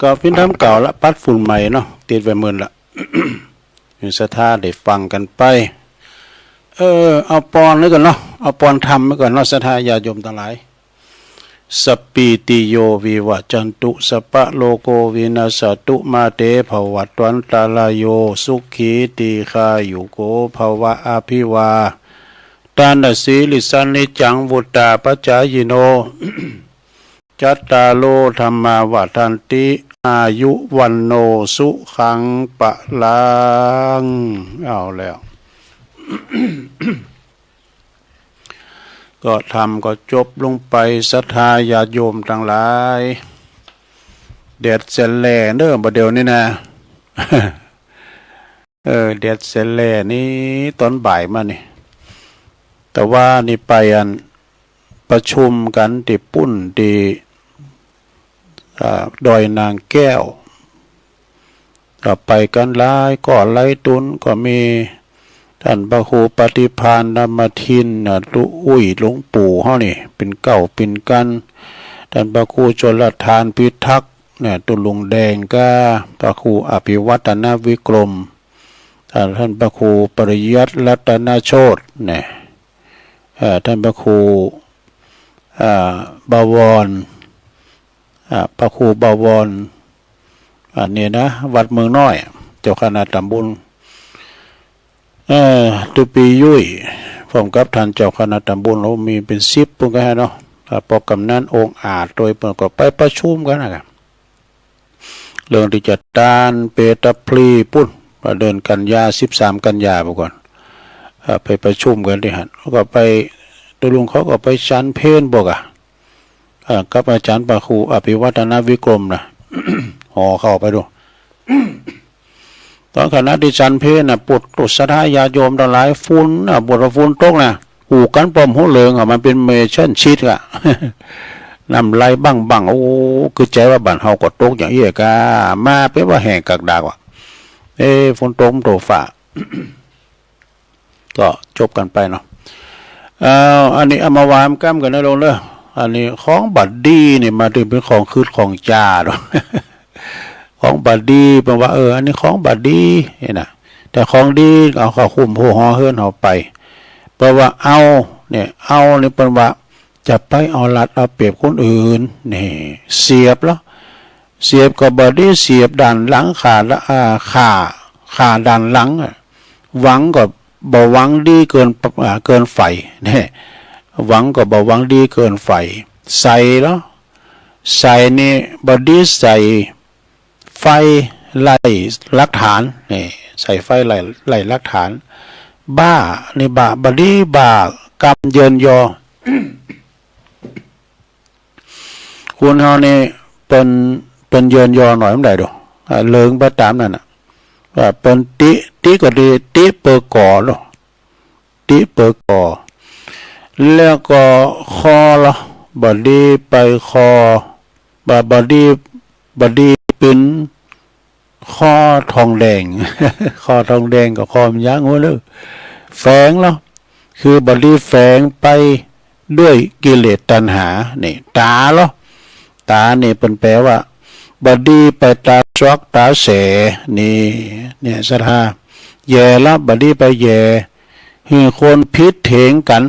ก็เป๋นธรรมเก่าละ ปัดฝุ่นใหม่เนาะ ติดไว้เมินละ มีศรัทธาได้ฟังกันไป เออ เอาปอนไว้ก่อนเนาะ เอาปอนธรรมไว้ก่อนเนาะ ศรัทธาญาติโยมทั้งหลาย สัพพีติโยวิวัชชันตุ สัพพะโรโควินัสสะตุ มาเตภวัตวันตะราโย สุขีทีฆายุโกภวะ อะภิวาทะนะสีลิสสะ นิจจังวุฑฒาปะจายิโน จัตตาโรธัมมาวัฑฒันติ อายุวัณโณสุขังพะลัง เอาแล้ว ก็ธรรมก็จบลงไป ศรัทธาญาติโยมทั้งหลาย แดดแสแหล่เด้อ บ่าเดี่ยวนี้นะ เออ แดดแสแหล่นี่ตอนบ่ายมานี่ แต่ว่านี่ไปอันประชุมกันตี้ปุ้นตี้ อ่า ดอยนางแก้ว ก็ไปกันหลายก้อหลายตุ๊น ก็มีต้านพระครูปฏิภาณธรรมทินน่ะ ตุ๊อุ้ยหลวงปู่เฮานี่ เป๋นเก้าเป๋นกัน ต้านพระครูชลทานพิทักษ์เนี่ย ตุ๊ลุงแดงก้า พระครูอภิวัฒนวิกรม อ่า ต้านพระครูปริยัติรัตนโชติเนี่ย เอ่อ ต้านพระครู อ่า บวร อ่า พระครูบวร อันนี้นะ วัดเมืองน้อย เจ้าคณะตำบล เอ่อ ตุ๊ปียุ้ย พร้อมกับต้านเจ้าคณะตำบล โอ้ มีเป๋นสิบปุ้นก็แฮะเนาะ อ่า ปอกำนันองค์อาจโตยเปิ้นก็ไปประชุมกันนะครับ เรื่องตี้จะตานเปตาพลีปุ้น เดือนกันยา สิบสามกันยาพุ้นก่อน เอ่อ ไปประชุมกันตี้หั้น แล้วก็ไป ตุ๊ลุงเขาก็ไปฉันเพลบอกอะ เอ่อ กับอาจารย์พระครูอภิวัฒนวิกรมนะ หอเข้าไปดู ตอนขณะตี้ฉันเพลน่ะ ปุถุชนศรัทธาญาติโยมตังหลาย ฝุ่นน่ะ บวชว่าฝุ่นตกน่ะ ฮู้กั๋นป้อมฮู้เหลืองอะ มันเป๋นเมฆชั้นชิดอะ น้ำไหลบั้งๆ โอ้ คือใจ๋ว่าบ้านเฮาก็ตกอย่างอี้กา มาเป๋นว่าแห้งกักดากว่ะ เอ๊ะ ฝนตกมันโตฟ้า ก็จบกั๋นไปเนาะ เอ่อ อันนี้เอามาว่าก้ำกั๋นนะลุงเด้อ อันนี้ของบ่ดีนี่มาเถิงเป๋นของคืดของจาเนาะ ของบ่ดีเปิ้นว่า เออ อันนี้ของบ่ดีนี่นะ แต่ของดีเอาเข้าคุ้มโฮหอเฮือนเฮาไป เปิ้นว่าเอา เนี่ย เอานี่เปิ้นว่าจะไปเอารัดเอาเปรียบคนอื่น นี่ เสียบลอ เสียบก็บ่ดี เสียบด้านหลัง ฆ่า อ่า ฆ่า ฆ่าด้านหลังอะ หวังก็บ่หวังดีเกิน อ่า เกินไป เนี่ย หวังก็บ่หวังดีเกินไป ใส่ลอ ใส่นี่บ่ดี ใส่ไฟไร้หลักฐาน นี่ ใส่ไฟไร้ ไร้หลักฐาน บ้า นี่บ้า บ่ดี บ้า กำเยินยอ คนเฮานี่เปิ้น เปิ้นเยินยอหน่อยมันได้ดู อ่า เลิงไปตามนั้นน่ะ ว่าเปิ้นติ ติก็ดี ติเปอร์ก่อเนาะ ติเปอร์ก่อ แล้วก็คอละ บ่ดีไปคอ บ่ บ่ดี บ่ดีเป็น คอทองแดง คอทองแดงก็คอมันยางหัวเลย แฝงแล้ว คือบ่ดีแฝงไปด้วยกิเลสตัณหา นี่ ต๋าแล้ว ต๋านี่เปิ้นแปลว่า บ่ดีไปต๋าซอกต๋าแส นี่ เนี่ย ศรัทธา แหย่แล้ว บ่ดีไปแหย่ หื้อคนผิดเถียงกัน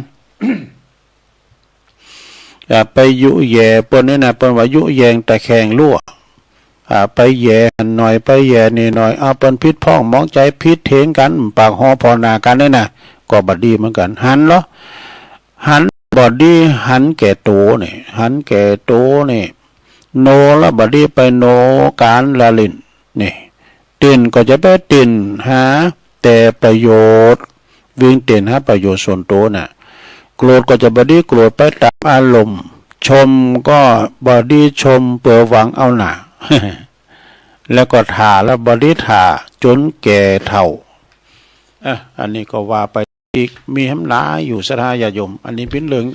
อ่า ไปยุแย่เปิ้นนี่นะ เปิ้นว่ายุแยงตะแคงรั้ว อ่า ไปแย่หั้นหน่อย ไปแย่นี่หน่อย เอาเปิ้นผิดพ้องหมองใจ๋ ผิดเถียงกั๋น ปากฮ้อผ่อหน้ากั๋นนี่นะ ก็บ่ดีเหมือนกั๋น หันเหรอ หันบ่ดี หันแก่ตั๋วนี่ หันแก่ตั๋วนี่ โนละบ่ดีไปโนก๋านละลิ้น นี่ เต้นก็จะไปเต้นหาแต่ประโยชน์ วิ่งเต้นหาประโยชน์ส่วนตั๋วน่ะ โกรธก็จะบ่ดีโกรธไปต๋ามอารมณ์ ชมก็บ่ดีชมเปื้อหวังเอาหน้า แล้วก็ถ่าแล้วบ่ดีถ่าจ๋นแก่เฒ่า อ่ะ อันนี้ก็ว่าไป อีกมีแหมหลายอยู่ ศรัทธาญาติโยม อันนี้เป๋นเรื่อง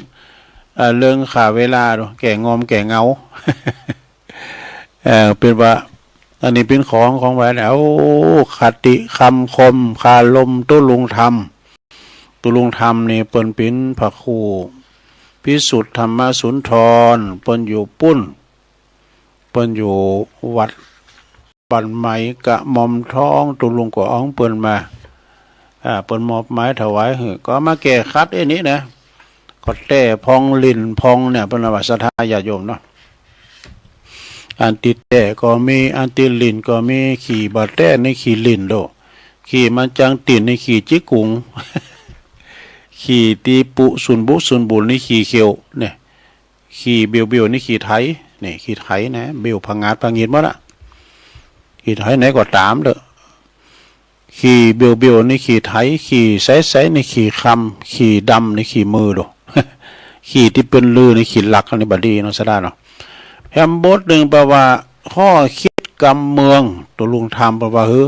เอ่อ เรื่องฆ่าเวลาเนาะ แก่งอมแก่เหงา เอ่อ เป๋นว่า อันนี้เป๋นของ ของไว้เนี่ย โอ้ คติคำคม คารม ตุ๊ลุงธรรม ตุ๊ลุงธรรมนี่เปิ้นเป๋นพระครูพิสุทธิ์ธรรมสุนทร เปิ้นอยู่ปุ้น เปิ้นอยู่วัด บ้านใหม่กระหม่อมทอง ตุ๊ลุงก็เอาของเปิ้นมา อ่า เปิ้นมอบหมายถวายหื้อ ก็เอามาแก้ขัดไอ้นี้นะ ก็แต้พองหลิ้นพองเนี่ย เปิ้นว่าศรัทธาญาติโยมเนาะ อันตี้แต้ก็มี อันตี้หลิ้นก็มี ขี้บ่แต้นี่ขี้หลิ้นโด ขี้มันจังตี๋นนี่ขี้จิกกุ๋ง ขี้ตี้ปุสุนบุสุนบุนนี่ขี้เขียวเนี่ย ขี้เบียวๆ นี่ขี้ไถ นี่ขี้ไถนะ เบียวผงาดผงิดหมดละ ขี้ไถไหนก็ต๋ามเต๊อะ ขี้เบียวๆ นี่ขี้ไถ ขี้ใสๆ นี่ขี้คำ ขี้ดำนี่ขี้มือโด ขี้ตี้เปิ้นลือนี่ขี้ลัก อันนี้บ่ดีเนาะ ศรัทธาเนาะ แหมบทหนึ่งแปลว่า ข้อคิดกำเมือง ตุ๊ลุงธรรมแปลว่าหื้อ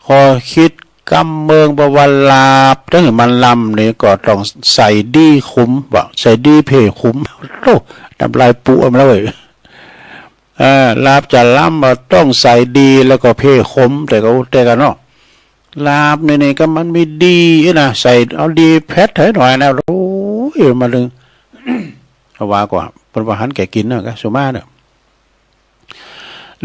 ข้อคิดกำเมือง บ่ว่าลาบ จั่งหื้อมันลำนี่ก็ต้องใส่ดีคุม บ่าใส่ดีเพ่คุม โธ่ น้ำลายปูออกมาแล้วเว้ย เออ ลาบจะลำบ่าต้องใส่ดีแล้วก็เพ่คุม แต่ก็ แต่กันเนาะ ลาบนี่ นี่ก็มันมีดีนะ ใส่เอาดีแพทย์ให้หน่อยนะ โอ้ย มาถึง ว่าก็ เปิ้นว่าหันแก่กิ๋นเนาะ ก็สุมาเนาะ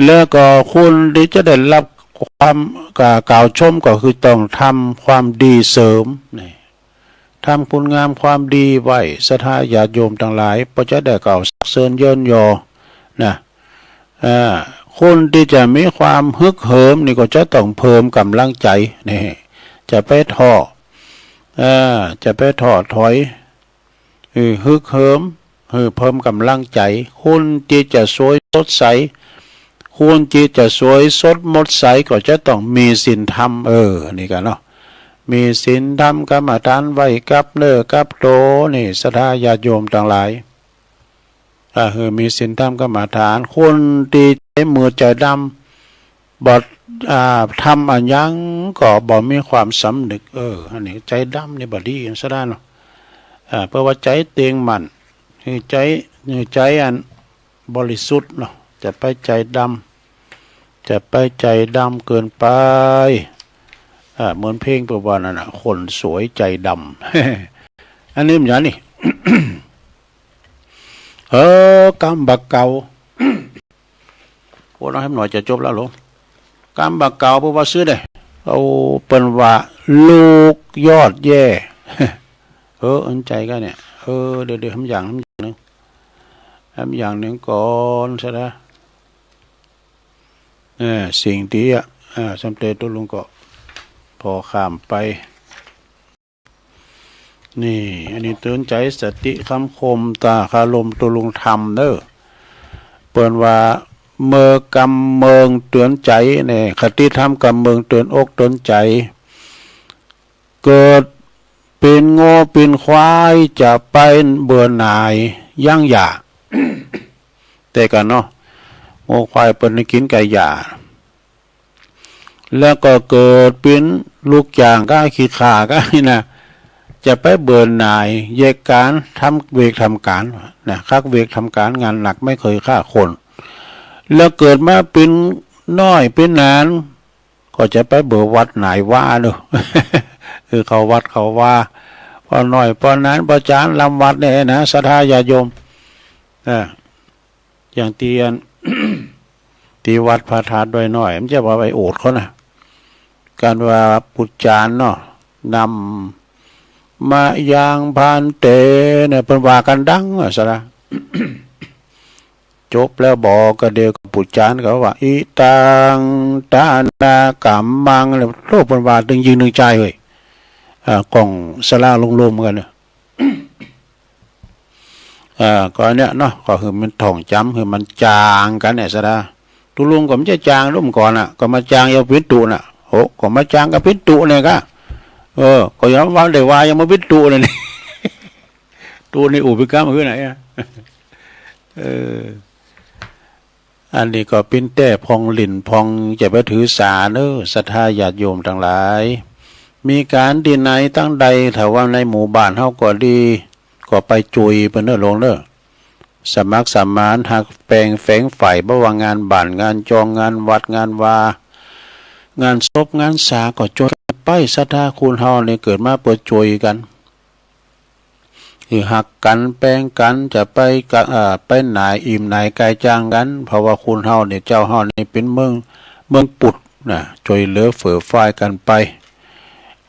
แล้วก็คนที่จะได้รับความ กล่าว กล่าวชมก็คือต้องทำความดีเสริม นี่ ทำคุณงามความดีไว้ ศรัทธาญาติโยมตังหลาย เพื่อจะได้กล่าวสรรเสริญเยินยอ นะ อ่า คนที่จะมีความฮึกเหิมนี่ก็จะต้องเพิ่มกำลังใจ นี่ จะไปท้อ อ่า จะไปท้อถอย เออ ฮึกเหิม เออ เพิ่มกำลังใจ คนที่จะสวยสดใส คนที่จะสวยสดมดใสก็จะต้องมีศีลธรรม เออ นี่กันเนาะ มีศีลธรรมกรรมฐานไว้กับเนื้อกับตัว นี่ ศรัทธาญาติโยมตังหลาย อ่า เออ มีศีลธรรมกรรมฐาน คนที่ใจ๋มืดใจ๋ดำ บ่ อ่า ทำอะหยังก็บ่มีความสำนึก เออ อันนี้ใจ๋ดำนี่บ่ดี ศรัทธาเนาะ อ่า เพราะว่าใจ๋เต่งมั่น หื้อใจ๋ หื้อใจ๋อันบริสุทธิ์เนาะ จะไปใจ๋ดำ จะไปใจ๋ดำเกินไป อ่า เหมือนเพลงเปิ้นว่านั่นน่ะ คนสวยใจ๋ดำ อันนี้มันอย่างนี้ เออ กำบ่าเก่า โอ้ น้องแหมหน่อยจะจบแล้วหลวง กำบ่าเก่าเปิ้นว่าซื่อเด้ เอา เปิ้นว่าลูกยอดแย่ เออ อันใจ๋กันเนี่ย เออ เดี๋ยว เดี๋ยว แหมอย่าง แหมอย่างหนึ่ง แหมอย่างหนึ่งก่อนซะนะ เออ สิ่งที่ อ่า สมเด็จตุ๊ลุงก็พอข้ามไป นี่ อันนี้เตือนใจ๋สติคำคมต๋าคารมตุ๊ลุงธรรมเด้อ เปิ้นว่า เมื่อกำเมืองเตือนใจ๋ นี่ คติธรรมกำเมืองเตือนอกเตือนใจ๋ เกิดเป๋นงัวเป๋นควายจะไปเบื่อหน่ายยั้งหย่า แต่กันเนาะ งัวควายเปิ้นได้กิ๋นก้าหญ้า แล้วก็เกิดเป็นลูกจ้างก็ขี้ข้าก็นี่นะ จะไปเบื่อหน่ายแยกการทำเวรทำการนะ คักเวรทำการงานหนักไม่เคยฆ่าคน แล้วเกิดมาเป็นน้อยเป็นหนาน ก็จะไปเบื่อวัดหน่ายวาเนอะ คือเข้าวัดเข้าวา ปอน้อยปอหนานปอจานลำวัดเนี่ยนะ ศรัทธาญาติโยม อ่า อย่างที่อัน ที่วัดพระธาตุดอยน้อย มันจะว่าไปโอดเขานะ การว่าปุจจานเนาะ นำมายังพันเตเนี่ย เพิ่นว่ากันดังอะสะละ จบแล้วบอกก็เดียวกับปุจจานเขาว่า อิตังตานากัมมัง แล้วโลกเพิ่นว่าตึงยิงตึงใจเฮ้ย อ่า กองสลาลงลมกันเนี่ย อ่า ก็อันเนี้ยเนาะ ก็คือมันท่องจำ คือมันจางกันเนี่ยสะดา ตุลุงก็มันจะจางรุ่มก่อนอ่ะ ก็มาจางเอาปินตุน่ะ โห ก็มาจางกับปินตุเนี่ยกะ เออ ก็ยังว่าได้ว่ายังมาปินตุเนี่ยนี่ ตุนี่อุปกรรมคือไหนอ่ะ เออ อันนี้ก็ปิ้นแต้พองหลิ้นพอง จะไปถือสาเนอะ ศรัทธาญาติโยมทั้งหลาย มีการที่ไหนตั้งใด ถ้าว่าในหมู่บ้านเฮาก็ดี ก็ไปจุยเปิ้นเนอะหลวงเนอะ สมัครสมานหักแปงแฝงใฝ่ บ่ว่างานบ้าน งานจอง งานวัด งานวา งานศพ งานสา ก็จุยกันไป ศรัทธาคนเฮานี่เกิดมาเพื่อจุยกัน คือหักกันแปงกัน จะไปกะ เอ่อ ไปหน่ายอิ่มหน่ายไกลจ้างกัน เพราะว่าคนเฮานี่ เจ้าเฮานี่เป็นเมือง เมืองปุดนะ ช่วยเหลือเฟื่อฟ้ายกันไป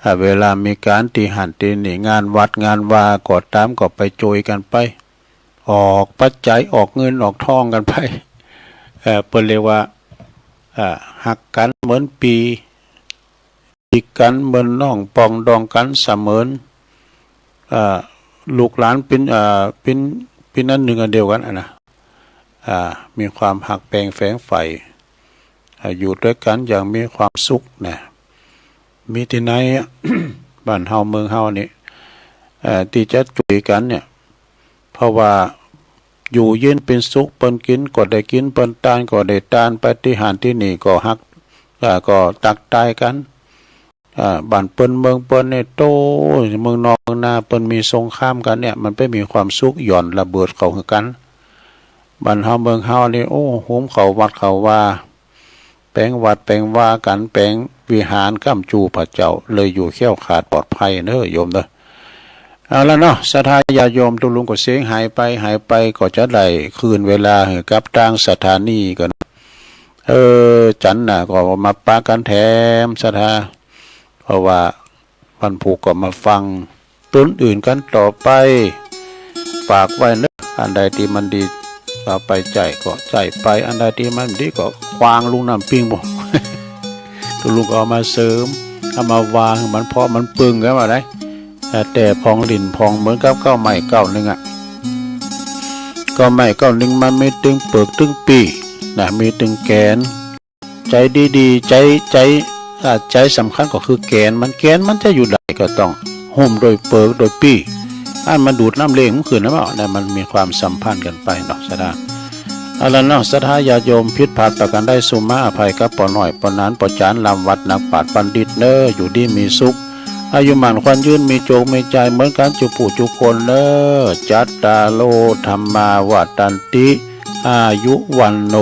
อ่า เวลามีการที่หันที่นี่ งานวัดงานวาก็ตาม ก็ไปจุยกันไป ออกปัจจัย ออกเงินออกทองกันไป เอ่อ เปิ้นเรียกว่า อ่า หักกันเหมือนปี ติดกันเหมือนน้องปองดองกันเสมือน เอ่อ ลูกหลานเป็น เอ่อ เป็น เป็นอันหนึ่งอันเดียวกันอะนะ อ่า มีความหักแปงแฝงใฝ่ อ่า อยู่ด้วยกันอย่างมีความสุขนะ มีที่ไหนอะ บ้านเฮาเมืองเฮานี่ เอ่อ ที่จะจุยกันเนี่ย เพราะว่าอยู่เย็นเป็นสุข เปิ้นกินก็ได้กิน เปิ้นตานก็ได้ตาน ไปที่หันที่นี่ก็หัก อ่า ก็ตักตายกัน อ่า บ้านเปิ้นเมืองเปิ้นเนี่ย โต้ เมืองนอกเมืองนาเปิ้นมีสงครามกันเนี่ย มันไปมีความสุขหย่อนระเบิดเข้าคือกัน บ้านเฮาเมืองเฮานี่ โอ้ โฮมเข้าวัดเข้าวา แปงวัดแปงวากัน แปงวิหารค้ำจูพระเจ้า เลยอยู่แคล้วคลาดปลอดภัยเนอะโยมเนอะ เอาละเนาะ ศรัทธาญาติโยม ตุลุงก็เสียงหายไป หายไป ก็จะได้คืนเวลาให้กับตางสถานีกัน เออ จันทร์น่ะ ก็มาปะกันแถม ศรัทธา เพราะว่าวันพุธก็มาฟังตนอื่นกันต่อไป ฝากไว้เนอะ อันใดที่มันดี เอาไปใจ๊ก็ใจ๊ไป อันใดที่มันดีก็ขว้างลงน้ำปิ้งบ่ ตุลุงก็เอามาเสริม เอามาวางให้มันเพาะมันปึงกันว่าได แต่พองหลิ้นพองเหมือนกับเก๊าไม้เก๊าหนึ่งอะ เก๊าไม้เก๊าหนึ่งมันมีตึงเปิกตึงปี้นะ มีตึงแกน ใจ๊ดีๆ ใจ๊ ใจ๊ อ่า ใจ๊สำคัญก็คือแกนมัน แกนมันจะอยู่ได้ก็ต้องหุ้มโดยเปิกโดยปี้ อันมันดูดน้ำเลี้ยงมันขึ้นนะเปล่า นั่นมันมีความสัมพันธ์กันไปเนาะ ศรัทธา เอาละเนาะ ศรัทธาญาติโยม ผิดพลาดประการใด สุมาอภัยกับป้อน้อย ป้อหนาน ป้อจาน ลำวัด นักปราชญ์บัณฑิตเนอะ อยู่ดีมีสุข อายุหมั้นขวัญยืน มีโจคมีชัยเหมือนกันจุผู้จุคนเนอะ จัตตาโร ธัมมา วัฑฒันติ อายุ วัณโณ